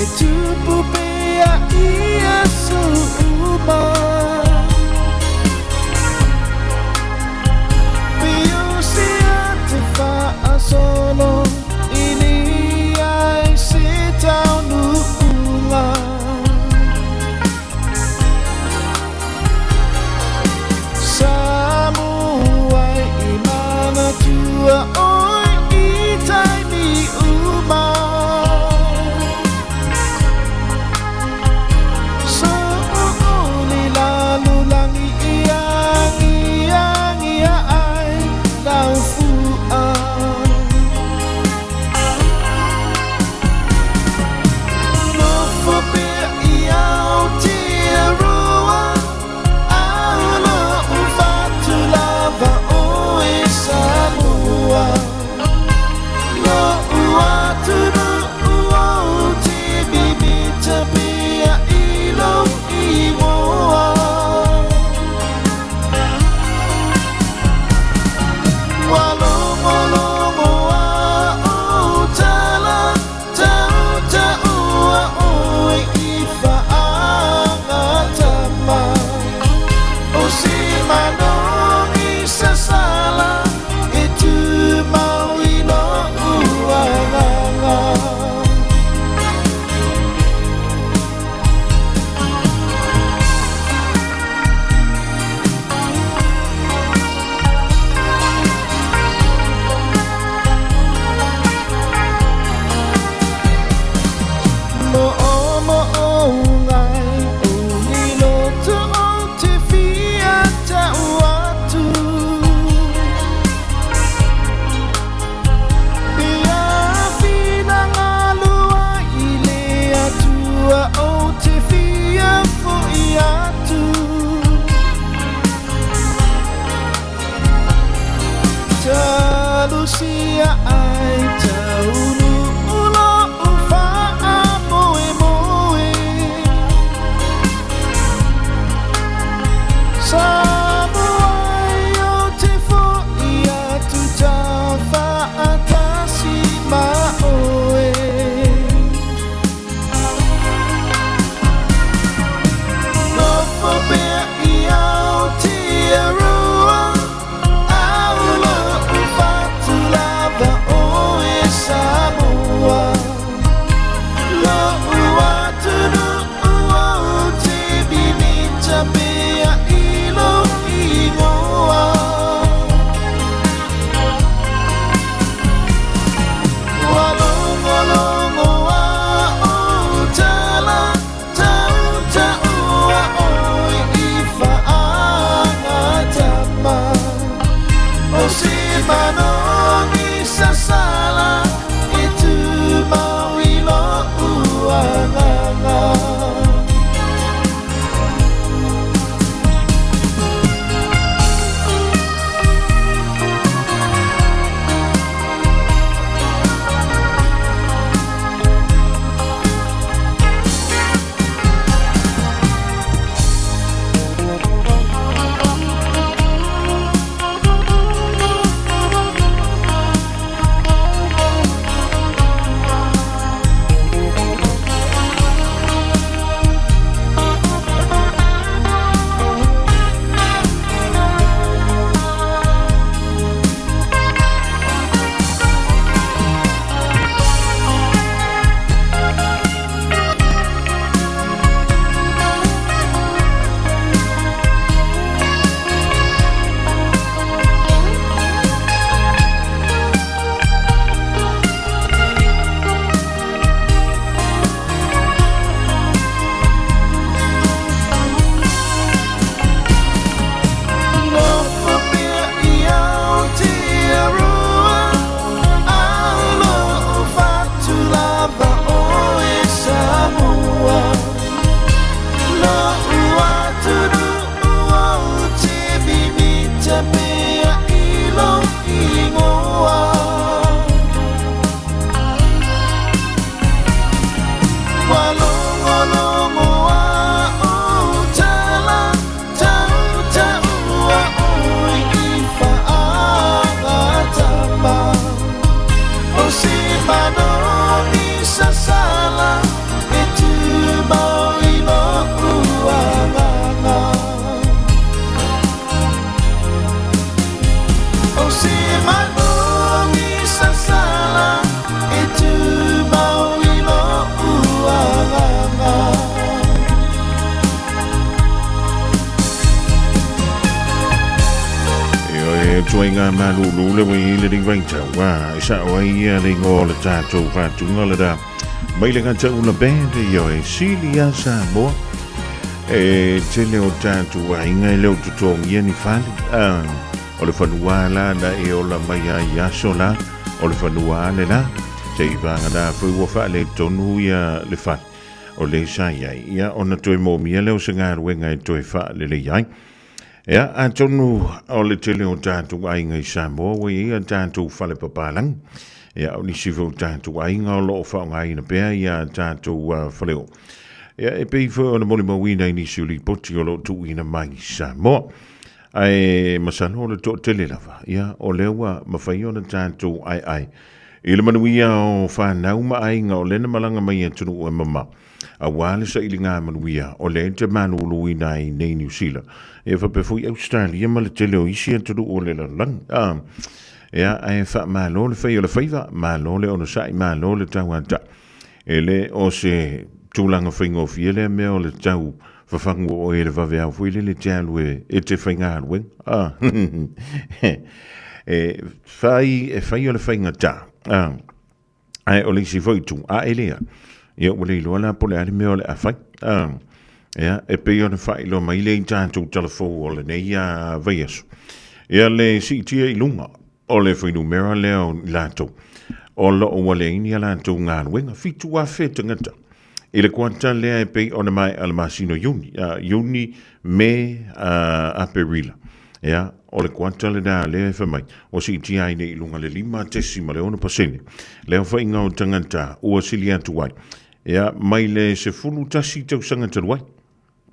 lo'u atunuu ou te mimita pea i lou igoa. Ua logologo a ou tala tautaua oe i faagatama. O se manogi sasala e tumau i lo'u agaga. O se manogi sasala e tumau i lo'u agaga. E tuaiga malūlū le ua i le vaitau a e sa'o ai ia le igoa o le tatou faatuga le da mai le gataula band ioe sili a Samoa e tele o tatou aiga e le o totogia ni fale a o le fanua la na e ola mai ai i aso la o le fanua le la se i vaga la foi ua faaletonu ia le fale o le sa i ai ia ona toe moomia lea o se galuega e toe faalelei ai. Ia, atonu o le tele o tatou aiga i Samoa ua i ai a tatou fale papalagi. Ia, o nisi foi o tatou aiga o lo o faaaogaina pea ia tatou faleoo. Ia, e pei foi ona molimauina i nisi o lipoti o lo o tuuina mai i Samoa. Ae masalo o le toatele lava, ia, o lea ua mafai ona tatou aeae i le manuia o fanau ma aiga o lea na malaga mai i atunuu e mamao. Aua le sailiga manuia o lea e te maluluina ai nei Niu Sila, e faapea foi Ausetalia ma le tele o isi atunuu o le lalolagi. A, ea, ae faamalo le fai o le faiva, malo le onosai, malo le tauata. E le o se tulaga faigofie lea mea o le tau fafagu o oe i le vaveao foi lele e te alu e te faigaluega. A, e fai, e fai o le faigata. A, Ae o le isi foi itu, a e lea, ia ua le iloa la po o le a le mea o le a fai. A, ia, e pei ona faailoa mai lea i tatou talafou o lenei vaiaso. Ia le siitia i luga o le fuainumera lea o i latou o lo o ua leai ni a latou galuega, 7,000 tagata i le kuata lea e pei ona maea le masina o Iuni, Iuni, Me, Aperila. Ia, o le kuata lena lea e fai mai, ua siitia ai nei i luga le 5.6% le aofaiga o tagata ua sili atu ai, ia, mai le 11 tausaga talu ai.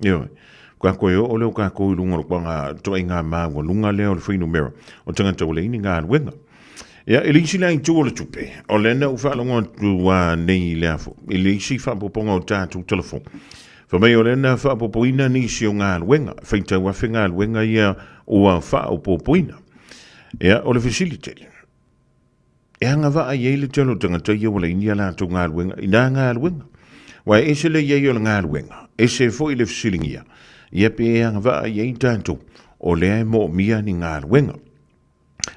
Ioe. Ka koe oo lea o kākou i luga o le kuaga toaiga maualuga lea o le fuainumera o tagata ua leai ni galuega. Ia, i le isi la itu o le tupe, o lea na ou faalogo atu nei i le afo, i le isi faaopoopoga o tatou telefoni. Fai mai o lea na faaopoopoina nisi o galuega, faitau afe galuega ia ua faaopoopoina. Ia, o le fesili tele, e agavaa i ai le tele o tagata ia ua leai ni a latou galuega i nā galuega. Aua e ese le i ai o le galuega, ese foi le fesiligia, ia pe e agavaa i ai tatou, o lea e moomia ni galuega.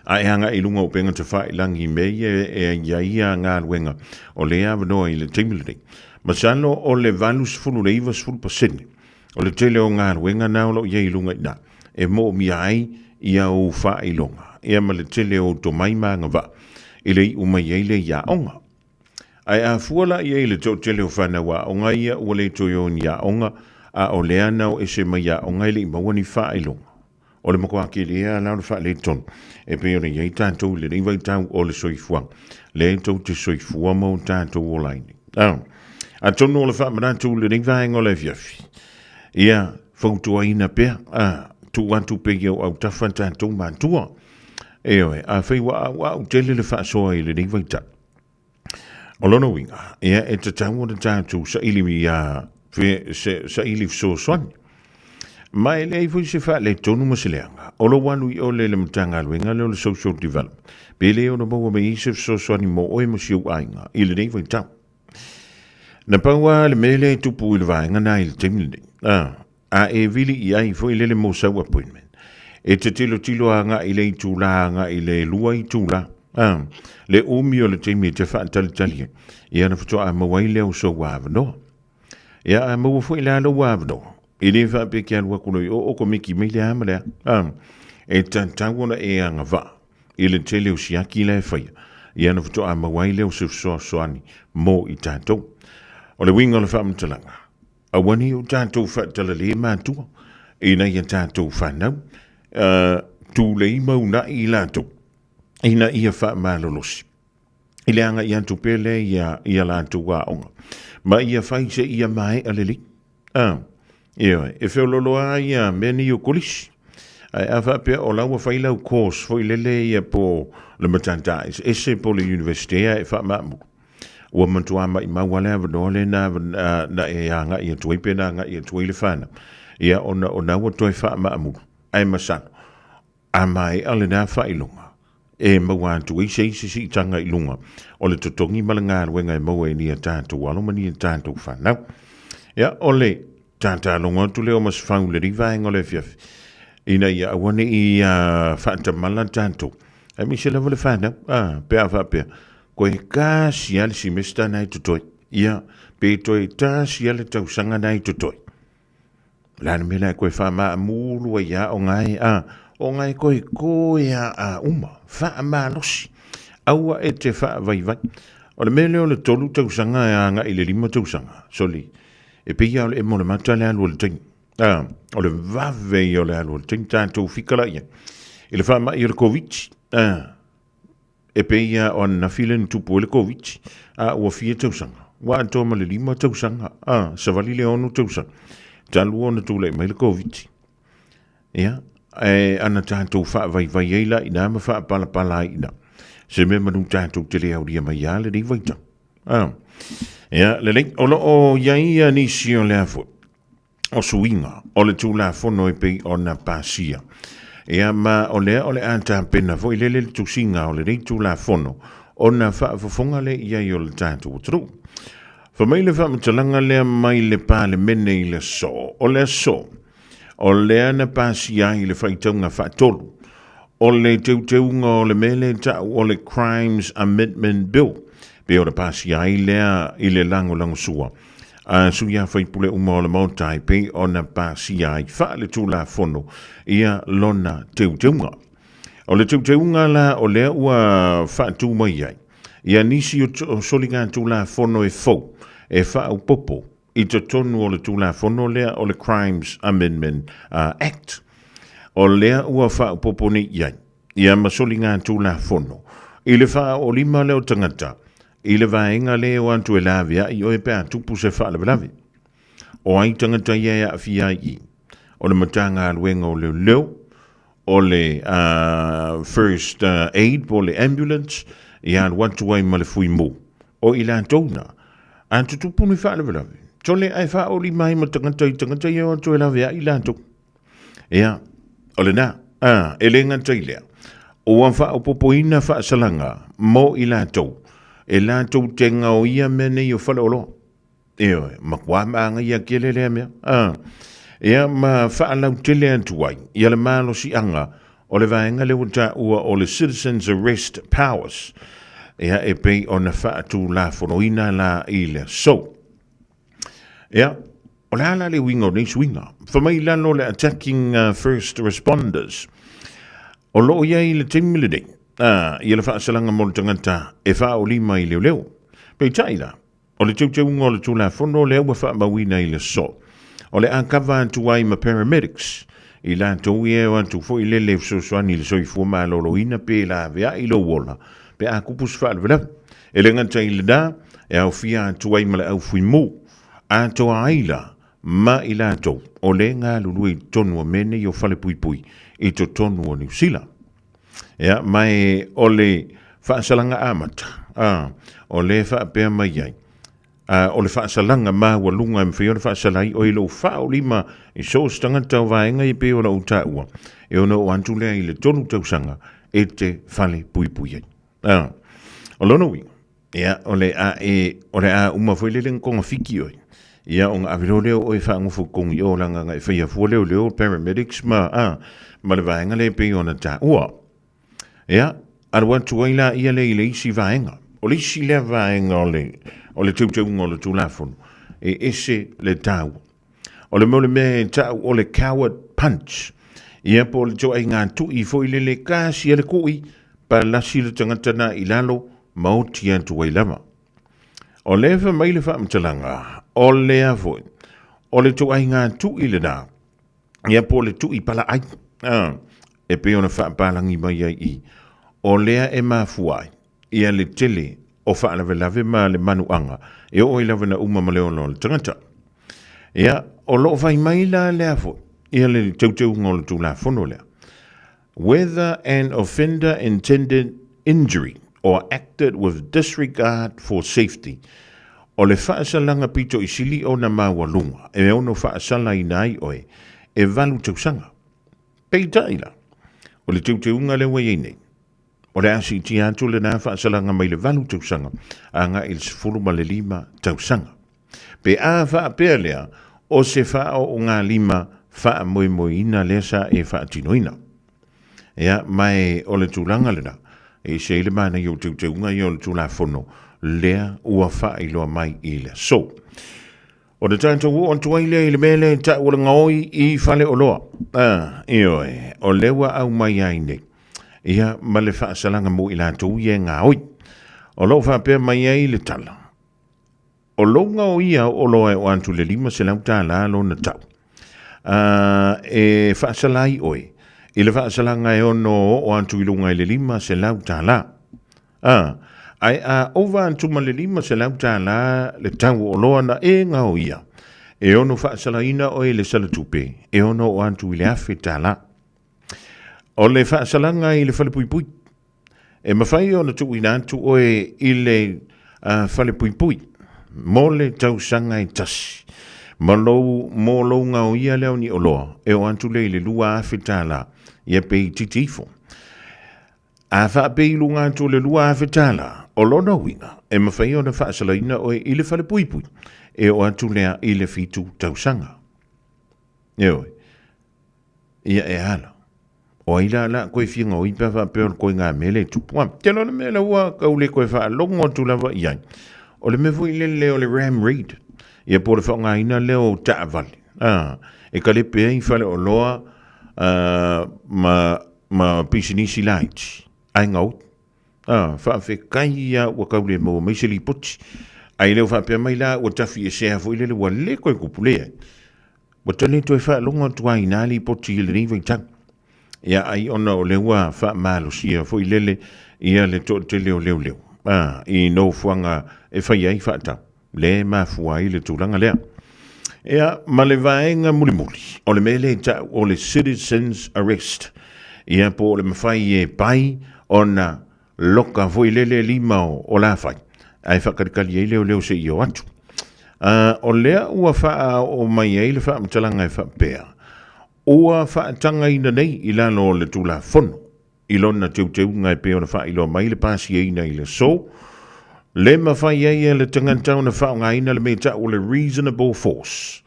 A e agai i luga o upega tafailagi i mea ia e i ai ia galuega o lea avanoa i le taimi lenei. Masalo o le 80 i le 90% o le tele o galuega na o lo o i ai i luga i ina e moomia ai ia ou faailoga ia ma le tele o ou tomai ma agavaa i le iu mai ai lea i aoga. Ae a fua la i ai le toatele o fanau aoga ia ua le toe o i ni aoga a o lea na o ese mai aoga e le i maua ni faailoga. O le matua tele lava la o le faaletonu e pei ona i ai tatou i lenei vaitau o le soifuaga, lea tou te soifua ma o tatou ola ai nei. Atonu o le faamanatu i lenei vaega o le afiafi, ia fautuaina pea, tuu atu pea i ou autafa tatou matua. Ioe, afai ua auau tele le faasoa i lenei vaitau, O lona uiga, ia e tatau ona tatou saili ia saili fesoasoani. Ma e leai foi se faaletonu ma se leaga o lou alu i ole i le Matagaluega lea o le Social Development, pe le ono maua mai ai se fesoasoani mo oe ma si ou aiga i lenei vaitau. Na pau lava le mea lea e tupu i le vaega na i le taimi lenei, a e vili i ai foi lele mo sau appointment, e te tilotilo agai i le itula agai i le 2 itula, a, le umi o le taimi e te faatalitali ai, ia ona faatoa maua ai lea o sou avanoa. Ia, a maua foi la lou avanoa, e le faapea e te alu atu loa i o, o komiti mai le a ma le a, a, e tatau ona e agavaa i le tele o siaki la e faia, ia ona faatoa maua ai lea o se fesoasoani mo i tatou. O le uiga o le faamatalaga. Aua nei o tatou faatalale matua ina ia tatou fanau, tulei ma una'i i latou ina ia faamalolosi i le agai atu pea lea ia, ia latou aoga ma ia fai se ia maea lelei. Ioe, e feoloolo ia mea nei o kolisi. Ae a faapea o la ua fai lau course foi lele ia po le matata eseese po le university ae faamaamulu. Ua matua maimau lava le avanoa lea na, na e agai atu ai pe na agai atu ai le fanau. Ia ona o na ua toe faamaamulu. Ae masalo, a maea lena faailoga, e maua atu ai se isi siitaga i luga o le totogi ma le galuega e maua i ni a tatou alo ma ni a tatou fanau. Ia, o le tatalogo atu lea o Masefau i lenei vaega o le afiafi, ina ia aua ne i faatamala tatou, aemaise lava le fanau, pe a faapea, koe tasi lava le simesta na e totoe, ia, pe toe tasi lava le tausaga na e totoe. O le a le mea la e koe faamaamulu ai a o gae a o gae koe koe a a uma faamalosi aua e te faavaivai. O le mea lea o le 3 tausaga e agai i le 5 tausaga, soli, e pei lava o le emo o le mata le alu o le taimi. A, o le vave ia o le alu o le taimi, tatou fikala i ai. I le faamai o le Koviti, a, E pei lava o ananafi lea na tupu ai le Koviti, a ua fia tausaga, ua atoa ma le 5 tausaga, a, savali le 6 tausaga, talu ona tulai mai le Koviti. Ia, ae ana tatou faavaivai ai la i ina ma faapalapala ai i ina, se mea manu tatou te le aulia mai lava lenei vaitau. A, ia, lelei, o lo o i ai nisi o le a foi, o suiga o le Tulafono e pei ona pasia. Ia ma o lea o le a tapena foi lele le tusiga o lenei Tulafono ona faafofoga lea i ai o le tatou atunuu. Fai mai le faamatalaga lea mai le Palemene i le aso, o le aso, o lea na pasia ai le faitauga faatolu o le teuteuga o le mea lea e tau o le Crimes Amendment Bill, pei ona pasia ai lea i le lagolagosua a sui usufono uma o le Maota e pei ona pasia ai faale-Tulafono ia lona teuteuga. O le teuteuga la o lea ua faatu mai ai ia nisi o soligatulafono e fou e faaopoopo i totonu o le Tulafono lea o le Crimes Amendment Act. O lea ua faaopoopo nei i ai ia ma soligatulafono i le faaoolima lea o tagata i le vaega lea e o atu e laveai oe pe a tupu se faalavelave. O ai tagata ia e aafia ai i? O le Matagaluega o Leoleo, o le First Aid po o le Ambulance, ia alu atu ai ma le Fuimu. O i latou na, a tutupu ni faalavelave, sole ae faaoolima ai ma tagata i tagata ia e o atu e laveai latou. Ia, o lena, a, e le gata i lea, ua faaopoopoina faasalaga mo i latou e latou te gaoia mea nei o faleoloa. Ioe, matua magaia tele lea mea. A, ia ma faalautele atu ai ia le malosiaga o le vaega lea ua taua o le Citizens Arrest Powers, ia e pei ona faatulafonoina la i le aso. Ia, o le a la le uiga o nei suiga? Fai mai i lalo o le Attacking First Responders, o lo o i ai i le taimi lenei, ia le faasalaga mo le tagata e faaolima i leoleo. Peitai la, o le teuteuga o le Tulafono lea ua faamauina i le aso, o le a kava atu ai ma paramedics, i latou ia e o atu foi lele e fesoasoani i le soifua maloloina pe laveai lou ola pe a tupu se faalavelave. E le gata i lena, e aofia atu ai ma le au fuimu, atoa ai la ma i latou o le galulue i totonu o mea nei o falepuipui i totonu o Niu Sila. Ia, ma e o le faasalaga amata, a, o le faapea mai ai, a, o le faasalaga maualuga e mafai ona faasala ai oe i lou faaolima i so o se tagata o vaega ia pei ona ou taua, e ono oo atu lea i le 3 tausaga e te falepuipui ai. A, o lona uiga, ia, o le a e, o le a uma foi lele na togafiti oe, ia, ona ave loa lea o oe e faanofo i totonu i o, leaga na e faia fua leoleo, paramedics ma, a, ma le vaega lea e pei ona taua. Ia, alu atu ai la ia lea i le isi vaega. O le isi lea vaega o le, o le teuteuga o le Tulafono, e ese le taua. O le mea o le mea e tau o le coward punch. Ia po o le ituaiga tui foi lele tasi a le kui, palasi le tagata na i lalo ma oti atu ai lava. O lea fai mai le faamatalaga, o lea foi, O le ituaiga tui lena, ia po o le tui palaai, a, e pei ona faapalagi mai ai i, o lea e mafua ai ia le tele o faalavelave ma le manuaga e oo ai lava ina uma ma le ola o le tagata. Ia, o lo o fai mai la lea foi, ia le teuteuga o le Tulafono lea, Whether an offender intended injury or acted with disregard for safety, o le faasalaga pito i sili ona maualuga e ono faasalaina ai oe e valu tausaga. Peitai la, o le teuteuga lea ua i ai nei, o le a siitia atu lena faasalaga mai le valu tausaga agai i le 15 tausaga. Pe a faapea lea, o se faaoogalima faamoemoeina lea sa e faatinoina. Ia, ma e o le tulaga lena, e ese ai le manaia o teuteuga ia o le Tulafono lea ua faailoa mai i le aso. O le tatou oo atu ai lea i le mea lea e tau o le gaoi i faleoloa. Ah, ioe, o lea ua aumai ai nei. Ia, ma le faasalaga mo i latou ia e gaoi. O lo o faapea mai ai le tala, O lou gaoia o oloa e oo atu i le $500 lona tau, a e faasala ai oe i le faasalaga e ono oo atu i luga i le $500. A, ae a ova atu ma le $500 le tau o oloa na e gaoia, e ono faasalaina oe i le salatupe e ono oo atu i le $1,000. O le faasalaga i le falepuipui. E mafai ona tuuina atu oe i le falepuipui mo le tausaga e tasi, ma lou, mo lou gaoia lea o ni oloa, e oo atu lea i le $2,000, ia pe itiiti ifo. A faapei i luga atu o le $2,000, o lona uiga, e mafai ona faasalaina oe i le falepuipui, e oo atu lea i le 7 tausaga. Ioe. Ia e ala. O ai la la koe fia gaoi pe a faapea o le koe mea lea e tupu. A, tele o le mea la ua kau le koe faalogo atu lava i ai. O le mea foi lele o le ram raid. Ia po o le faaaogaina lea o taavale. A, e kalepe ai faleoloa ma pisinisi laiti. Ae gaoi. A, faafetai ia ua kau le maua mai se lipoti. Ae le o faapea mai la ua tafiesea foi lele ua le koe kupu leai. Ua tele toe faalogo atu ai i nā lipoti i lenei vaitau. Ia ai ona o lea ua faamalosia foi lele ia le toatele o leoleo a, i nofoaga e fai ai faatau, le mafua ai le tulaga lea. Ia, ma le vaega mulimuli, o le mea lea e tau o le citizens arrest. Ia, po o le mafai e pai ona loka foi lele lima o Lafai, ae faakalikali ai leoleo seia o atu. O lea ua faaoo mai ai le faamatalaga e faapea, ua faatagaina nei i lalo o le Tulafono i lona teuteuga e pei ona faailoa mai le pasiaina i le aso, le mafai ai e le tagata ona faaaogaina le mea e tau o le reasonable force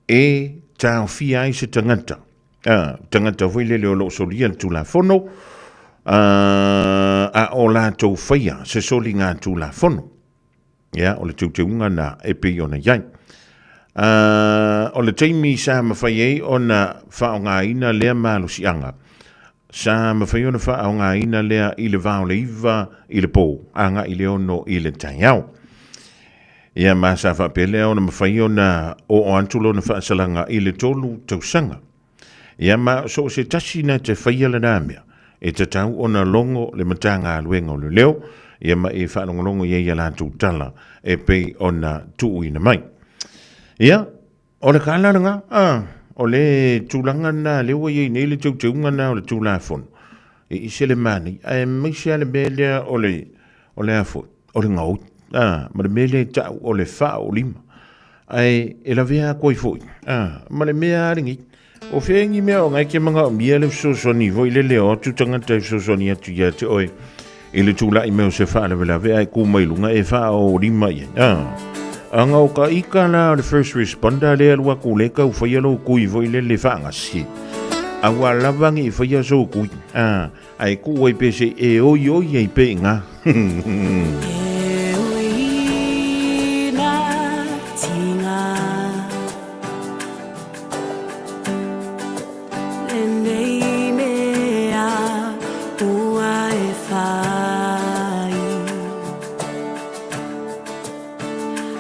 e taofia ai se tagata a, tagata foi lele o lo o solia le Tulafono, a, a o latou faia se soliga Tulafono. Ia, o le teuteuga na e pei ona i ai. A, o le taimi sa mafai ai ona faaaogaina lea malosiaga, sa mafai ona faaaogaina lea i le va o le 9 i le pō, agai i le 6 i le taeao. Ia, ma sa faapea lea ona mafai ona oo atu lona faasalaga i le 3 tausaga. Ia, ma so o se tasi na te faia lena mea, e tatau ona logo le Matagaluega o Leoleo, ia ma e faalogologo i ai a latou tala e pei ona tuuina mai. Ia, o le kala lena, a, o le tulaga lena lea ua i ai nei le teuteuga lena o le Tulafono, e ese le manaia, aemaise lava le mea lea o le, o le a foi, o le gaoi, a, ma le mea lea e tau o le faaolima. Ae e lavea atu ai foi, a, ma le mea lava lenei. O fea ni mea o ngai ke manaomia le fesoasoani foi lele o atu tagata e fesoasoani atu ia te oe i le tula'i mai o se faalavelave ae ku mai luga e faaolima i ai. A, aga o ka ika la o le first responder lea alu atu le tau faia lou kui foi lele faagasi. A ua lava ni i faia sou kui. A, Ae kuu ai pe se e oi oi ai pe nga. E ui na tinga Lenei mea ua e whai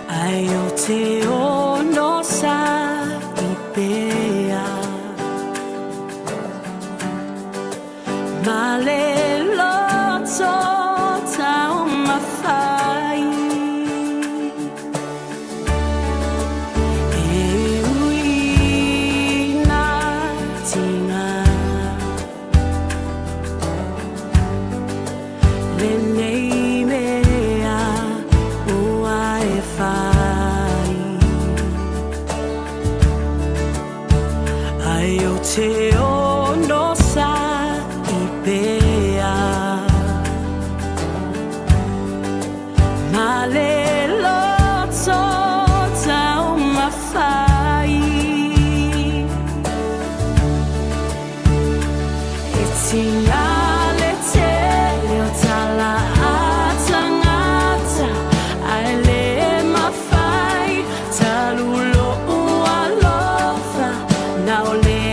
Ai o te ono sa. Ma le loto taumafai E ui na tinga Lenei mea ua e fai Ai o te ono sa i pea Ma le loto taumafai E tinga le tele o tala a tangata Ae le mafai talu lo'u alofa Na o le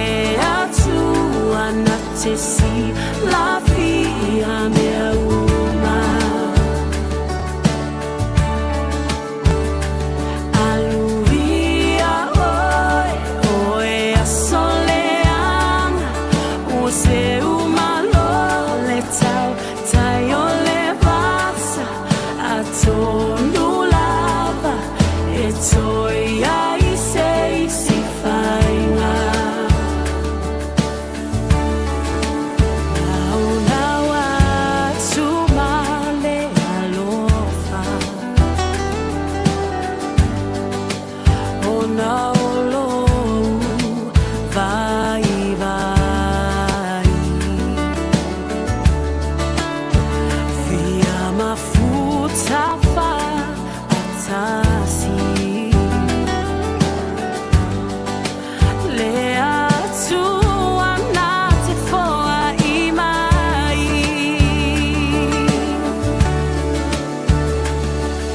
Atua na te silafia mea uma Aluia oe, oe aso leaga Ua seu malo le tau tai o le vasa Atonu lava e toe ai se isi faiga Naonao atu ma le alofa Ona o lou vaivai Fia mafuta faatasi Le Atua na te foai mai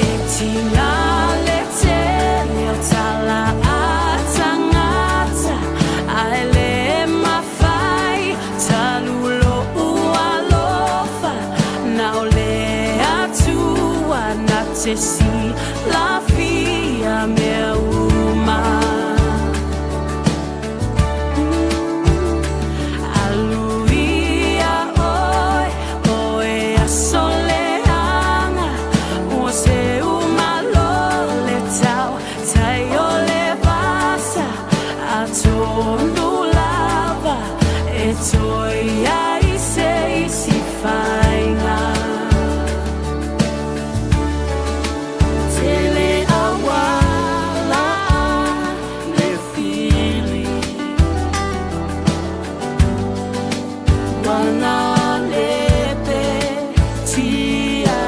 E tinga le tele o tala a tangata Ae le mafai talu lo'u alofa Na o le Atua na te silafia mea uma Aluia oe, oe aso leaga Ua seu malo le tau tai o le vasa Atonu lava e toe ai se isi faiga Tele auala le fili Wana lepe tia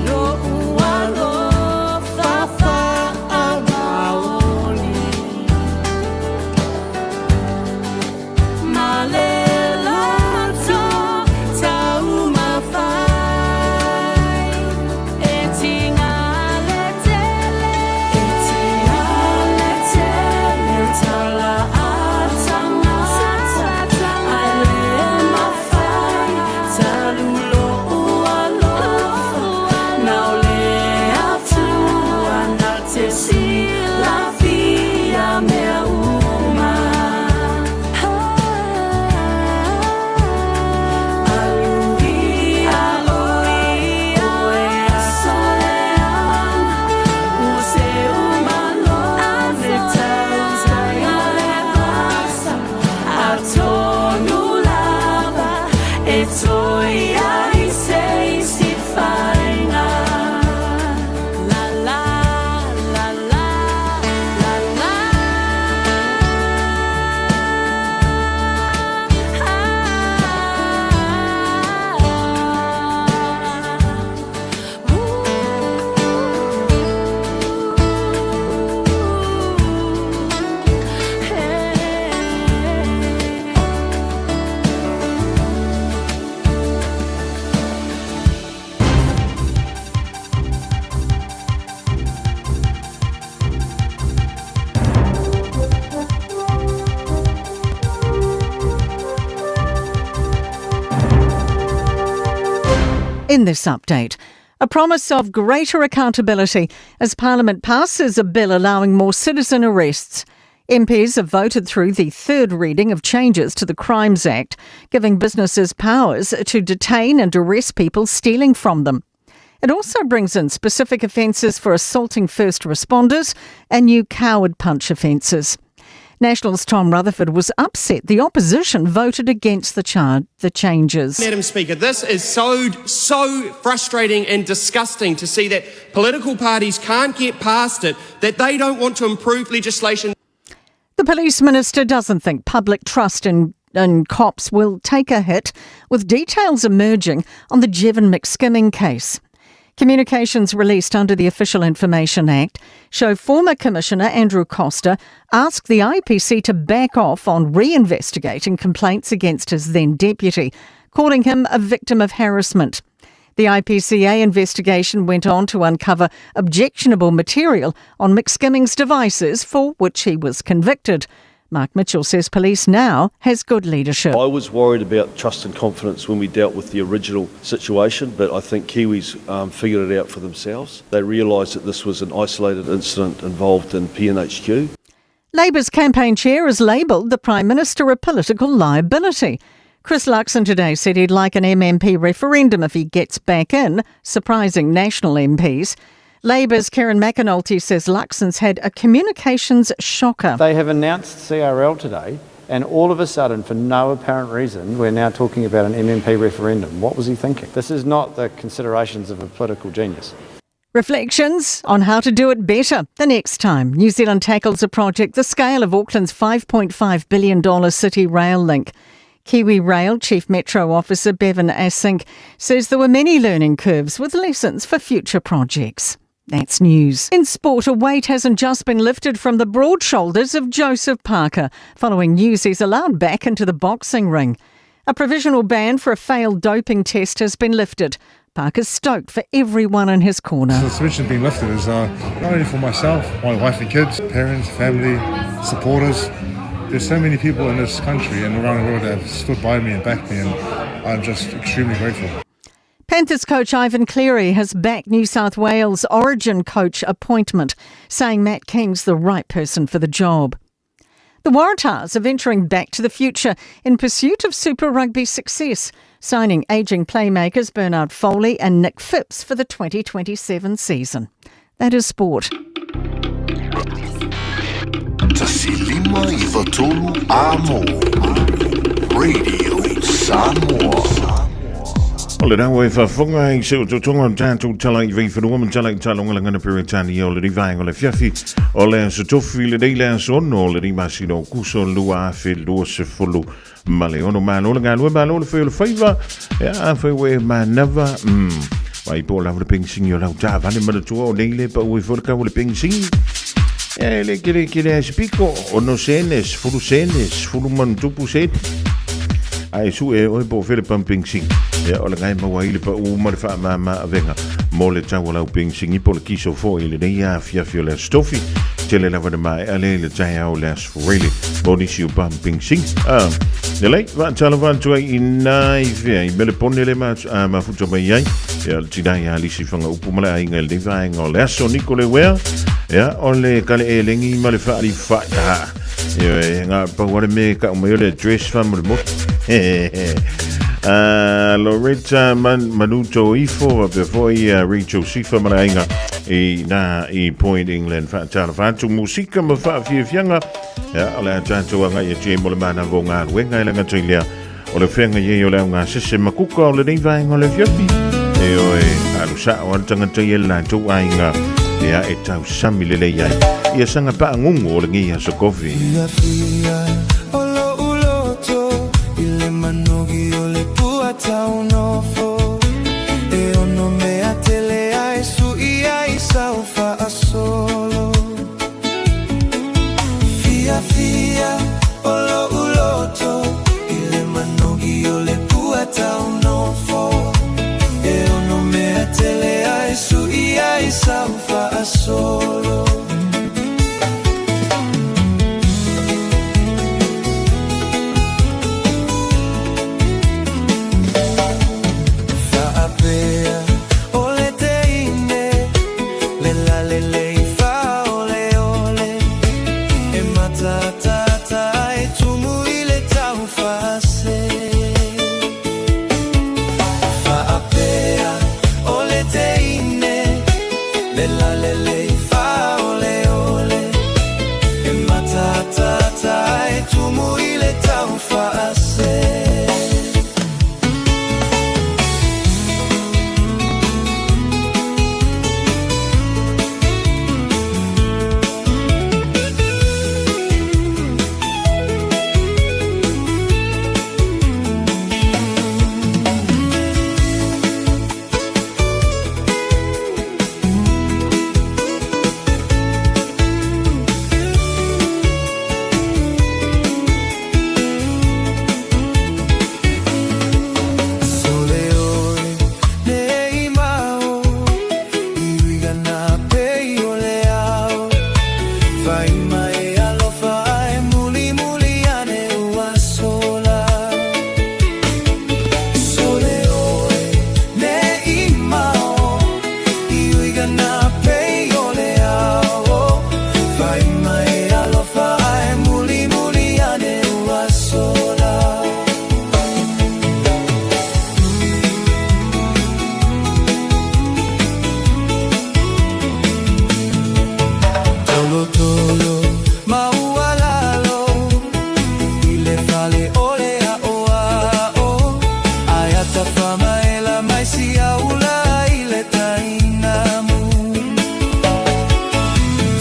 Lo'u alofa faamaoni Ma le loto taumafai E tinga le tele E tinga le tele tala a tangata Ae le mafai talu lo'u alofa Na o le Atua na te silafia mea uma Aluia oe, oe aso leaga Ua seu malo le tau tai o le vasa Atonu lava e toe ai se isi faiga La la la la la la In this update, a promise of greater accountability as Parliament passes a bill allowing more citizen arrests. MPs have voted through the third reading of changes to the Crimes Act, giving businesses powers to detain and arrest people stealing from them. It also brings in specific offences for assaulting first responders and new coward punch offences. Nationals Tom Rutherford was upset the opposition voted against the, char- the changes. Madam Speaker, this is so, so frustrating and disgusting to see that political parties can't get past it, that they don't want to improve legislation. The police minister doesn't think public trust in, in cops will take a hit, with details emerging on the Jevon McSkimming case. Communications released under the Official Information Act show former Commissioner Andrew Coster asked the IPC to back off on reinvestigating complaints against his then deputy, calling him a victim of harassment. The IPCA investigation went on to uncover objectionable material on McSkimming's devices for which he was convicted. Mark Mitchell says police now has good leadership. I was worried about trust and confidence when we dealt with the original situation, but I think Kiwis figured it out for themselves. They realised that this was an isolated incident involved in PNHQ. Labour's campaign chair has labelled the Prime Minister a political liability. Chris Luxon today said he'd like an MMP referendum if he gets back in, surprising national MPs. Labour's Kieran McAnulty says Luxon's had a communications shocker. They have announced CRL today, and all of a sudden, for no apparent reason, we're now talking about an MMP referendum. What was he thinking? This is not the considerations of a political genius. Reflections on how to do it better the next time New Zealand tackles a project the scale of Auckland's $5.5 billion city rail link. Kiwi Rail Chief Metro Officer Bevan Assink says there were many learning curves with lessons for future projects. That's news. In sport, a weight hasn't just been lifted from the broad shoulders of Joseph Parker following news he's allowed back into the boxing ring. A provisional ban for a failed doping test has been lifted. Parker's stoked for everyone in his corner. The suspension being lifted is not only for myself, my wife and kids, parents, family, supporters. There's so many people in this country and around the world that have stood by me and backed me, and I'm just extremely grateful. Panthers coach Ivan Cleary has backed New South Wales Origin coach appointment, saying Matt King's the right person for the job. The Waratahs are venturing back to the future in pursuit of Super Rugby success, signing ageing playmakers Bernard Foley and Nick Phipps for the 2027 season. That is sport. Tasilima Ivatolu Amo. Radio Samoa. O le rau e whafonga i se o totonga o tātou tala i veiwhanua ma tala i talongalangana Peretania o le rivaenga o le fiafi o le aso tofi le nei le aso ono o le rimasina o kuso 2026 ma le ono malo le galue malo le whai o le whaiva e a whai we manava Vai po lava le pensingi o lau tā vane manatua o nei le pa ue fo le kau le pensingi E le kere kere a spiko o no senes, fulu senes, fulu manutupu sene Ai su e oe po fele pumping sing. Ia o le ngai maua i le pa u ma le wha ma ma avenga. Mo le tau o lau ping sing i po le kiso fo i le nei a fia fia le stofi. Tele lava na mai ale le tai au le asforele. Mo nisi o pumping sing. Ah, le lei, va tala va tu ai i nai fea i mele pone le ma a mafuta mai ai. Ia le tinai a lisi whanga upu mala ai ngai le vaenga o le aso niko le wea. Ia o le kale e lengi ma le whaari wha. Ah. Ia e ngā pauare me ka umai o le address wha mo le motu. Loretta Man, Manuto Ifo, a pe foi Rachel Sifa malainga i nā i Point England whaatala whaatu musika ma whaafiafianga ia o le atātou anga ia tia mo le mana vo ngā ruenga i langa teilea o le whenga iei o le au ngā sese makuka o le nei vaenga o le fiafi e oe alu sa o ana tangata i e lātou ainga ia e tau sami le lei ai ia sanga paangungu o le ngi aso kofi. Fia fia o lo uloto i le manogi o le pua taunofo e ono mea tele ai su ia i sau faasolo. Fia fia o lo uloto i le manogi o le pua taunofo e ono mea tele ai su ia i sau faasolo. Fai mai alofa ai muli muli ane ua sola. Sole oe ne i mao, i uiga nā pei o le ao. Fai mai alofa ai muli muli ane ua sola. Tolo tolo maualalo i le fale o le aʻoaʻo Ae ata famaela mai siaula i le tainamu.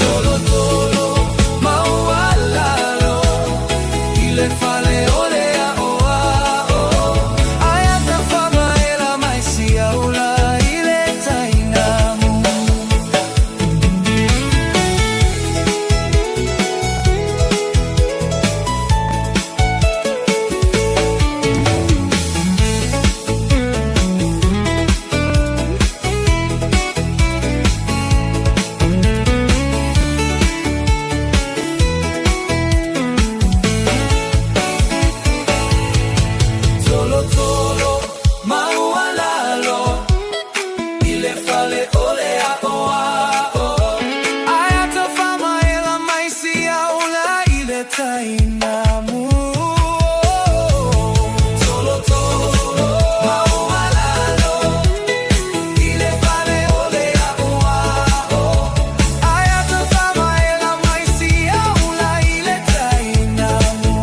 Tolo tolo maualalo i le fale o le aʻoaʻo Ae ata famaela mai siaula i le tainamu. Tolo tolo maualalo i le fale o le aʻoaʻo Ae ata famaela mai siaula i le tainamu. Tolo tolo maualalo i le fale o le aʻoaʻo Ae ata famaela mai siaula i le tainamu.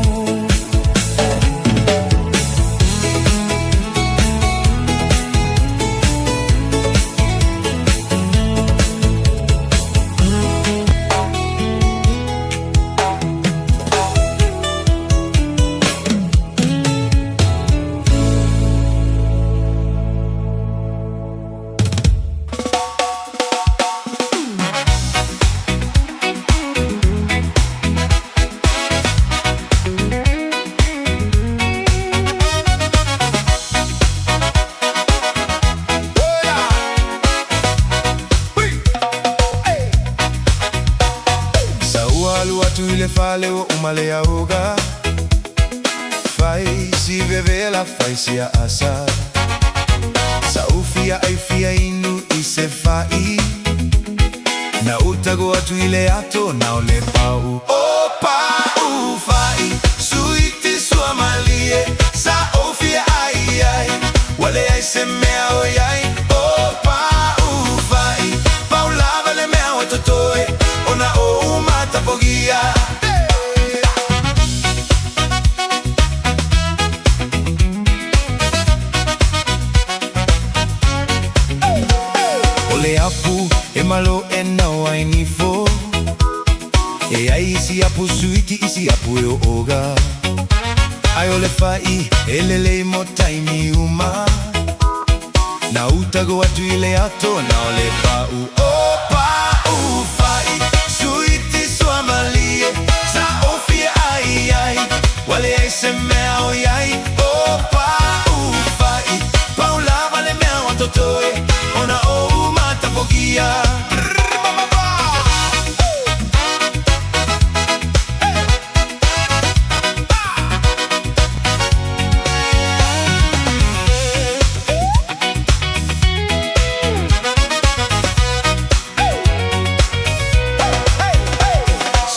Sa ua alu atu i le fale ua uma le auga. Fai si vevela fai si aasa. Sa ufia ai fia inu i se fa'i. Na utago atu i le ato na o le pau. O pau fa'i suiti sua malie. Sa ufia ai ai ua leai se mea o iai. O pau fa'i pau lava le mea o totoe ona o matapogia. O le apu e malo e nau ai nifo. E ai isi apu suiti isi apu e o oga. Ai o le fa'i e lelei mo taimi uma. Na utago atu i le ato na o le pau. O pau fa'i suiti sua malie. Sa ofia ai ai ua leai se mea o iai. O pau fa'i pau lava le mea o totoe ona o matapogia.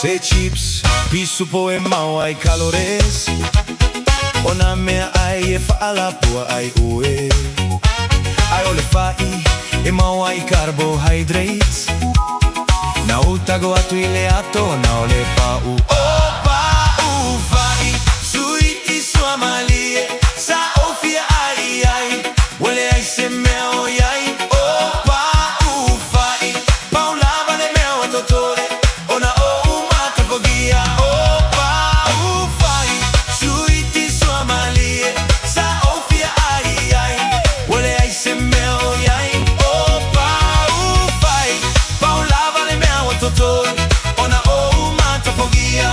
Se chips pisu po e mau ai calories. O nā mea ai e whaalapua ai ue. Ai o le fa'i e mau ai carbohydrates. Na utago atu i le ato na o le pau. O pau fa'i suiti sua malie. Sa ofia ai ai ua leai se mea o iai. O pau fa'i pau lava le mea o totoe ona o matapogia. O pau fa'i suiti sua malie. Sa ofia ai ai ua leai se mea o iai. O pau fa'i pau lava le mea o totoe ona o matapogia.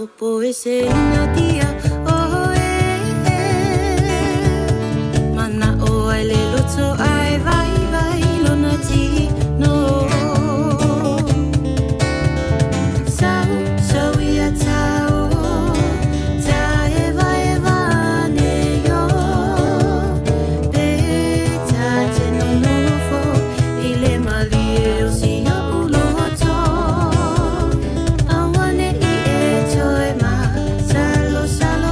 Maopo e se ina dia o e e Mana o ai le loto ai vai vai lona ti no Sau sau ia tau Ta eva eva ne yo Pe ta te nonofo I le malie o si o uloto Awane i e toe ma Salo salo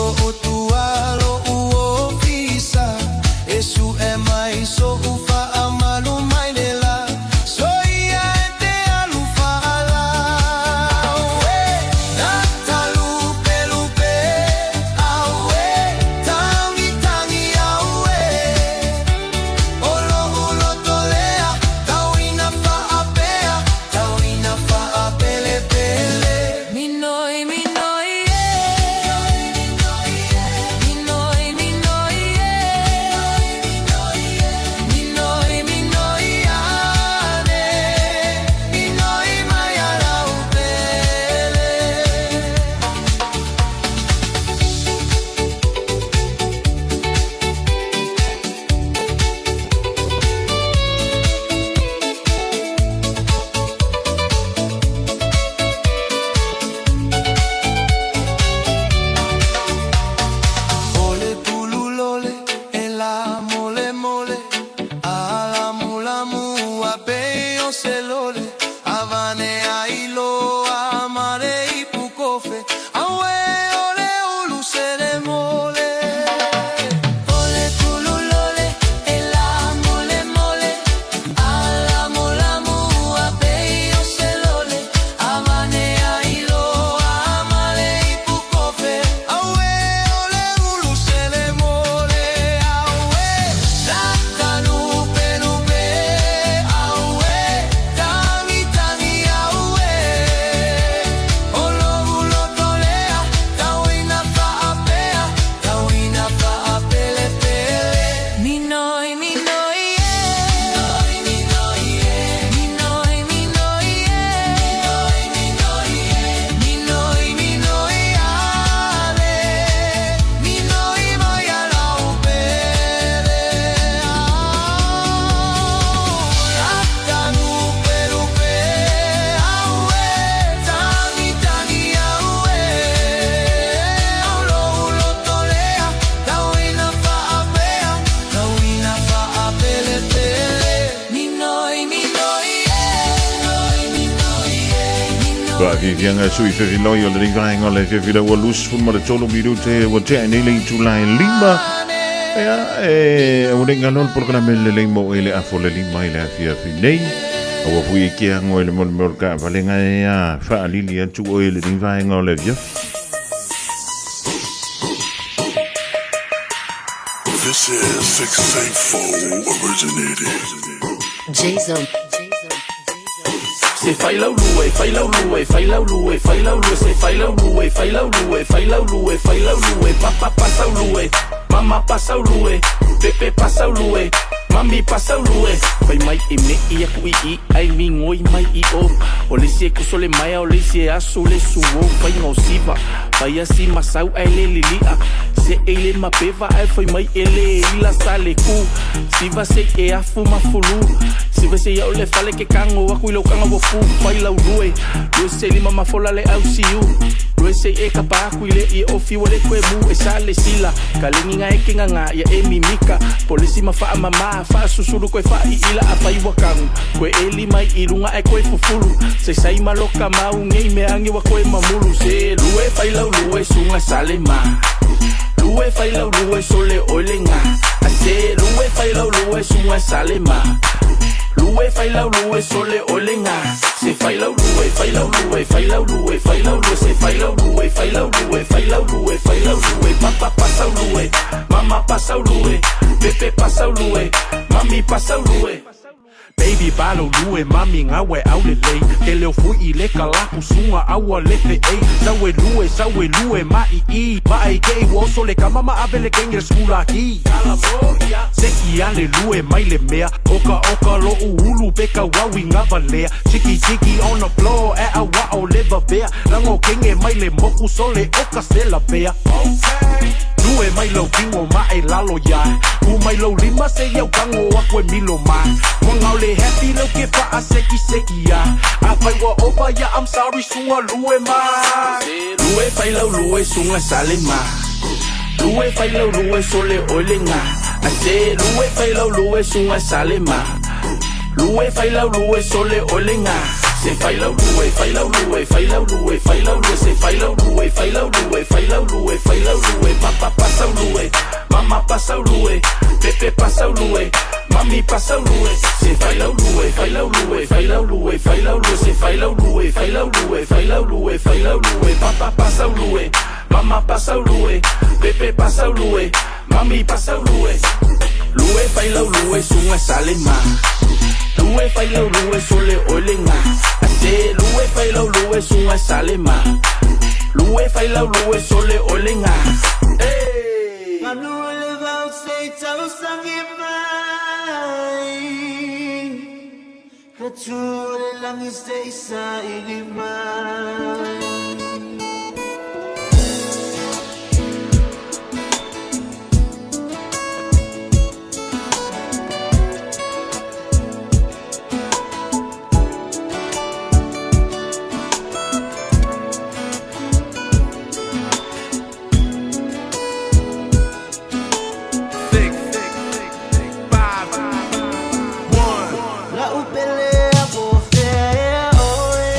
o tua loʻu ofisa E suʻe mai soʻu faamalu mai le lā Soia e te alu faala Auē Natalupelupe Auē Tagitagi auē O loʻu loto lea Tau ina faapea Tau ina faapelepele Minoi, minoi, e. Minoi, minoi, e. Minoi, minoi ane Minoi mai ala upele. O le pululole e la mole mole A la mulamu a pe o se lole Avane ai loa mare i pukofe Aue o le ulu se le mole. O le pululole e la mole mole A lamu lamu a pei o se lole Avane ai loa male i pukofe Aue o le ulu se le mole Aue Natalupelupe Aue Tagitagi auē O loʻu loto lea Tau ina faapea Tau ina faapelepele. Minoi, minoi, e. Minoi, minoi, e. Minoi, minoi ane Minoi mai ala upele Natalupelupe Auē Tagitagi auē O loʻu loto lea Tau ina faapea Tau ina faapelepele. Minoi, minoi, e. Faafiafiaga sui fefiloi o lenei vaega o le afiafi lea ua 23 minute ua tea nei le itula e 5. Ia, e aua nei galo le polokalame lelei mo e le afu o le 5 i le afiafi nei. Aua fui e ke ango e le mole mole ka valenga e a faalili atu o e lenei vaega o le afiafi. This is 684 originated. Jason. Se fai lau lue, fai lau lue, fai lau lue, fai lau lue, se fai lau lue, fai lau lue, fai lau lue, fai lau lue, papa pasau lue, mama pasau lue, pepe pasau lue, mami pasau lue. Fai mai e me i aku i i ai mi ngoi mai i o. O le isi e kuso le maea, o le isi e aso le suo, fai ngau siva. Fai asi masau ai le lilia. Se e le mapeva ai fai mai e le ila sa le ku. Siva se e afu mafulu. Siva se ia o le fale ke kango aku i lau kanga wa fu. Fai lau lue. Lue se lima mafola le au siu. Lue se e kapa aku i le i o fiwa le kue mu e sa le sila. Ka lengi nga e kinga nga ia e mimika. Polisi ma faa mama, faa susulu koe faa i ila a fai wakangu. Koe e lima i lunga e koe fufulu. Se sai maloka mau ngei me angi wa koe mamulu. Se lue fai lau lue sunga sale ma. Lue fai lau lue sole oile nga. A se lue fai lau lue sunga sale ma. Lue fai lau lue sole oile nga. Se fai lau lue, fai lau lue, fai lau lue, fai lau lue, se fai lau lue, fai lau lue, fai lau lue, fai lau lue, papa pasau lue, mama pasau lue, pepe pasau lue, mami pasau lue. Baby balo lue mami ngawe au le lei Te leo fui i le kalapu sunga aua le fe ei Saue lue, saue lue ma i i Ma ai ke i woso le kama ma ave le kenge le skula ki Se i ale lue mai le mea Oka oka lo ulu peka wawi ngava lea Chiki chiki on the floor e a wa o leva bea Lango kenge mai le moku sole oka sela bea Lue mai lau kingo ma e lalo ya Ku mai lau lima se iau kango aku e milo ma Wangau le happy lau ke faa seki seki ya A fai wa opa ya I'm sorry sunga lue ma. Lue fai lau lue sunga sale ma. Lue fai lau lue sole oile nga. A se lue fai lau lue sunga sale ma. Lue fai lau lue sole oile nga. Se fai lau lue, fai lau lue, fai lau lue, fai lau lue. Se fai lau lue, fai lau lue, fai lau lue, fai lau lue. Papa pasau lue, mama pasau lue, Pepe pasau lue, mami pasau lue. Se fai lau lue, fai lau lue, fai lau lue, fai lau lue. Se fai lau lue, fai lau lue, fai lau lue, fai lau lue. Papa pasau lue, mama pasau lue, Pepe pasau lue, mami pasau lue. Lue fai lau lue, sunga salema. Lue fai lau lue, sole olenga. Ase lue fai lau lue, sunga salema. Lue fai lau lue, sole olenga. Hey! Manu le vau se tau sangi mai Ka tū le langi se isa ili mai. Six, five, one. La upele a po fea oe.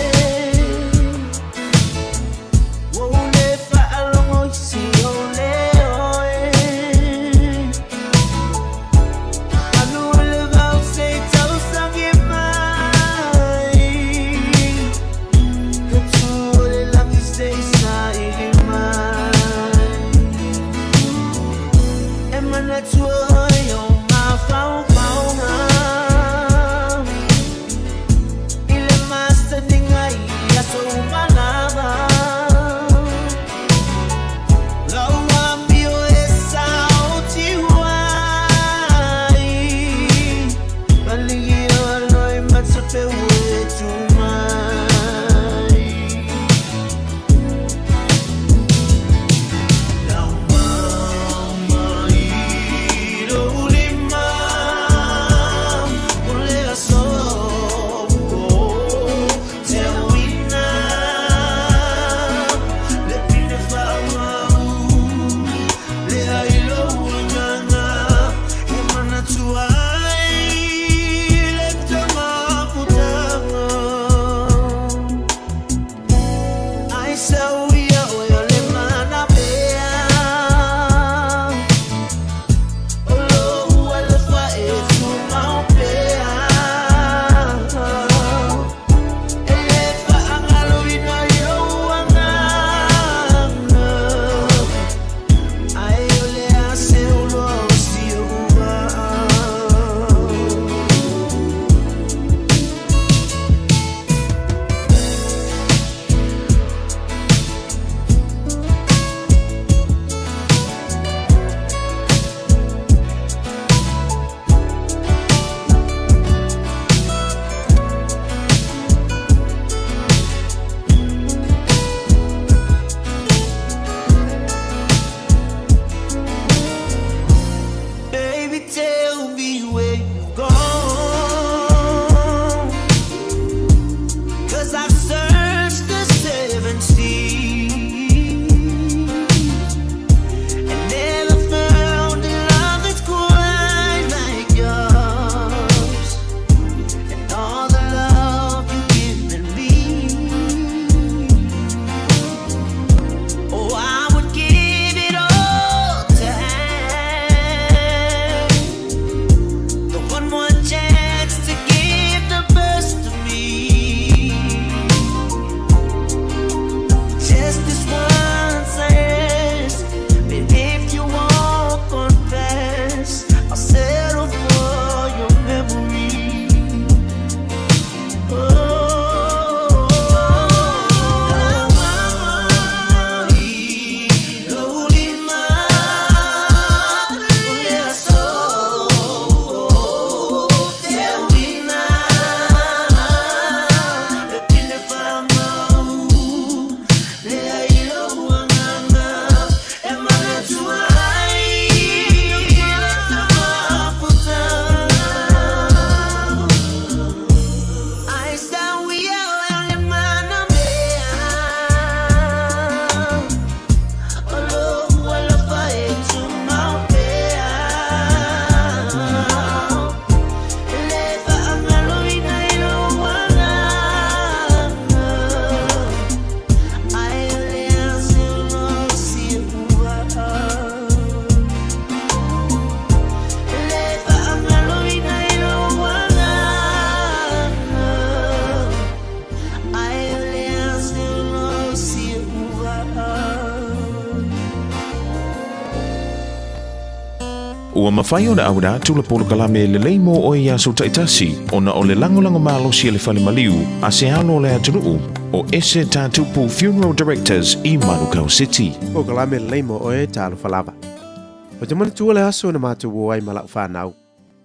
Ua mafai ona auina atu le polokalame lelei mo oe i aso taitasi ona o le lagolago malosi a le fale maliu a se alo o le atunuu o Ese Tatupu Funeral Directors i Manukau City. Polokalame lelei mo oe, talofa lava. Ou te manatua le aso na matou o ai ma lau fanau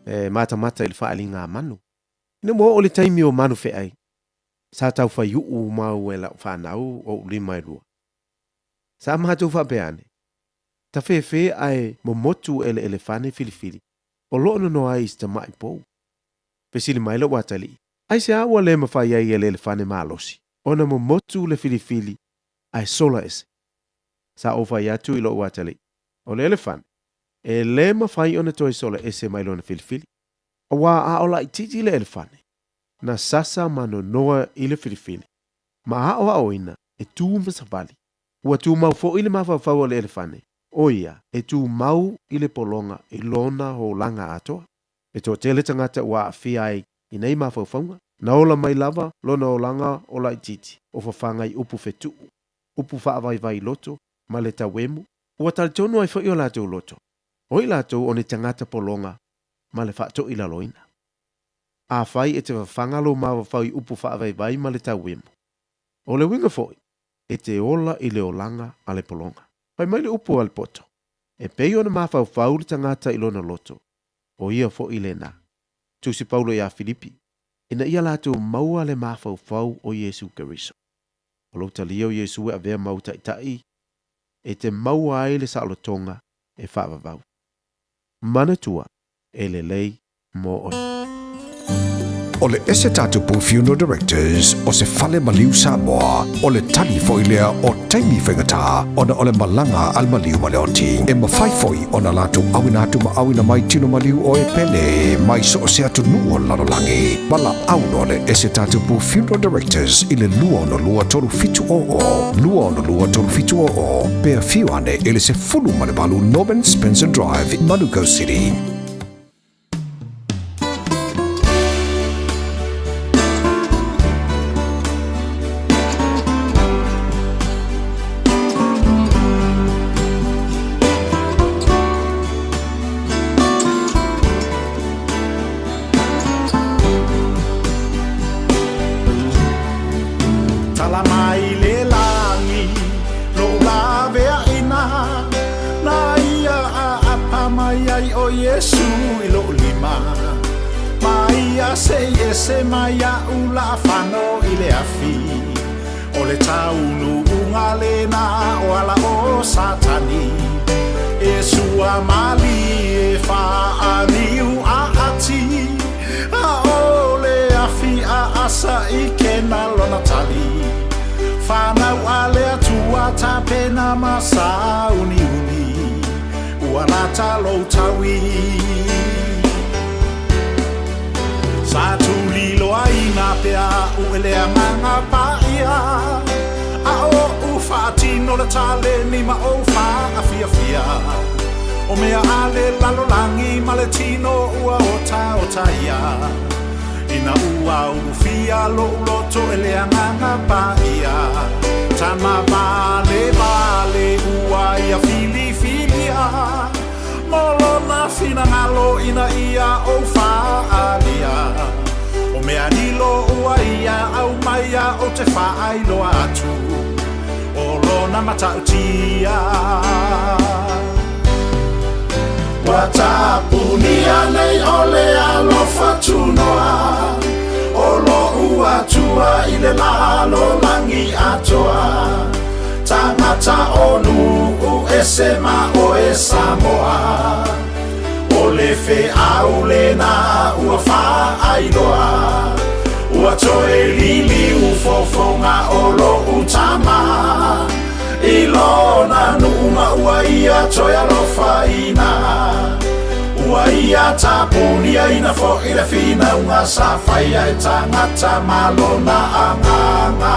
e matamata i le faaaliga a manu. Ina ua oo le taimi o manu feai, sa tau faiuu mau e lau fanau ou lima e lua. Sa matou faapea ane, Tafefe ae momotu e le elefane filifili o loo nonoa ai i si tamai pou. Fesili mai lou atalii, Aisea ua le mafai ai e le elefane malosi ona momotu le filifili ae sola ese? Sa ou fai atu i lou atalii, O le elefane, e le mafai ona toe sola ese mai lona filifili, auā a o laitiiti le elefane, na sasa ma nonoa i le filifili, ma aʻoaʻoina e tū ma savali. Ua tumau foi le mafaufau o le elefane, ʻo ia e tumau i le pologa i lona holaga atoa. E toatele tagata ua aafia ai i nei mafaufauga, na ola mai lava lona olaga o laitiiti, o fafaga i upu fetuu, upu faavaivai loto, ma le tauemu, ua talitonu ai foi o latou loto, o i latou o ni tagata pologa ma le faatoilaloina. Afai e te fafaga lou mafaufau i upu faavaivai ma le tauemu, o le uiga foi, e te ola i le olaga a le pologa. Fai mai le upu a le poto, E pei ona mafaufau le tagata i lona loto, o ia foi lena. Tusi Paulo iā Filipi, ina ia latou maua le mafaufau o Iesu Keriso. O lou talia o Iesu e avea mau taitai e te maua ai le saolotoga e faavavau. Manatua, e lelei mo oe. O le Ese Tatupu Funeral Directors o se fale maliu Samoa, o le tali foi lea o taimi faigata ona o le malaga a le maliu ma le oti. E mafai foi ona latou auina atu ma auina mai tino maliu o e pele mai so o se atunuu o le lalolagi. Valaau loa le Ese Tatupu Funeral Directors i le 262 3700, 262 3700, pe afio ane i le 18 Norman Spencer Drive, Manukau City. Tala mai le lagi, lou laveaina, Na ia aapa mai ai ʻo Iesū i loʻu lima, Ma ia seʻi ese mai iaʻu laʻafano i le afi, ʻO le taunuuga lena o ala o Satani, E sua malie faaniu aati, A ʻo le afi aʻasa i kena lona tali, Fanau a le Atua tapena ma sauniuni, Ua lata lou taui. Sa tuliloaina pea aʻu e le Agaga Paia, A oʻu faatino le taleni ma ou faafiafia, O mea a le lalolagi ma le tino ua otaotaia, Ina ua ulufia loʻu loto e le Agaga Paia, Tama valevale ua ia filifilia, Mo lona finagalo ina ia ou faaalia, O mea lilo ua ia aumaia ou te faailoa atu, O lona matautia. Ua tapunia nei o le alofa tunoa, O loʻu Atua i le lalolagi atoa, Tagata o nuu ese ma oe Samoa, O le feau lena ua faailoa, Ua toe liliu fofoga o loʻu tama, I lona nuu ma ua ia toe alofaina, Ua ia tapuniaina foʻi le finauga sa faia e tagata ma lona agaga.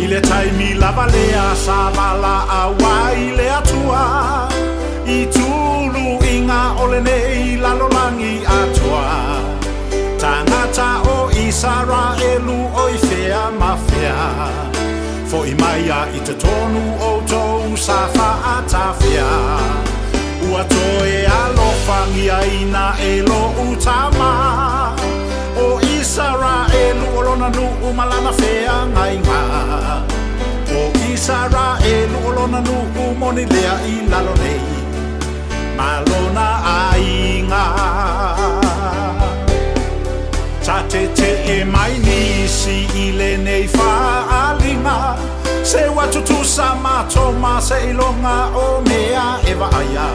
I le taimi lava lea sa valaau ai le Atua i tuluiga o lenei lalolagi atoa. mai a i totonu o tou sa faatafea. Ua toe alofagiaina e lo'u tama o Isaraelu o lona nu'u ma lana feagaiga. O Isaraelu o lona nu'u moni lea i lalo nei ma lona aiga. Sa tete'e mai nisi i lenei faaaliga se ua tutusa matou ma seiloga o mea e vaaia.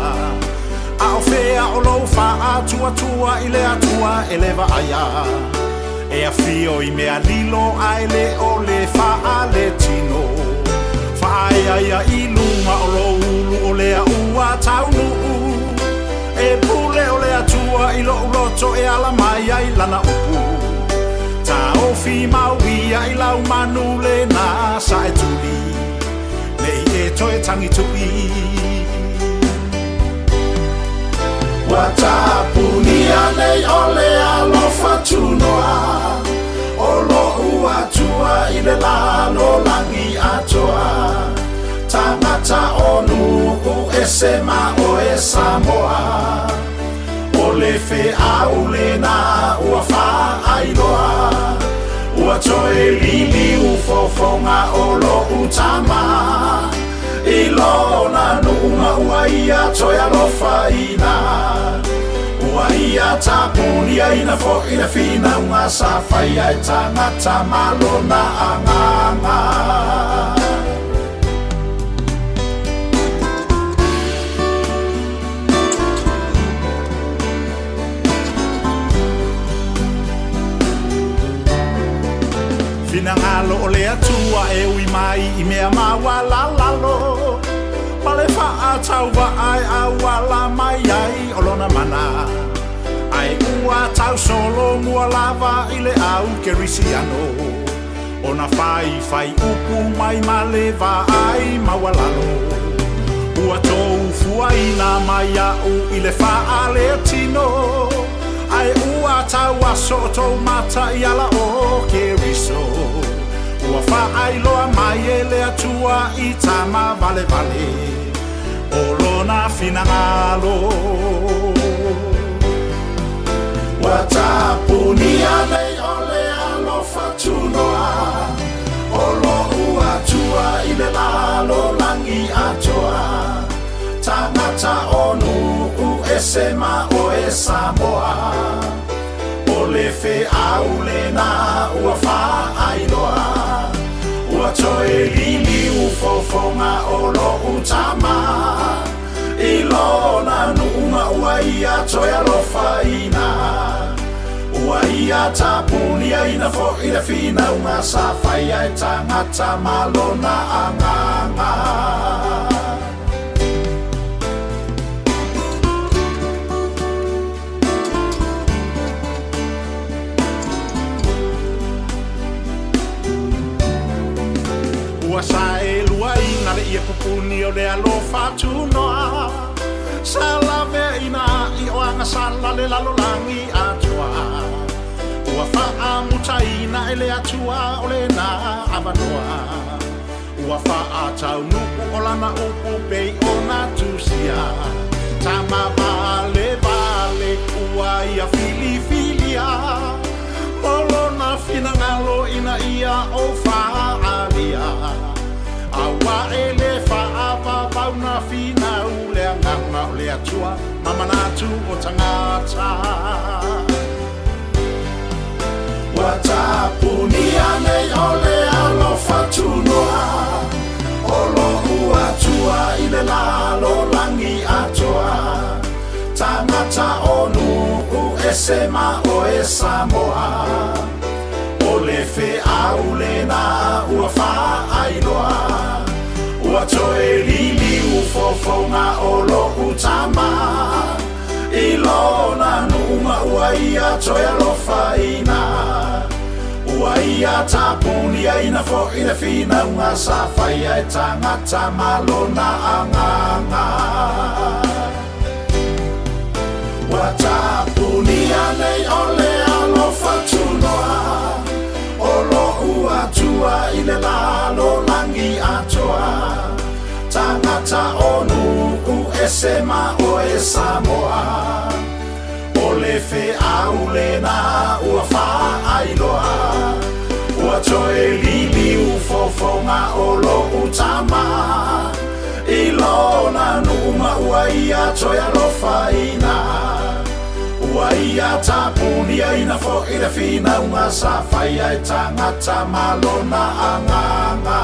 A o fea o lou faatuatua i le Atua e le vaaia e afio i mea lilo ae le o le faaletino. Faaeaea i luga o lou ulu o lea ua taunuu e pule o le Atua i lo'u loto e ala mai ai lana upu. Taofi mau ia i lau manu lena sa e tuli nei e toe tagitu'i. Ua tapunia nei o le alofa tunoa o lo'u Atua i le lalolagi atoa. Tagata o nu'u ese ma oe Samoa o le feau lena ua faailoa. Ua toe liliu fofoga o lo'u tama i lona nu'u ma ua ia toe alofaina. Ua ia tapuniaina fo'i le finauga sa faia e tagata ma lona agaga. Finagalo o le Atua e ui mai i mea maualalalo ma le faatauva'a e auala mai ai o lona mana. Ae ua tausolomua lava i le au kerisiano ona faifai upu mai ma le vaai maualalo. Ua tou fuaina mai a'u i le faaletino ae ua tauaso o tou mata i ala o Keriso. Ua faailoa mai e le Atua i tama valevale o lona finagalo. Ua tapunia nei o le alofa tunoa o lo'u Atua i le lalolagi atoa. Tagata o nu'u ese ma oe Samoa o le feau lena ua faailoa. Ua toe liliu fofoga o lo'u tama i lona nu'u ma ua ia toe alofaina. Ua ia tapuniaina fo'i le finauga sa faia e tagata ma lona agaga. Ua saeluaina le ie pupuni o le alofa tunoa sa laveaina i o agasala le lalolagi atoa. Ua faamutaina e le Atua o lena avanoa. Ua faataunu'u o lana upu pei ona tusia. Tama valevale ua ia filifilia mo lona finagalo ina ia o faaalia. Auā e le faavavau na finau le agaga o le Atua ma manatu o tagata. Ua tapunia nei o le alofa tunoa o lo'u Atua i le lalolagi atoa. Tagata o nu'u ese ma oe Samoa o le feau lena ua faailoa. Ua toe liliu fofoga o lo'u tama i lona nu'u ma ua ia toe alofaina. Ua ia tapuniaina fo'i le finauga sa faia e tagata ma lona agaga. Ua tapunia nei o le alofa tunoa o lo'u Atua i le lalolagi tagata o nuu ese ma oe Samoa. O le feau lena ua faailoa. Ua toe liliu fofoga o lou tama. I lona nuu ma ua ia toe alofaina. Ua ia tapuniaina fo'i le finauga sa faia e tagata ma lona agaga.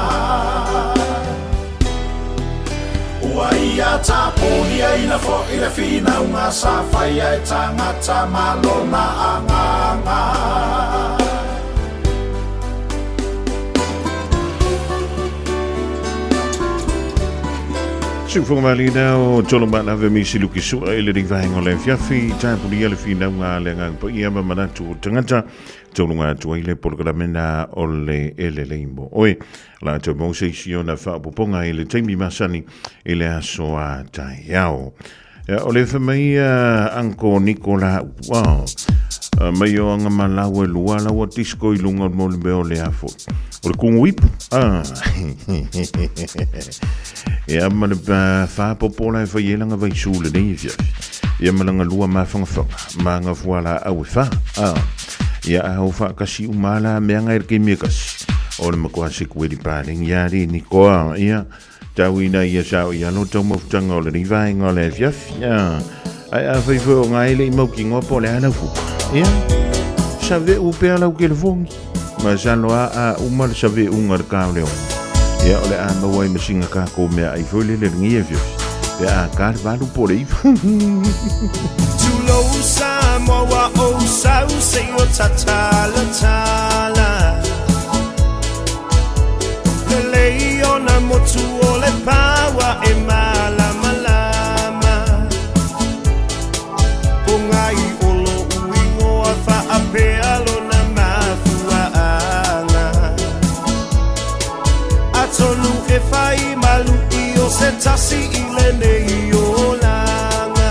Ua ia tapuniaina fo'i le finauga sa faia e tagata ma lona agaga. Siufogamalina o tolo malave misi luki sua i le rivaenga o le afiafi tapunia le finauga a le agaga paia ma manatu o tagata tauloga atu ai le polokalamena o le elelei mo oe. La tau mau se isi ona faaopoopoga i le taimi masani i le aso a taeao. Ia, o le whamai Uncle Nicola, wow. Mai o anga malau e lua lau disco i lunga o le moli mea o le afo. O le kungu ipu. Ah. Ia ma le whāpopo la e whai e langa vai su le nei fiafi. Ia ma langa lua mawhangawhanga. Ma nga fuala au e wha. Ah. Ia a hau whaakasi umala mea ngai le kemia kasi. O le makoa se kueri pālengi ia re Nikoa. Ia. Tau ina ia sao ia lo tau mafutanga o le rivaenga o le afiafi. Ia. Ai a whai whai o ngā ele i mau ki ngoa po le ala fuka. Ia. Save u pe ala u ke le fongi. Ma salo a a uma le save unga le kao le ongi. Ia o le a maua i masinga ka ko mea ai foi le le ngi e fiafi. Pe a ka le valu po le iwa. Tulou Samoa ua ou sau seia tatala tala. Lelei ona motu o le paua e malamalama. Pogai o lo'u igoa faapea lona mafuaaga. Atonu e fai malu'i o se tasi i lenei olaga.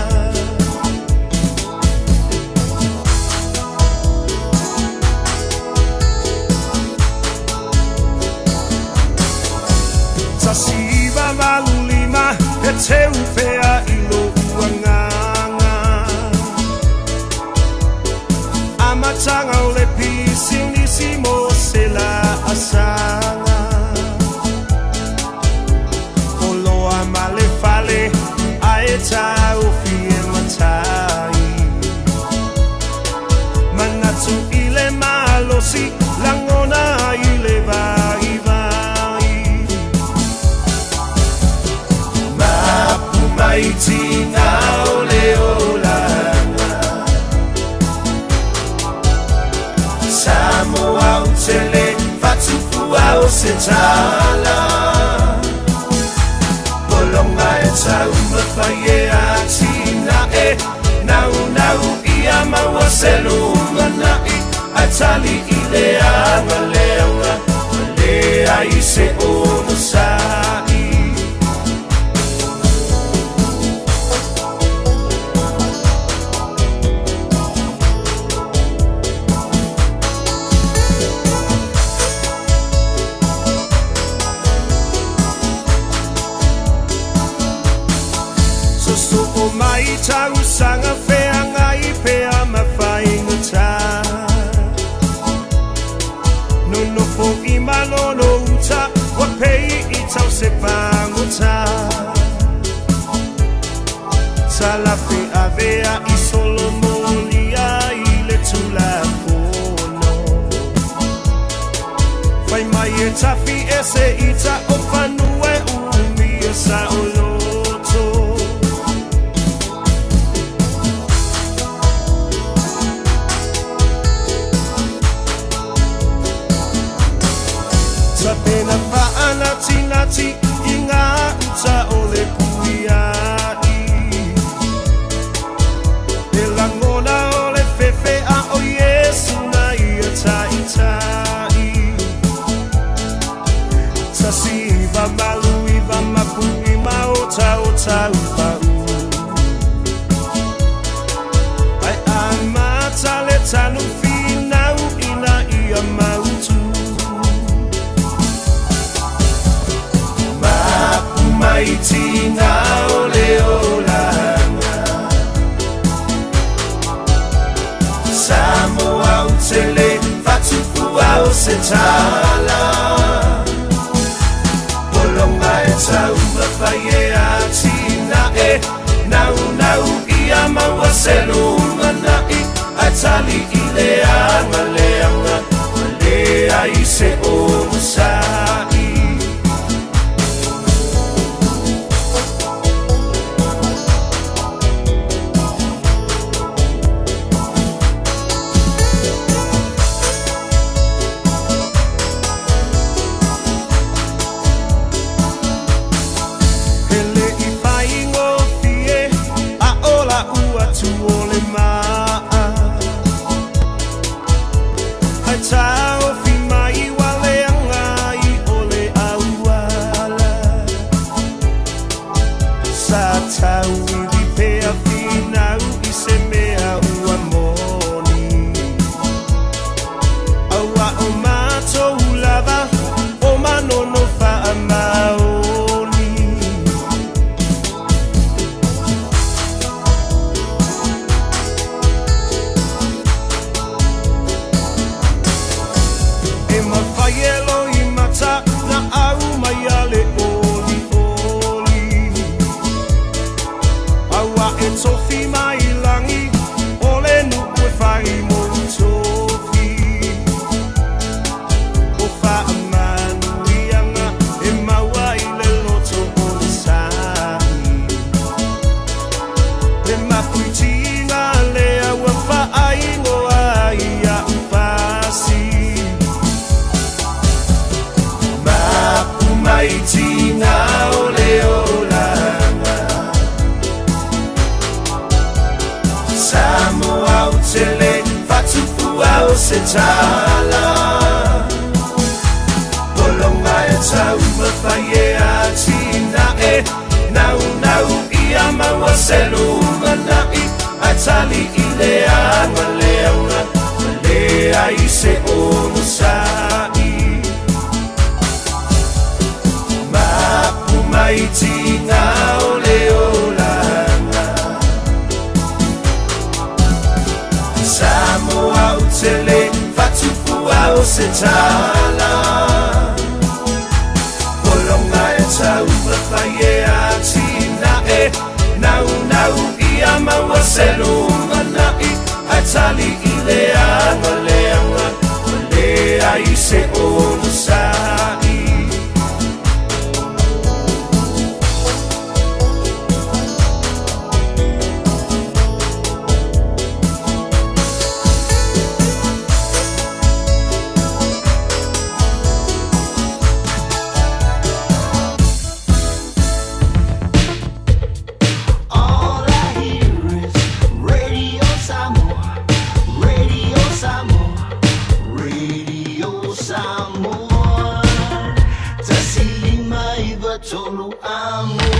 1985 e teu pea i lo'u agaga. Amataga o le pisinisi mo se laasaga. Oloa ma le fale ae taofi e matai. Manatu i le malosi lagona i le vaivai. Mapu mai tiga o le olaga. Samoa ou te le fatufua o se tala. Pologa e taumafai e atinae. Naunau ia maua se lumanai. Ae tali i le agalega ma leai se onosai. Sosoo mai tausaga feagai pea ma faigata. Nonofo i Manono uta ua pei i tau se pagota. Talafe avea i solomolia i le Tulafono. Fai mai e tafi ese ita o fanua e umia saoloto. Tapena faanatinati i gauta o le puia'i. tala Polonga e taumafai e atinae Naunau ia maua se lumanai Ae tali i le aga leaga Ua leai se onosai. E le i faigofie a o la'u atu o le ma'a Ae taofi mai ua leaga i o le auala Sa tauivi pea finau i se mea ua moni Auā o matou lava o Manono faamaoni. E mafai e loimata na au mai a le olioli Auā e tofi mai lagi o le nuu e fai mo tofi O faamanuiaga e maua i le loto onosai Le mapuitiga lea ua faaigoa ai a'u pasi Mapu mai tiga o le olaga Samoa ou te le faatupua o se tala Polonga e taumafai e atinae Naunau ia maua se lumanai Ae tali i le aga leaga Ua leai se onosai Mapu mai tiga o le olaga Samoa ou te le faatupua o se tala Polonga e taumafai e atinae Naunau ia maua se lumanai Ae tali i le aga leaga Ua leai se onosai. All I hear is Radio Samoa, Radio Samoa, Radio Samoa. 153 amo.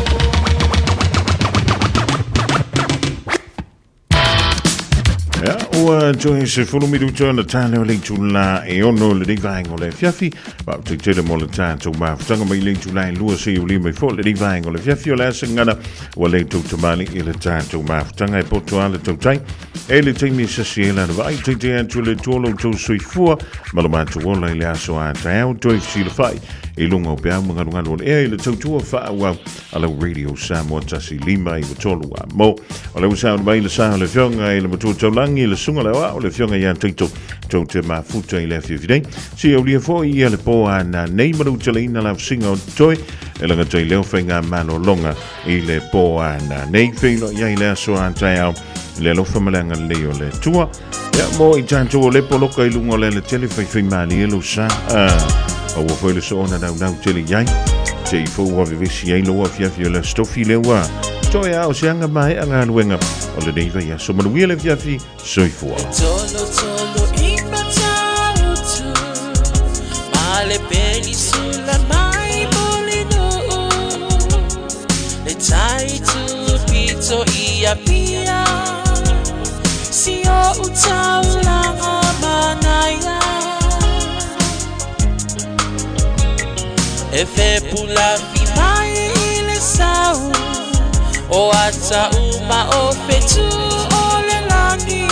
Ia, ua toe 10 minuta ona tā lea o le itula e 6 lenei vaega o le afiafi. Faafetai tele mo le tatou mafutaga mai le itula e 2 seia lima i fua lenei vaega o le afiafi o le asa gana ua le tou tamali i le tatou mafutaga e poto a le tautai. E le taimi e sasi ai lana vaai, taitai atu le Atua lo outou soifua ma lo matou ola i le aso a taeao toe fesilafai i luga o peau ma galugalu o le ea i le tautua faaauau a lau Radio Samoa 153 a mo. O le ua sauni mai le sa o le Afioga i le Matua Taulagi, le Susuga le Aoao, le Afioga ia Taito, tou te mafuta i le afiafi nei. Se aulia foi ia le po a na nei ma le utaleina la fusiga o totoe, e lagatai leo faiga malologa i le po a na nei. Feiloai ai le aso a taeao i le alofa ma le agalelei o le Atua. Ia, mo i tatou o le poloka i luga o le alatele faifai malie lou sa. Aua foi le soona naunau tele i ai. Te i fou ua vevesi ai lou afiafi o le Aso Tofi lea ua toe a o se aga maea galuega o lenei vaiaso. Manuia le afiafi, soifua. Tolo tolo i Matautu Ma le penisula mai Mulinuu Le tai tupito i Apia Si o utaulanga manaia E fepulafi mai i le sau O ata uma o fetu o le lagi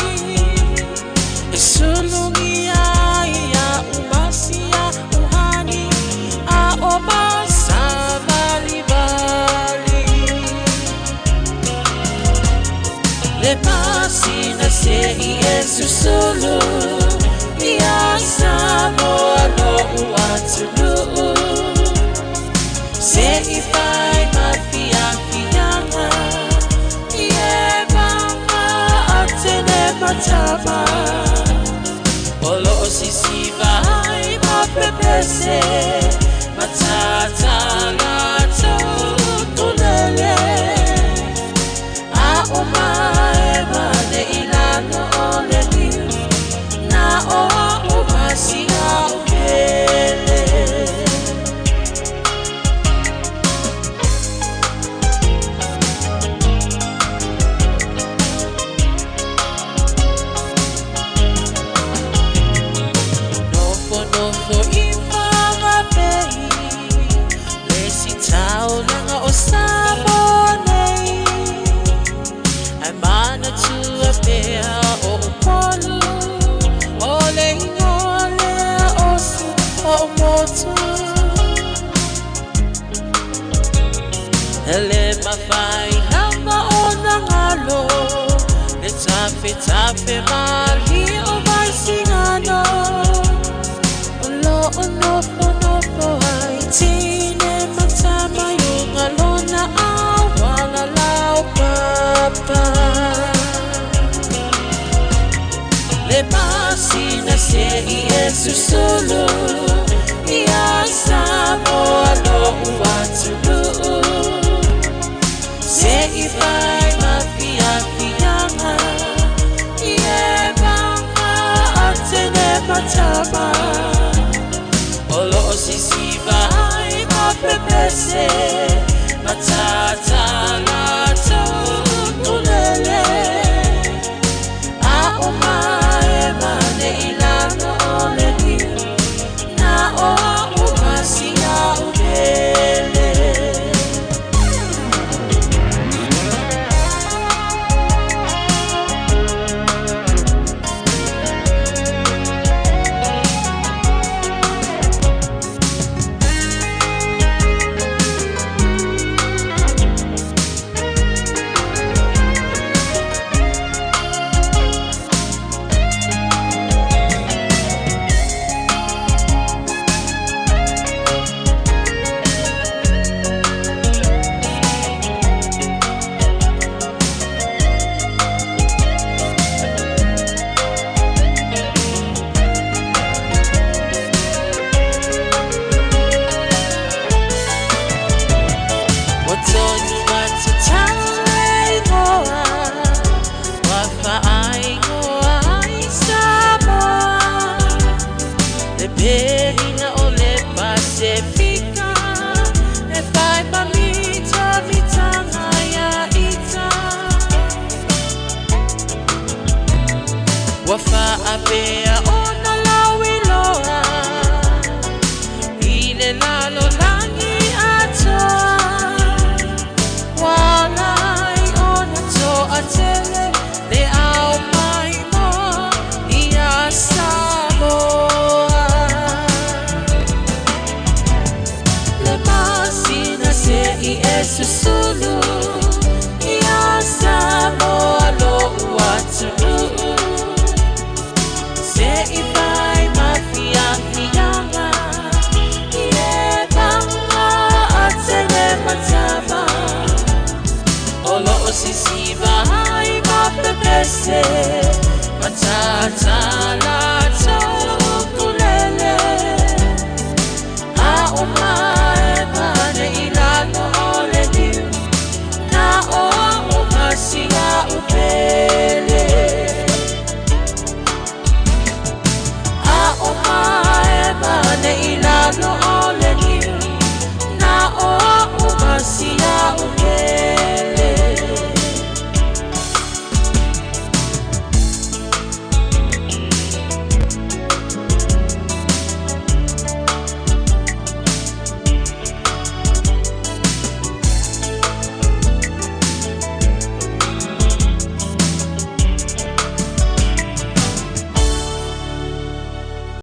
E sulugia ia umasi. se i e susulu Ia Samoa lo'u atunuu Se i fai ma fiafiaga I e maga atene matama O loo sisiva ai ma pepese Matata latou tulele A o mae mane i lalo o le liu Na o au masia o pele. Nofo nofo i whangapei Le si taulaga o Samoa nei Ai manatua pea o Upolu O le ingoa lea o si o motu E le mawhai lava o na ngalo Le tafe tafe mali o mai singano O lo o nofo nofo ai tine matama i lona awala lau papa Le masina se i e susulu Ia Samoa lo'u atunuu Se i fai ma fiafiaga I e maga atene matama O loo sisiva ai ma pepese Matata latou tulele A o mae mane i lalo o le liu Na o au masia o pele. O tonu atu tau e ingoa Wa whaaingoa ai Samoa Le perina o le Pasefika E whai ma mita mitanga ia ita Wa whaapea